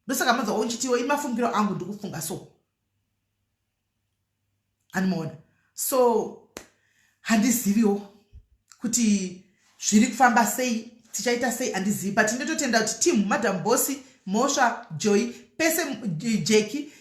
S1: Ndosaka manzwa uchitiwo imafungiro angu, ndikufunga so, animaona? So handiziviwo kuti zviri kufamba sei, tichaita sei, handizivi. But ndinototenda kuti team Madam Boss, Mhosva, Joy, pese, Jeki,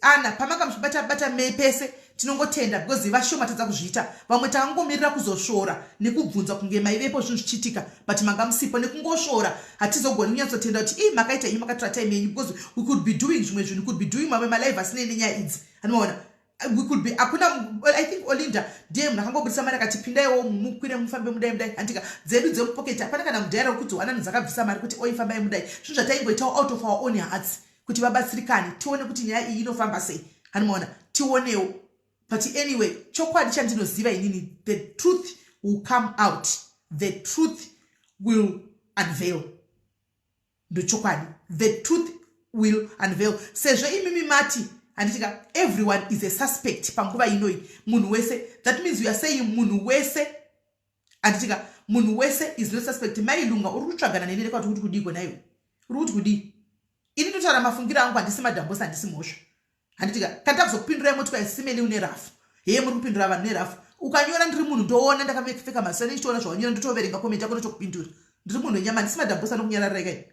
S1: ana pamanga muchibata bata pese, tinongotenda, because vashoma tadza kuzviita. Vamwe takangomirira kuzosvora nekubvunza kunge maivepo zvinhu zvichiitika, but manga musipo. Nekungosvora hatizogoni kunyatsotenda kuti ii makaita inyu, makatora time yenyu, because we could be doing zvimwe zvinhu, could be doing mamwe malive asinei nenyaya idzi, anomaona? We could be, hakuna, I think Olinda ndiye munhu akangobudisa mari akati, "Pindaiwo, mukwire, mufambe, mudai mudai." Handika dzedu dzemupoketi hapana kana mudhaira wekuti wanani dzakabvisa mari kuti oifambai mudai. Zvinhu zvataingoitawo out of our own hearts kuti vabatsirikane, tione kuti nyaya iyi inofamba sei, hanimaona? Tionewo. But anyway, chokwadi chandinoziva inini, the truth will come out, the truth will unveil. Ndochokwadi, the truth will unveil. Sezvo imimi mati, handitika, everyone is a suspect panguva inoi, munhu wese, that means you are saying munhu wese, handitika, munhu wese is no suspect. Mailunga uri kutsvagana neni rekwati kuti kudii naiwe uri kuti kudii? Ini ndotaura mafungiro angu, handisi Madam Boss, handisi Mhosva, handitika? Kana takuzokupindurai moti kwaisimeli une rafu heye, muri kupindura vanhu nerafu. Ukanyora, ndiri munhu, ndoona ndakapfeka maziso, ndichitoona zvawanyora, ndotoverenga comment yako, ndotokupindura. Ndiri munhu wenyama, handisi Madam Boss anokunyararirai kai,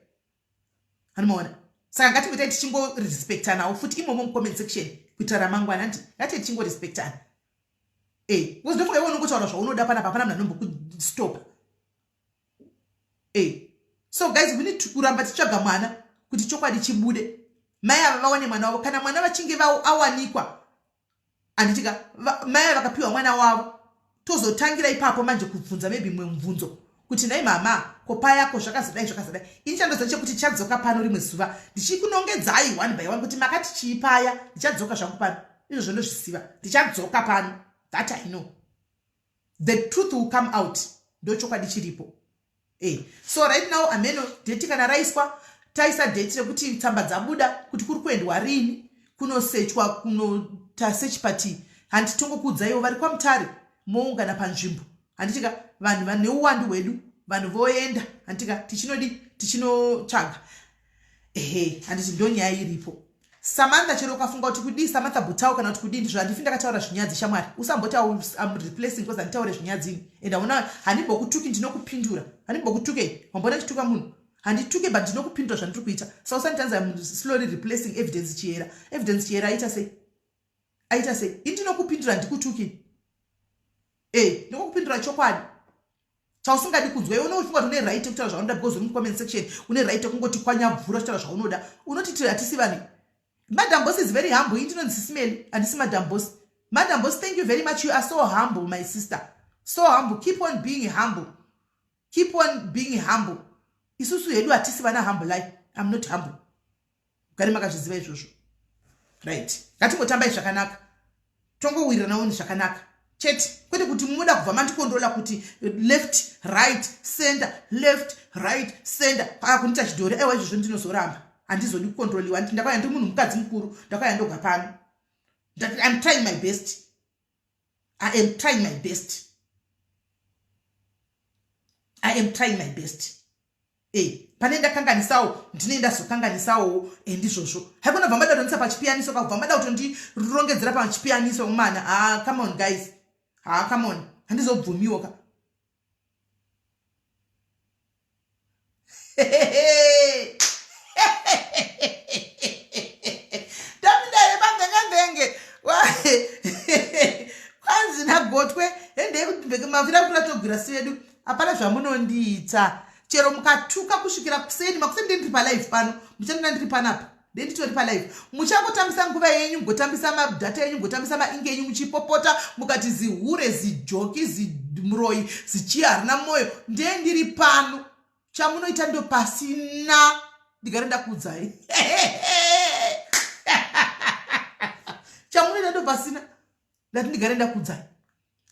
S1: hanimaona? Saka ngatingoitai tichingorespectanawo futi imomo mucomment section kuitira ramangwana, handi? Ngatiye tichingorespectana because ndofunga iwe unongotaura zvaunoda panapa, hapana munhu anombokustopa. So guys, we need kuramba tichitsvaga mwana kuti chokwadi chibude, mai ava vawane mwana wavo. Kana mwana vachinge awanikwa, handitika, mai ava vakapiwa mwana wavo, tozotangira ipapo manje kubvunza maybe mumwe mubvunzo kuti, "Nhai mama, kopa yako zvakazodai, zvakazodai." Ini chandoziva chekuti chadzoka pano rimwe zuva ndichikunongedzai one by one kuti makati chii paya. Ndichadzoka zvangu pano. Izvozvo ndozviziva. Ndichadzoka pano. That I know. The truth will come out. Ndochokwadi chiripo. Eh. So right now ameno date kana raiswa taisa date rekuti tsamba dzabuda kuti kuri kuendwa rini kunosechwa kunota search party hanti tongokuudzaiwo vari kwamutare moungana panzvimbo handitika vanhu vane uwandu hwedu vanhu voenda handitika tichinodi tichinotsvaga ehe handiti ndonyaya iripo Samantha chero ukafunga kuti kudii Samantha Butau kana kuti kudii ndizvo handifi ndakataura zvinyadzi shamwari usamboti I'm replacing because handitaure zvinyadzi ini and hauna handimbokutuki ndinokupindura handimbokutuke wamboona ndichituka munhu handituke but ndinokupindura zvandiri kuita sa usanditanzi I'm slowly replacing evidence chihera evidence chihera aita sei aita sei ini ndinokupindura ndikutuki e ndinokupindura chokwadi chausingadi kunzwa iwe unofunga kuti une right yekutaura zvaunoda because uri mucomment section une right yekungoti kwanyabvura uchitaura zvaunoda unoti tiri hatisi vanhu madam boss is very humble ini ndinonzi sisimeli handisi madam boss madam boss thank you very much you are so humble my sister so humble keep on being humble keep on being humble isusu hedu hatisi vana humble life i'm not humble gari makazviziva izvozvo right ngatingotambai zvakanaka tongowiriranawo zvakanaka chete kwete kuti munoda kubva mandikondrola kuti left right center left right center aa kundiita chidhori aiwa izvozvo ndinozoramba handizodi kukondroliwa nditi ndakauya ndiri munhu mukadzi mukuru ndakauya ndoga pano im trying my best i am trying my best i am trying my best Eh, pane ndakanganisawo ndine ndazokanganisawo eh, ndizvozvo haikona bva mada kutondisa pachipiyaniso ka kubva mada kutondirongedzera pachipiyaniso umana ah, come on guys ah, come on handizobvumiwo ka tapinda yemamvengemvenge kwanzi nagotwe hendei mavira kura togwira si vedu hapana zvamunondiita chero mukatuka kusvikira kuseni makuseni ndendiri palive pano muchandiona ndiri panapa ndenditori palive muchangotambisa nguva yenyu mugotambisa madata enyu mugotambisa maingi enyu muchipopota mukati zihure zijoki zimuroyi zichiya harina mwoyo ndendiri pano chamunoita ndopasina ndigare ndakuudzai chamunoita ndopasina ndati ndigare ndakuudzai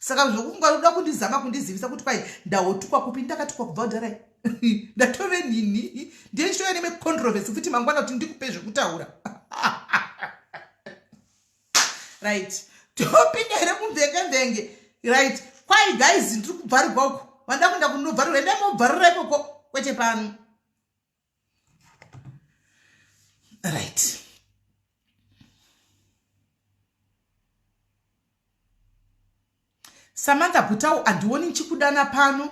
S1: saka zvokunga uda kundizama kundizivisa kuti kwai ndaotukwa kupi ndakatukwa kubva kudharai ndatove nini ndiye ndichitouya nemecontroversy futi mangwana kuti ndikupe zvekutaura right topinda here mumvenge mvenge right kwai guys ndiri kubvarirwa uku vanoda kuenda kunobvarirwa endai mobvarira ikoko kwete pano right Samantha Butau handioni ndichikudana pano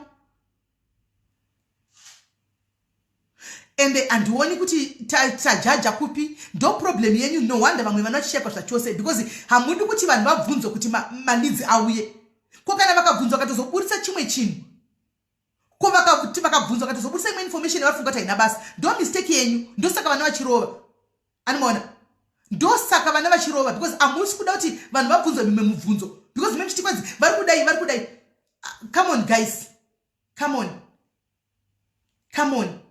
S1: ende handioni kuti tajaja ta kupi ndo problem yenyu no wonder vamwe vana vachishaikwa zvachose because hamudi kuti vanhu vabvunzwe kuti maleads ma auye ko kana vakabvunzwa vakatozoburitsa chimwe chinhu ko vakati vakabvunzwa vakatozoburitsa imwe information yavafunga kuti haina basa ndo mistake yenyu ndosaka vana vachirova animaona ndosaka vana vachirova because hamusi kuda kuti vanhu vabvunzwe mimwe mubvunzo because mimi chiti kwanzi vari kudai vari kudai ah, come on guys come on come on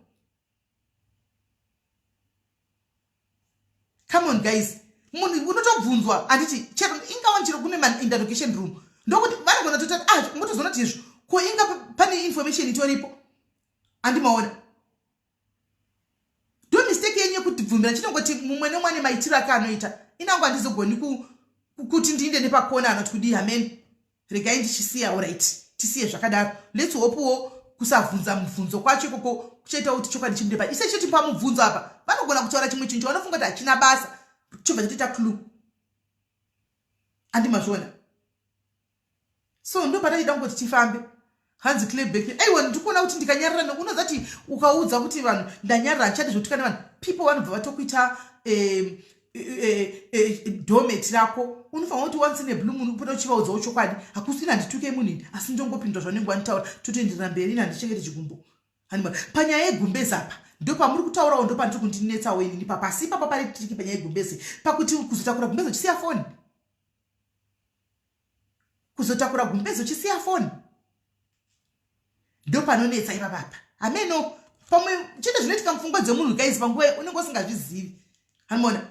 S1: come on guys munhu unotobvunzwa handiti chero ingawa chero kune mainterrogation room ndokuti vanogona totati ah motozoona kuti izvo ko inga pane information itoripo andimaona ndo mistake yenyu yekutibvumira chinongoti mumwe nemwe ane maitiro ake anoita inangu handizogoni kuti ndiinde nepakona anoti kudii hameni regai ndichisiya orit tisiye zvakadaro lets hopewo kusabvunza mubvunzo kwacho ikoko kuchaita kuti chokwadi chibude pa ise chiti pamubvunzo apa vanogona kutaura chimwe chinhu chavanofunga kuti hachina basa chobva chatoita clue andimazviona so ndo patachida kungoti tifambe hanzi clayback aiwa ndikuona kuti ndikanyarira unoziva kuti ukaudza kuti vanhu ndanyarira handichadi zvotuka nevanhu people vanobva vatokuita eh, eh, eh, domet rako unofanira kuti once in a blue moon upota uchivaudzawo chokwadi hakusi ini handituke munhu ini asi ndongopindura zvaunenge wanditaura totoenderera mberi ini handichengete chigumbu panyaya yegumbezi apa ndopamuri kutaurawo ndopandiri kundinetsawo inini papa asi ipapa pari tiriki panyaya yegumbezi pakuti kuzotakura gumbezi uchisiya foni kuzotakura gumbezi uchisiya foni ndopanonetsa ipapapa hameno pamwe chete zvinoitika mupfungwa dzemunhu guys panguva unenge usingazvizivi hanimona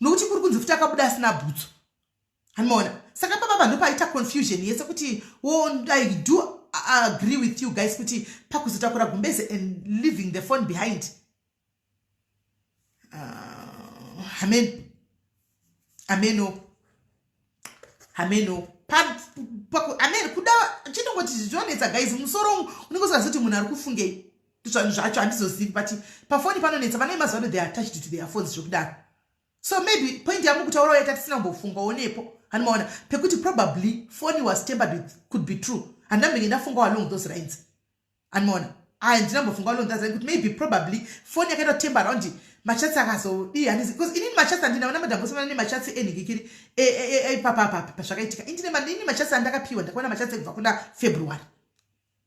S1: nokuti kuri kunzi futi akabuda asina bhutsu Handimaona saka papa vanhu paita confusion yese kuti wo I do agree with you guys kuti pakuzotakura gumbeze and leaving the phone behind. Amen ameno ameno amen kuda chinongoti zvinonetsa guys musoro unenge usingazivi kuti munhu ari kufungei zvanhu zvacho handizozivi but pafoni panonetsa vana vemazuva ano they are attached to their phones zvekudaro. So maybe point yamukutaurawo yaita tisina kumbofungawo nepo handimaona pekuti probably phone was tampered with could be true. Handambenge ndafungawo along those lines handimaona aya ndinambofunga along those lines kuti maybe probably phone yakaita kutemba around machats akazodii handizi because inini machats andina vana madhambosana nemachats enhikikiri ipapapapa pazvakaitika ini machats andakapiwa ndakaona machats ekubva kuna February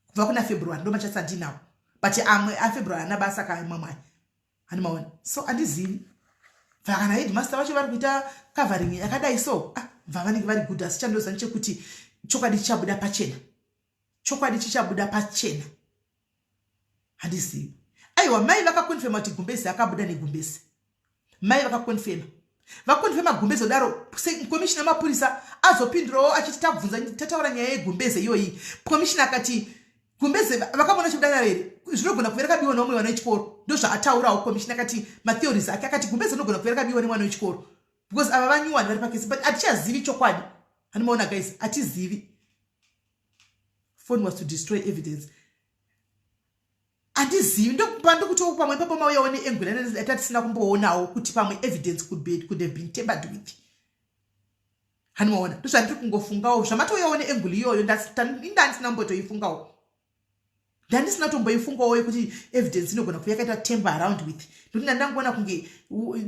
S1: kubva kuna February ndo machats andinawo but amwe aFebruary ana basa kamamwe aya handimaona so andizivi bva kana headmaster vacho vari kuita covering yakadai so ah, bva vanenge vari good asi chandoziva nechekuti chokwadi chichabuda pachena chokwadi chichabuda pachena handizivi aiwa mai vakakonfema kuti gumbezi akabuda negumbezi mai vakakonfema vakonfema gumbeze kudaro komishina mapurisa azopindurawo achiti tabvunza tataura nyaya yegumbeze iyoyi komishina akati gumbeze vakamona chibuda naro here zvinogona kuve rakabiwa neumwe mwana wechikoro ndozvaataurawo komishina akati matheories ake akati gumbeze rinogona kuve rakabiwa nemwana wechikoro because ava vanyuwani vari pakesi but hatichazivi chokwadi handimaona guys hatizivi phone was to destroy evidence handizivi ndokutoo pamwe ipapo mauyawo neangle yatatisina kumboonawo kuti pamwe evidence could have been tampered with handimaona ndozvandiri kungofungawo zvamatouyawo neangle iyoyo indandisina kumbotoifungawo ndandisina kutomboifungawo yekuti evidence inogona kuva yakaita tamper around with nokuti ndandangoona kunge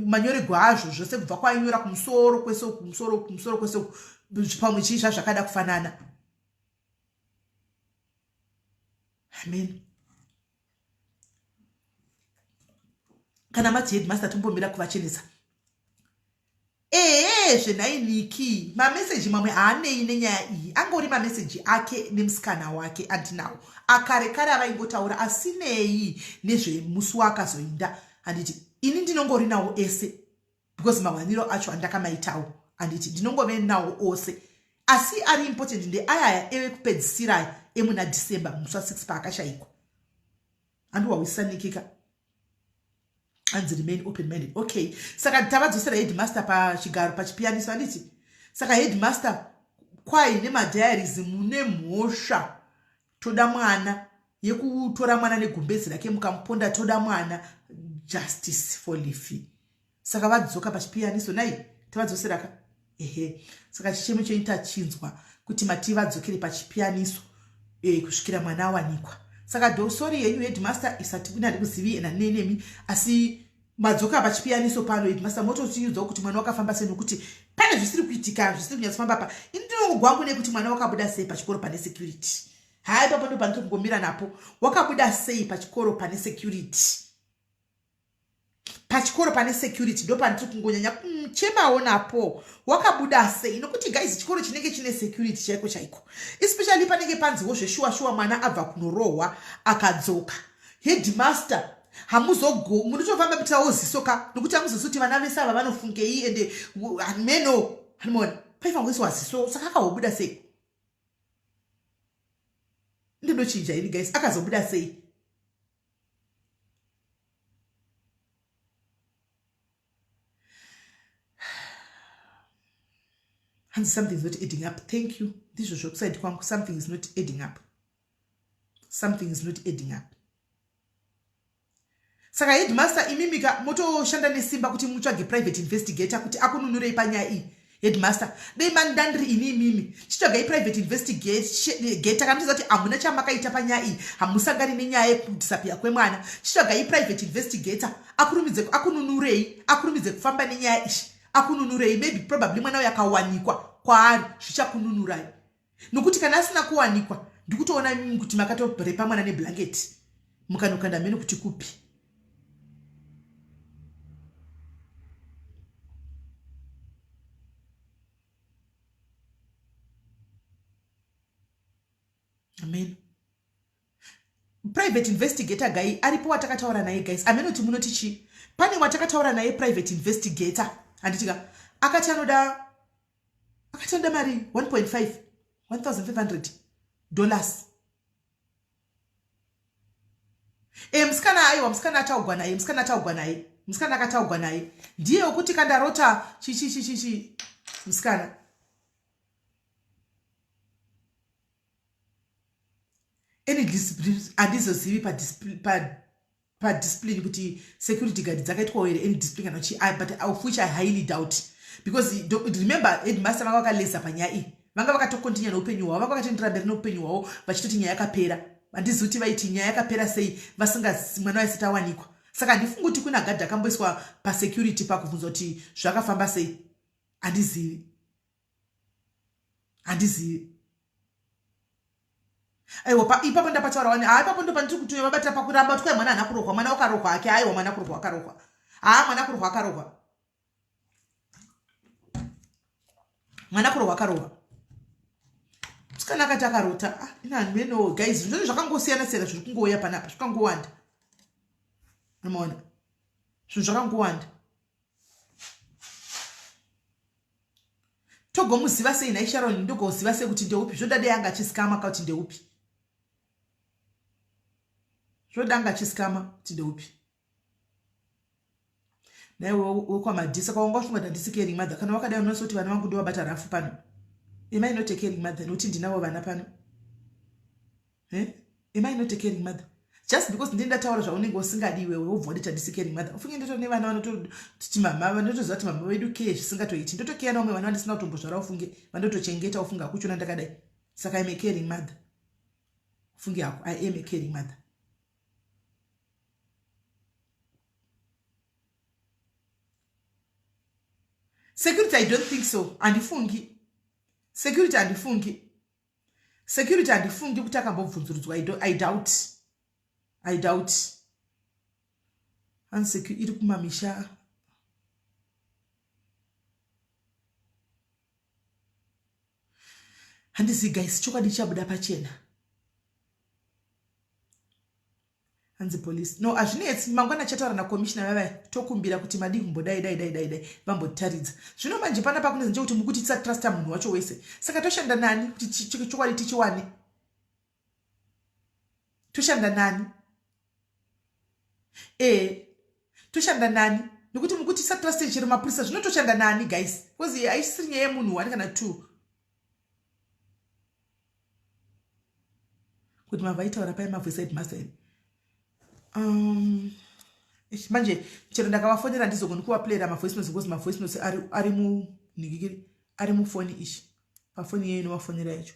S1: manyorego azvo zvose kubva kwainyora kumusoro kwese kumusoro kumusoro kwese pamwe chii zvazvakada kufanana amen kana mati headmaster tombomira kuvachenesa ehe zvenhai niki mameseji mamwe haanei nenyaya iyi angori mameseji ake nemusikana wake andinawo akare kare avaingotaura asinei nezvemusi waakazoinda handiti ini ndinongori nawo ese because mawaniro acho andakamaitawo handiti ndinongove nawo ose asi ari important ndeayaya evekupedzisira aya emuna December musi wa 6 paakashaikwa andiwawisanikika anzi remain open minded okay saka tavadzosera headmaster pachigaro pachipiyaniso handiti saka headmaster kwai nemadiaries mune mhosva toda mwana yekutora mwana negumbezi rake mukamuponda toda mwana justice for Liffy saka vadzoka pachipiyaniso nai tavadzoseraka ehe saka chichemo chenyu tachinzwa kuti mati vadzokere pachipiyaniso e, kusvikira mwana awanikwa saka do sorry yenyu headmaster isati kuna ndikuzivi nanenemi asi madzoka pachipiyaniso pano headmaster mototiudzawo kuti mwana wakafamba sei nokuti pane zvisiri kuitika zvisiri kunyatsofamba pa ini ndinongogwangu nekuti mwana wakabuda sei pachikoro pane security hai ipapo ndo pandiri kungomira napo wakabuda sei pachikoro pane security pachikoro pane security ndo pandiri kungonyanya kuchemawo napo wakabuda sei nokuti guys chikoro chinenge chine security chaiko chaiko especially panenge panziwo zveshuwa shuwa mwana abva kunorohwa akadzoka headmaster hamuzogo munotofamba kutawo ziso ka nokuti hamuzozi kuti vana vese ava vanofungei ende meno hanimona paifanira kuiswa ziso saka akahobuda sei ndinochinja ini guys akazobuda sei hanzi something is not adding up thank you ndizvo zvokusaidi kwangu something is not adding up something is not adding up saka headmaster imimika motoshanda nesimba kuti mutsvage private investigator kuti akununurei panyaya iyi headmaster dei mandandiri ini imimi chitsvagai private investigator kana muchiziva kuti hamuna chamakaita panyaya iyi hamusangani nenyaya yekudisapia kwemwana chitsvagai private investigator akurumidze akununurei akurumidze kufamba nenyaya iyi akununurei maybe probably mwana uyo akawanikwa kwaari zvichakununurai nokuti kana asina kuwanikwa ndikutoona imimi kuti makatorepa mwana neblanketi mukanokanda mheno kuti kupi amen private investigator guy aripo watakataura naye guys ameno kuti munoti chii pane watakataura naye private investigator handitika akati anoda Akatanda mari 1.5 1500 dollars. E musikana aiwa musikana ataugwa naye musikana ataugwa naye musikana akataugwa naye ndiye wekuti kandarota chichichichichi musikana any handizozivi padiscipline kuti security guard dzakaitwawo here any discipline kana chii but of which I highly doubt because remember headmaster vanga vakaleza panyaya iyi vanga vakatokontinya neupenyu hwavo vanga vakatoendera mberi neupenyu hwavo vachitoti nyaya yakapera handizivi kuti vaiti nyaya yakapera sei vasinga mwana vaisati awanikwa saka handifungi kuti kuna gadhi akamboiswa pasecurity pakubvunzwa kuti zvakafamba sei handizivi handizivi aiwa ipapo ndapataura wani haa ipapo ndopandiri kuti vabatira pakuramba kuti kwai mwana haana kurohwa mwana wakarohwa hake aiwa mwana kurohwa akarohwa haa mwana kurohwa akarohwa mwana kurohwa akarohwa musikana akati akarota ah, inanmeno guys zvinhu zvakangosiyana siyana zviri kungouya panapa zvakangowanda unomaona zvinhu zvakangowanda togomuziva sei nhai Sharon ndogoziva sei kuti ndeupi zvoda dei anga achisikama ka kuti ndeupi zvoda anga achisikama kuti ndeupi nhai wekwamadhisa kwawanga wafunga kuti handisi caring mother kana wakadai unonatsa kuti vana vangu ndovabata rafu pano am I not a caring mother nokuti ndinavo vana pano Eh? Am I not a caring mother? Just because ndini ndataura zvaunenge usingadi iwewe wobva wanditi handisi caring mother. Ufunge ndoto nevana vanototi mama vanotoziva kuti mama vedu care zvisingatoiti. Ndotokeya naumwe vana vandisina kutombozvara ufunge vandotochengeta ufunge hakuchona ndakadai. Saka I'm a caring mother. Ufunge hako I am a caring mother. Security I don't think so. Andifungi. Security andifungi. Security handifungi kuti akambobvunzurudzwa I doubt. I doubt. Hanzi iri kumamisha. Handizivi guys, chokwadi chabuda pachena. Hanzi police. No, hazvinetsi. Mangwana chataura na commissioner vavaya tokumbira kuti madii kumbodai dai dai dai dai vambotaridza. Zvino manje pana pakunetsa ndechekuti mukuti tisatrusta munhu wacho wese. Saka toshanda nani kuti chokwadi tichiwane? Toshanda nani? Eh, toshanda nani? Nekuti mukuti tisatruste chero mapurisa zvino toshanda nani guys? Because haisiri nyaya yemunhu one kana two. Kuti mavaitaura paye mavoice headmaster here manje chero ndakavafonera handizogoni kuvaplayera mavoice notes because mavoice notes ari, ari munhikikiri ari mufoni ishi pafoni yeyo inovafonera yacho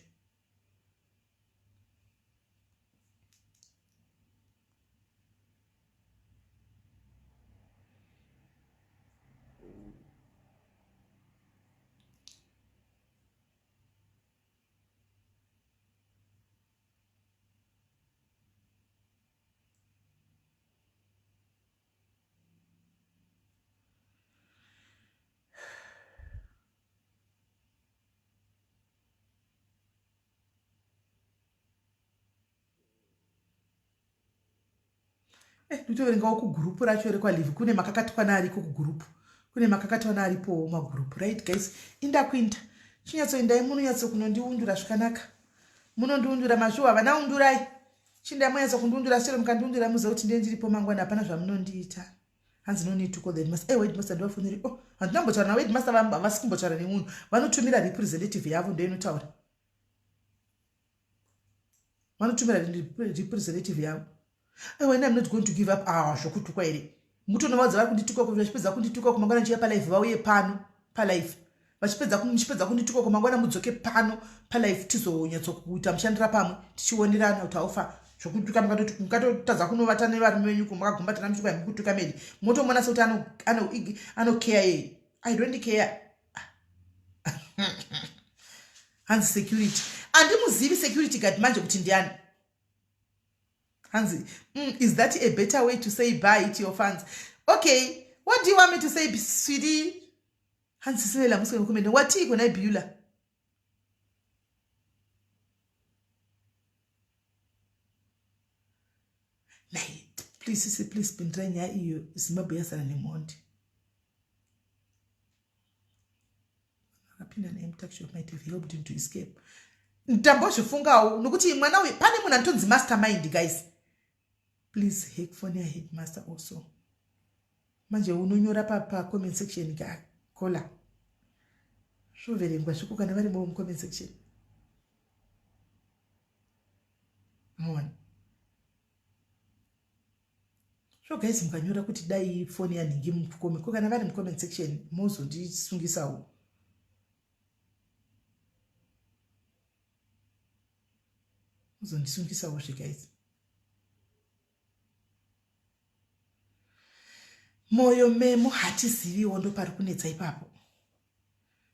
S1: Eh, ndotoverengawo kugurupu racho rekwalive kune makakatikwana ariko kugurupu kune makakatikwana aripowo magurupu right guys indakuinda chinyatsoendai munonyatso kunondiundura zvakanaka munondiundura mazviwa vana undurai chindai monyatso kundiundura chero mukandiundura muziva kuti ndiye ndiripo mangwana hapana zvamunondiita hanzi no need to call the headmaster eh headmaster ndivafoneri oh handina kumbotaura navo headmaster havasi kumbotaura nemunhu vanotumira representative yavo ndoinotaura vanotumira representative yavo aiwa ini am not going to give up ah zvokutukwa here mutonovaudza vari kundituka ku vachipedza kundituka ku mangwana ndichiuya palife vauye pano palife vachipedza muchipedza kundituka ku mangwana mudzoke pano palife tizonyatsokuita mushandira pamwe tichionerana kuti haufa zvokutuka mukatotadza kunovata nevarume venyu ku makagumbatana muchituka mukutuka medi motomuona sekuti anokeya yeye I don't care hanzi security andimuzivi security guard manje kuti ndiani hanzi is that a better way to say bye to your fans okay what do you want me to say sweetie hanzi sisivela musi wekumende watiiko nhai Beulah Nai, please sisi please pindirai nyaya iyo Zimbabwe yazara nemhondi. Kupinda naye mutuckshop might have helped him to escape. Ndambozvifungawo nokuti mwana uyu pane munhu anotonzi mastermind guys. Please hack phone yaheadmaster also. Manje unonyora pa pa comment section ka kola. Zvoverengwa zviko kana varimo mu comment section. Maona. So guys mukanyora kuti dai phone yanhingi mukome ko kana vari mu comment section mozondisungisawo. Mozondisungisawo zve guys. Moyo memo hatiziviwo ndopari kunetsa ipapo.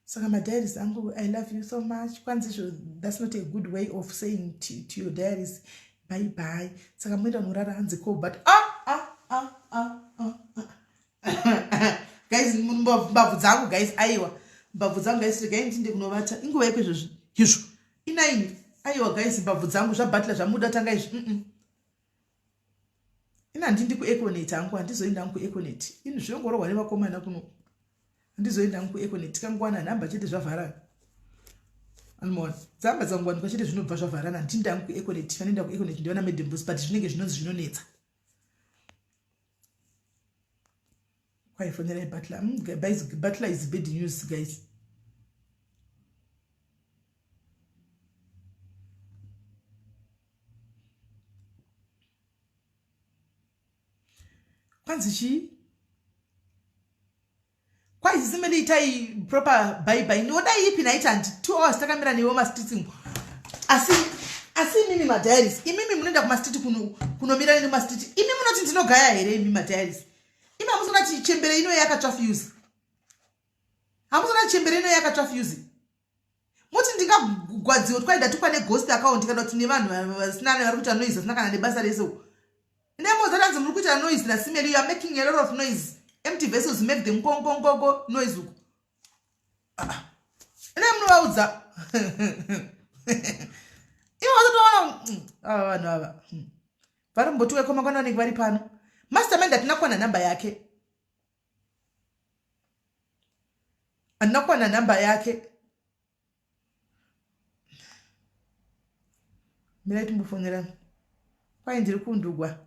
S1: Saka madiaries angu I love you so much. Kwanzi izvo that's not a good way of saying to your diaries bye bye. Saka moenda unorara hanzi ko but ah ah ah ah ah. ah. Guys mbabvu dzangu guys aiwa. Mbabvu dzangu guys regai ndinde kunovata. Inguva yeko izvozvi. Izvo. Inaini. Aiwa guys mbabvu dzangu zvabatla zvamuda tanga izvi. Mm -mm. Ini handindi kueconet hangu handizoenda hangu kueconet ini zvinongorohwa nevakomana kuno handizoenda hangu kueconet tikangowana nhamba chete zvavharana animoona dzamba dzangowanikwa chete zvinobva zvavharana handindi hangu kueconet vanoenda kueconet ndivana madam boss but zvinenge zvinonzi zvinonetsa kwaifonerai butler butler is bad news guys kwanzi chii kwaisi simele itai proper bye bye ndodai ipi naiti handi two hours takamira newe mastreets umu asi asi imimi madiaries imimi munoenda kumastreet kunomira neni mumastreet imi munoti ndinogaya here imi madiaries imi hamusona kuti chembere ino yakatsva fuse hamusona kuti chembere ino yakatsva fuse moti ndingagwadziwa kuti kwai ndatukwa neghost account kana kuti nevanhu vasina vari kuita noise vasina kana nebasa rese uko nemoza tanzi muri kuita noise nasimeli you are making a lot of noise empty vessels make the nkonkonkonko noise uko ah, ah. ine munovaudza ivo vatotoona ava vanhu ava vari kumbotuka koma vanenge vari pano mastermind hatina kuwana nhamba yake handina kuwana nhamba yake mirai timbofonera kwai ndiri kundugwa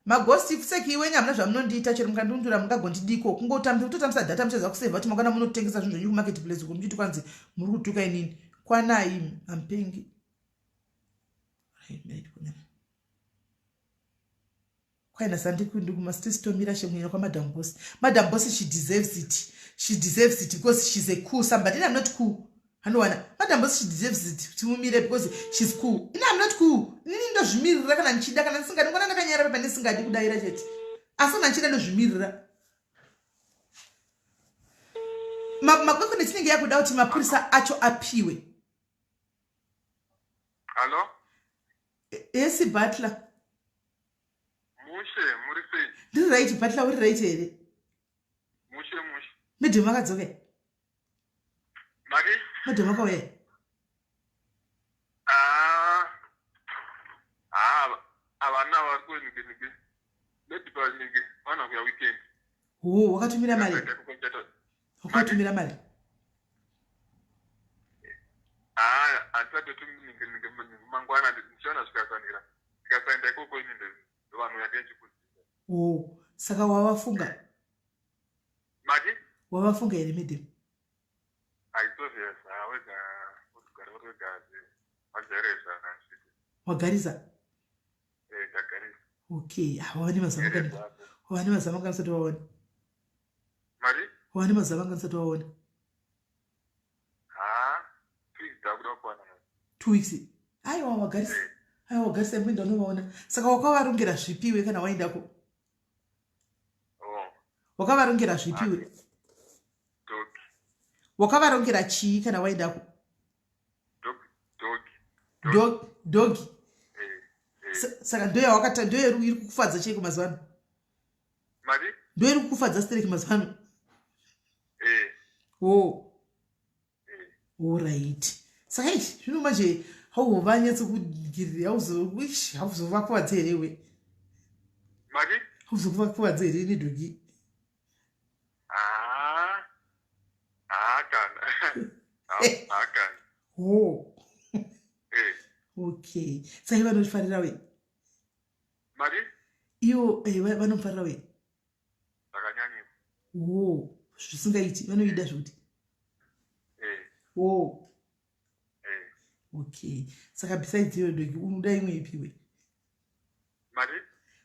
S1: magosti seki iwenyu hamuna zvamunondiita chero mukandundura mungagondidiko kungotambisa data muchaziva kusevha kuti mangwana munotengesa zvinhu zvenyu kumarket place uko muchiti kwanzi muri kutuka inini kwanai hampengi Kwai sandikundu kumastreets tomira shemwena kwamadam boss. Madam boss she deserves it. She deserves it because she's a cool somebody. I'm not cool. Anowana. Madam boss she deserves it. Timumire because she's cool. Ini I'm not cool. Ini ndozvimirira kana ndichida kana ndisingadi ngona ndakanyara pepa ndisingadi kudaira chete. Asi kana ndichida ndozvimirira. Makwekwe nechinenge yakuda kuti mapurisa acho apiwe.
S11: Hello?
S1: Yes, Butler.
S11: Mushe, muri sei?
S1: Ndiri right, Butler, uri right here?
S11: Mushe, mushe.
S1: Madam vakadzoka.
S11: Mari?
S1: Madam vakauya.
S11: Ah. Ah, avana vari kuenike nike. Lady panike, vana kuya weekend.
S1: Oh, wakatumira mari. Wakatumira mari.
S11: Ah, handisati mangwana ndichiona zvikasanira. Ndikasaenda ikoko ini ndovanhu yange ndichikuziva.
S1: Oh, saka wavafunga?
S11: Mati?
S1: Wavafunga here madam?
S11: It's obvious. Ah, wega ugara uri wega wagarisa.
S1: Wagarisa?
S11: Eh, ndagarisa.
S1: Okay, ah, wava nemazuva mangani? Wava nemazuva mangani usati waona?
S11: Mari?
S1: Wava nemazuva mangani usati waona?
S11: Ah, 2 weeks ndakuda kuwana.
S1: 2 weeks. Aiwa wagarisa. Eh. Aiwa wagarisa mboenda unovaona. Saka wakavarongera zvipiwe kana waendako?
S11: Oh.
S1: Wakavarongera zvipiwe?
S11: Dog.
S1: Wakavarongera chii kana waendako?
S11: Dog. Dog.
S1: Dog. Dog.
S11: Eh, eh.
S1: Saka ndoya wakata ndoya iri kukufadza chaiko mazuva ano?
S11: Mari?
S1: Ndoya iri kukufadza stereki mazuva ano?
S11: Eh.
S1: Oh. Alright. Saka ichi zvino manje hauvanyatso hauzo hauzovakuvadza here iwe?
S11: Mari?
S1: Hauzovakuvadza here nedhogi?
S11: Ah. Ah, kana. Haakani.
S1: Ho.
S11: Eh.
S1: Okay. Saka ivo vanofarira we?
S11: Mari?
S1: Ivo eh, vanomufarira we?
S11: Zvakanyanyisa.
S1: Ho, zvisingaiti vanoida zvekuti.
S11: Eh.
S1: Ho.
S11: Eh.
S1: Okay. Saka besides iyoyo doki unoda imwe ipi we?
S11: Mari?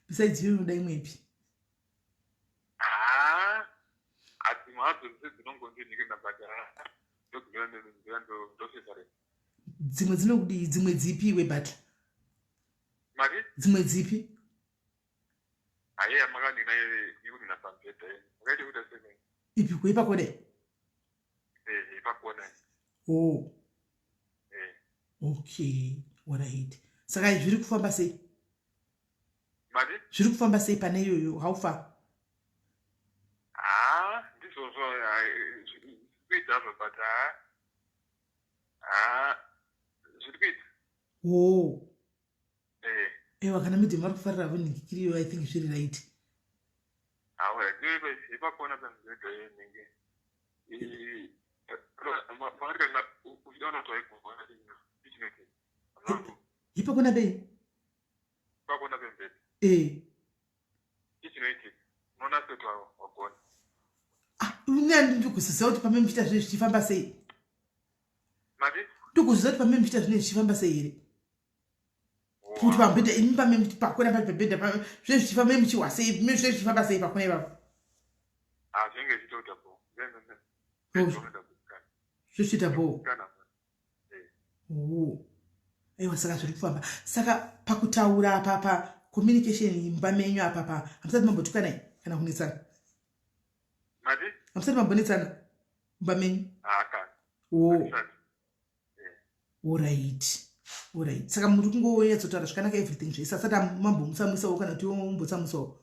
S1: Besides iyoyo unoda imwe ipi?
S11: Ah. Adzimwe hadzo dzese dzinongondinhikenda but ah, ndofevarate.
S1: Dzimwe dzinokudii? Dzimwe dzipi iwe Butler?
S11: Mari?
S1: Dzimwe dzipi?
S11: Haiya makandina yekunina pamubhedha makaita kuita sei?
S1: Ipi kuipa kode?
S11: Eh, ipakona.
S1: Oh.
S11: Eh.
S1: Okay, alright. Saka zviri kufamba sei?
S11: Mari?
S1: Zviri kufamba sei pane iyoyo? How far?
S11: Ah, ndizvozvo zviri kuita hazvo but ah ah zviri kuita.
S1: Oh.
S11: Eh.
S1: Ewa kana medium vari kufarira havo nhingikiriyo I think zviri right.
S11: Awe, ipakona pamubhedha yenenge.
S1: Ipakona bei?
S11: Ipakona pemubhedha.
S1: Eh.
S11: Ichinoitika. Unoona seti wagona.
S1: Ah, ini ndikuziva kuti pamwe muchiita zvinhu zvichifamba sei.
S11: Mati?
S1: Ndikuziva kuti pamwe muchiita zvinhu zvichifamba sei here? Kuti pamubhedha imi pamwe pakona pari pabhedha zvinhu zvichifamba muchihwa sei zvinhu zvichifamba sei pakona ipapo?
S11: Ah, zvinenge zvichitoita bho.
S1: Zvichiita bho. Oh. Aiwa saka zviri kufamba. Saka pakutaura apa pa communication mumba menyu apa pa hamusati mambotukana kana kunetsana?
S11: Mati?
S1: Hamusati mambonetsana mumba menyu?
S11: Ah, kana.
S1: Oh. Orit orit saka muri kungonyatsotaura zvakanaka everything zvese asati mambomutsamwisawo kana kuti ombotsamwisawo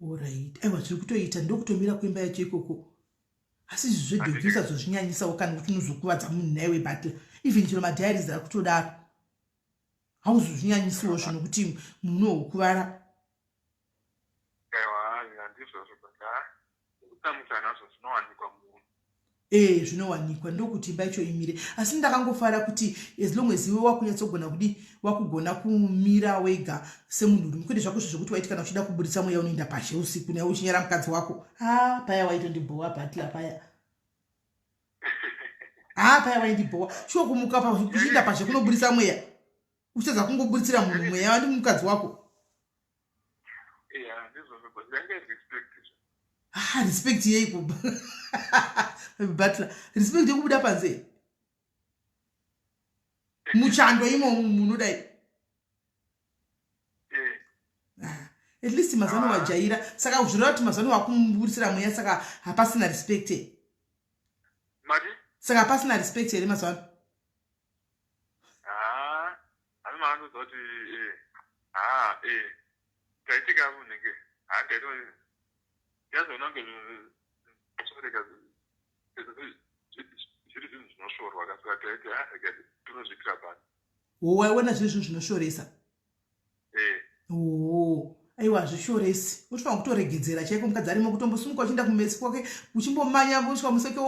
S1: Orit aiwa zviri kutoita ndokutomira kuimba yacho ikoko asi izvi zvedhoki usazozvinyanyisawo kana kuti unozokuvadza munhu naiwe batla even chero madiaries akutodaro hauzozvinyanyisiwo zvino kuti munohukuvara.
S11: Aiwa handizvozvo but ha kutsamwisa nazvo zvinowanikwa munhu.
S1: Ee zvinowanikwa ndokuti imba yacho imire asi ndakangofara kuti as long as iwe wakunyatsogona kudi wakugona kumira wega semunhurume kwete zvako izvo zvekuti waiti kana uchida kuburitsa mweya unoenda pashe usiku naye uchinyara mukadzi wako ha paya waitondibhowa butler paya haa paya waindibhowa shuwa kumuka uchiinda pazhe kunoburitsa mweya uchitadza kungoburitsira munhu mweya wandi mukadzi wako. Ah, respect yeiko butler respect yekubuda panze muchando imomo munodai ah, at least mazano ah. wajaira saka zvireva kuti mazano wakumuburitsira mweya saka hapasina respect
S11: Mati?
S1: Saka hapasina respect here mazuva ano?
S11: Haa, asi maanudza kuti eh, haa eh, taitika munenge haa taita yazoona kunge zvinoreka zviri zvinhu zvinosvorwa ka saka taiti haa rega tinozviitira pano.
S1: Waiona zviri zvinhu zvinoshoresa?
S11: Eh.
S1: Oo, aiwa hazvishoresi unofanira kutoregedzera chaiko mukadzi arimo kutombosimuka uchienda kumesi kwake uchimbomanya wosvika museke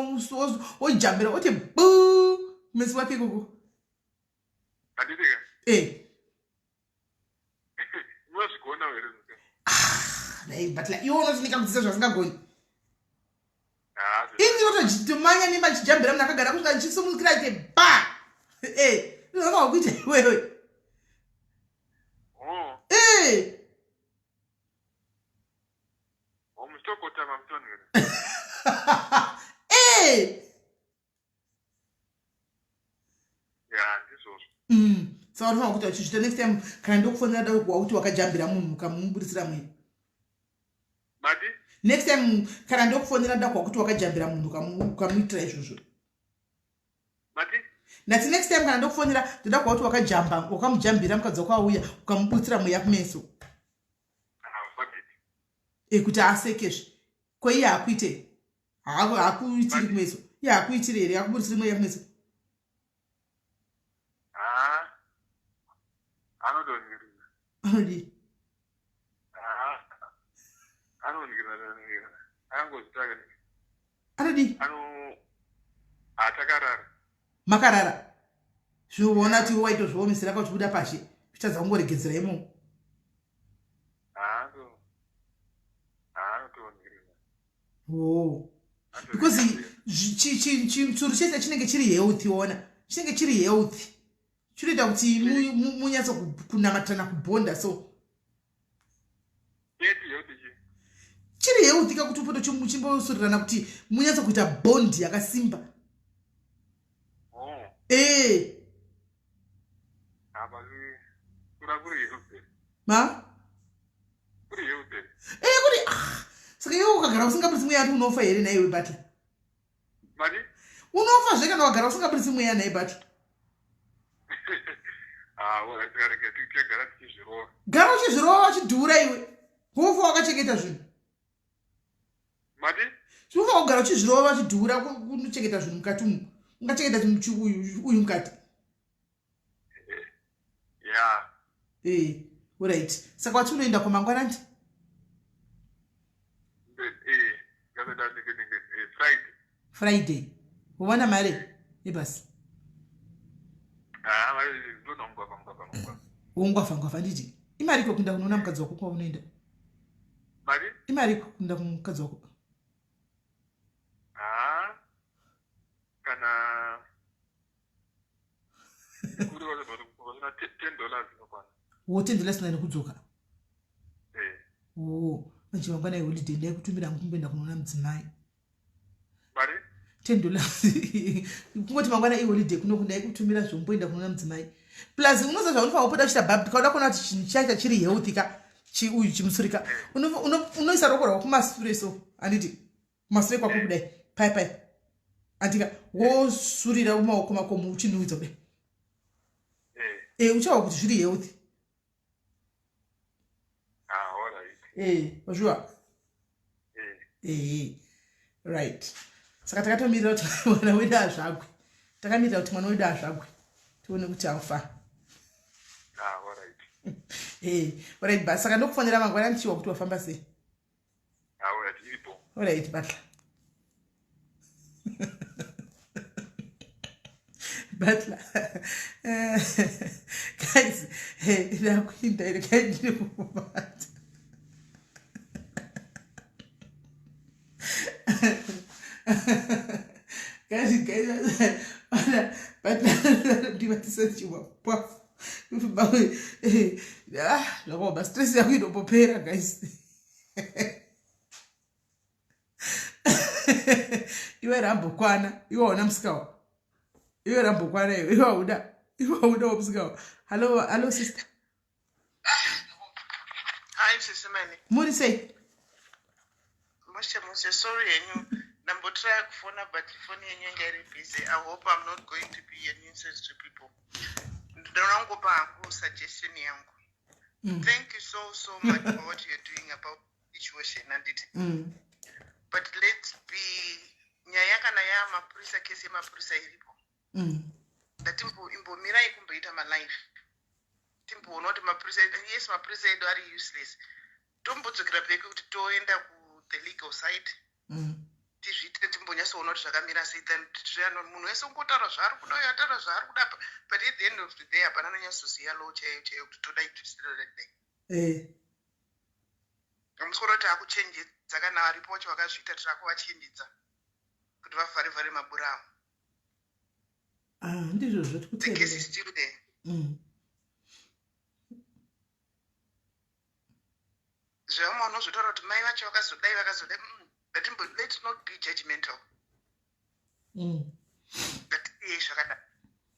S1: wojambira oti bu kumesi kwake ikoko.
S11: Handitika?
S1: Eh.
S11: Unozvigona here?
S1: Ah, dai but like iwe unotinika kudzidza zvasingagoni. Ini unototomanya nemba ndichijambira munhu akagara kusvika ndichisumukira ite ba. Eh, ndozvakawa kuita iwewe.
S11: Oh.
S1: Eh.
S11: Oh, muchitokotama mutonhere.
S1: Eh.
S11: Ya, ndizvozvo.
S1: Saka unofanira kuita uchizviita next time kana ndokufonera da kuwa kuti wakajambira munhu ukamubudisira mweya.
S11: Mati?
S1: Next time kana ndokufonera da kuwa kuti wakajambira munhu ukamuitira izvozvo.
S11: Mati?
S1: Ndati next time kana ndokufonera ndoda kuwa kuti wakajamba wakamujambira mukadzi wako auya ukamubutsira mweya kumeso.
S11: Ah,
S1: e kuti asekezve. Ko iye hakuite? Hakuitiri kumeso. Iye hakuitiri here? Hakuburitsiri mweya kumeso?
S11: Ah.
S1: Anodii? Anodii?
S11: Takarara.
S1: Makarara. Zvinoona kuti waitozviomesera kauchibuda pashe uchitadza kungoregedzera imomo. Oh. Because chitsuru chese chinenge chiri healthy ona. Chinenge chiri healthy. Chinoita kuti munyatso kunamatirana kubonda so. Chiri healthy kakuti upoto chimbosurirana kuti munyatso kuita bond yakasimba.
S11: Oh.
S1: Eh. Ma?
S11: Kuri healthy.
S1: Eh kuri ah. Saka iwe ukagara usingabudisi mweya ati unofa here nhaiwe Butler?
S11: Mari?
S1: Unofa zve kana ukagara usingabudisi mweya nhai Butler?
S11: Ah, wala tikarega tichagara tichizvirova.
S1: Gara uchizvirova uchidhura iwe. Wofa wakachengeta zvinhu.
S11: Mati?
S1: Unofa kugara uchizvirova uchidhura kunochengeta zvinhu mukati umu. Ungachengeta chinhu uyu uyu mukati.
S11: Yeah.
S1: Eh, alright. Saka wati unoenda kwamangwana ndi?
S11: Eh, ngazada ndike ndike eh, Friday.
S1: Friday. Uwana mari yebhasi?
S11: Ah, mari ndonongwa ngwa ngwa.
S1: Wongwafa ngwafa nditi. Imari ko kuenda kunoona mukadzi wako kwaunoenda?
S11: Mari?
S1: Imari ko kuenda kumukadzi wako?
S11: Ah. Kana
S1: Wo 10 dollars nani kudzoka.
S11: Eh.
S1: Oh, manje mangwana holiday ndaikutumira hangu kumboenda kunoona mudzimai.
S11: Mari?
S1: 10 dollars. Kungoti mangwana iholiday kuno ndaikutumira zvomboenda kunoona mudzimai. Plus unoziva zvaunofanira kupota uchiita bhabhi kauda kuona kuti chinhu chacho chiri healthy ka chi uyu chimusurika. Unoisa ruoko rwako kumasure so handiti kumasure kwako kudai pai pai andika wosurira mumaoko mako uchinhuwidza kudai e uchawa kuti zviri healthy.
S11: Ah,
S1: e wazviwa ee right. Saka takatomirira kuti mwana wedu azvagwe. Takamirira kuti mwana wedu azvagwe tione kuti aufa.
S11: Ah,
S1: alright ba saka ndokufonera mangwana ndichiwa kuti wafamba sei. Alright Butler. Butler. Guys, ndakuinda iri kai ndiri kumubata. Guys, guys, Butler ndibatisa chiwa pwafu. Ah, zvakaoma stress yako inombopera guys. Iwe rambokwana, iwe waona musikawa. Iwe rambokwana iwe, iwe hauda. Iwe hauda musikawa. Hello, hello sister.
S12: Hi sisi Mani.
S1: Muri sei?
S12: Mushe mushe, sorry henyu. Ndambotraya kufona but phone yenyu yanga iri busy. I hope I'm not going to be a nuisance to people. Ndinoda kungopa hangu suggestion yangu. Thank you so so much for what you're doing about the situation handiti. But let's be nyaya kana yamapurisa kesi yemapurisa iripo. Ndati imbomirai kumboita malife. Timboona kuti mapurisa yes mapurisa edu ari useless. Tombodzokera back kuti toenda ku the legal side. Tizviite timbonyatsoona kuti zvakamira sei then munhu wese ungotaura zvaari kuda uyo ataura zvaari kuda but at the end of the day hapana anonyatsoziva law chaiyo chaiyo kuti todai tosidai. Hamusi kuona kuti akuchenjedza kana varipo vacho vakazviita tirakuvachenjedza kuti vavhare vhare mabura avo.
S1: Ah, ndizvo zvoti
S12: The case is still there. Zvevamwe vanozotaura kuti mai vacho vakazodai vakazodai ngatimbo let's not be judgmental. Ngatisiyei zvakadai.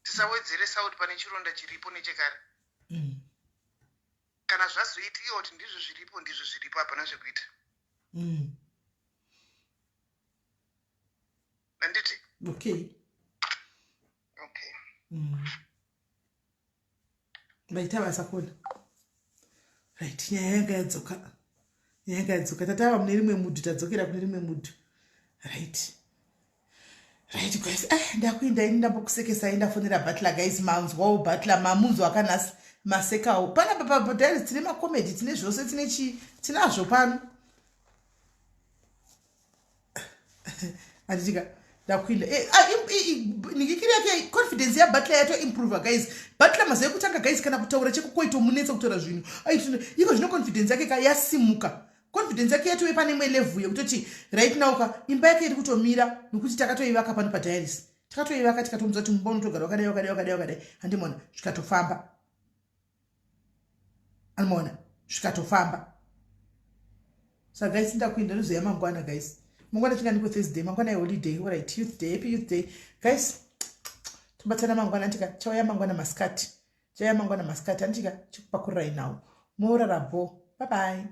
S12: Tisawedzere sauti pane chironda chiripo nechekare. Kana zvazoitika kuti ndizvo zviripo ndizvo zviripo hapana zvekuita. Handiti?
S1: Okay.
S12: Okay.
S1: Vaita basa kona. Right, nyaya yanga yadzoka. Nyaya yanga yadzoka. Tatava mune rimwe mudhu, tadzokera kune rimwe mudhu. Right. Right guys, ah ndakuenda ini ndambokusekesai ndafonera Butler guys, manzwawo Butler, mamunzwa akanasi. Masekawo panapa padiaries, tine macomedy, tine zvose, tine chii, tinazvo pano, handitika? Ndakuinda eh, ah, ningikiri yake confidence yabutler yatoimprova, guys. Butler mazuva ekutanga, guys, kana kutaura chekukoitomunetsa kutaura zvinhu. Iko zvino confidence yake ka yasimuka, confidence yake yatove pane imwe level yekutoti right now ka imba yake iri kutomira, nokuti takatoivaka pano padiaries, takatoivaka, tikatomudza kuti mumba unotogara wakadai, wakadai, wakadai, wakadai, handimona? Zvikatofamba, anomaona, zvikatofamba. Saka guys, ndakuinda, ndozoya mangwana, guys. Mangwana chingani? Thursday, mangwana iholiday. Alright, Youth Day, happy Youth Day, guys. Tobatsana mangwana, andika? Chauya mangwana masikati, chauya mangwana masikati, andika? Chikupakurirai nhau, morara bo. Bye bye.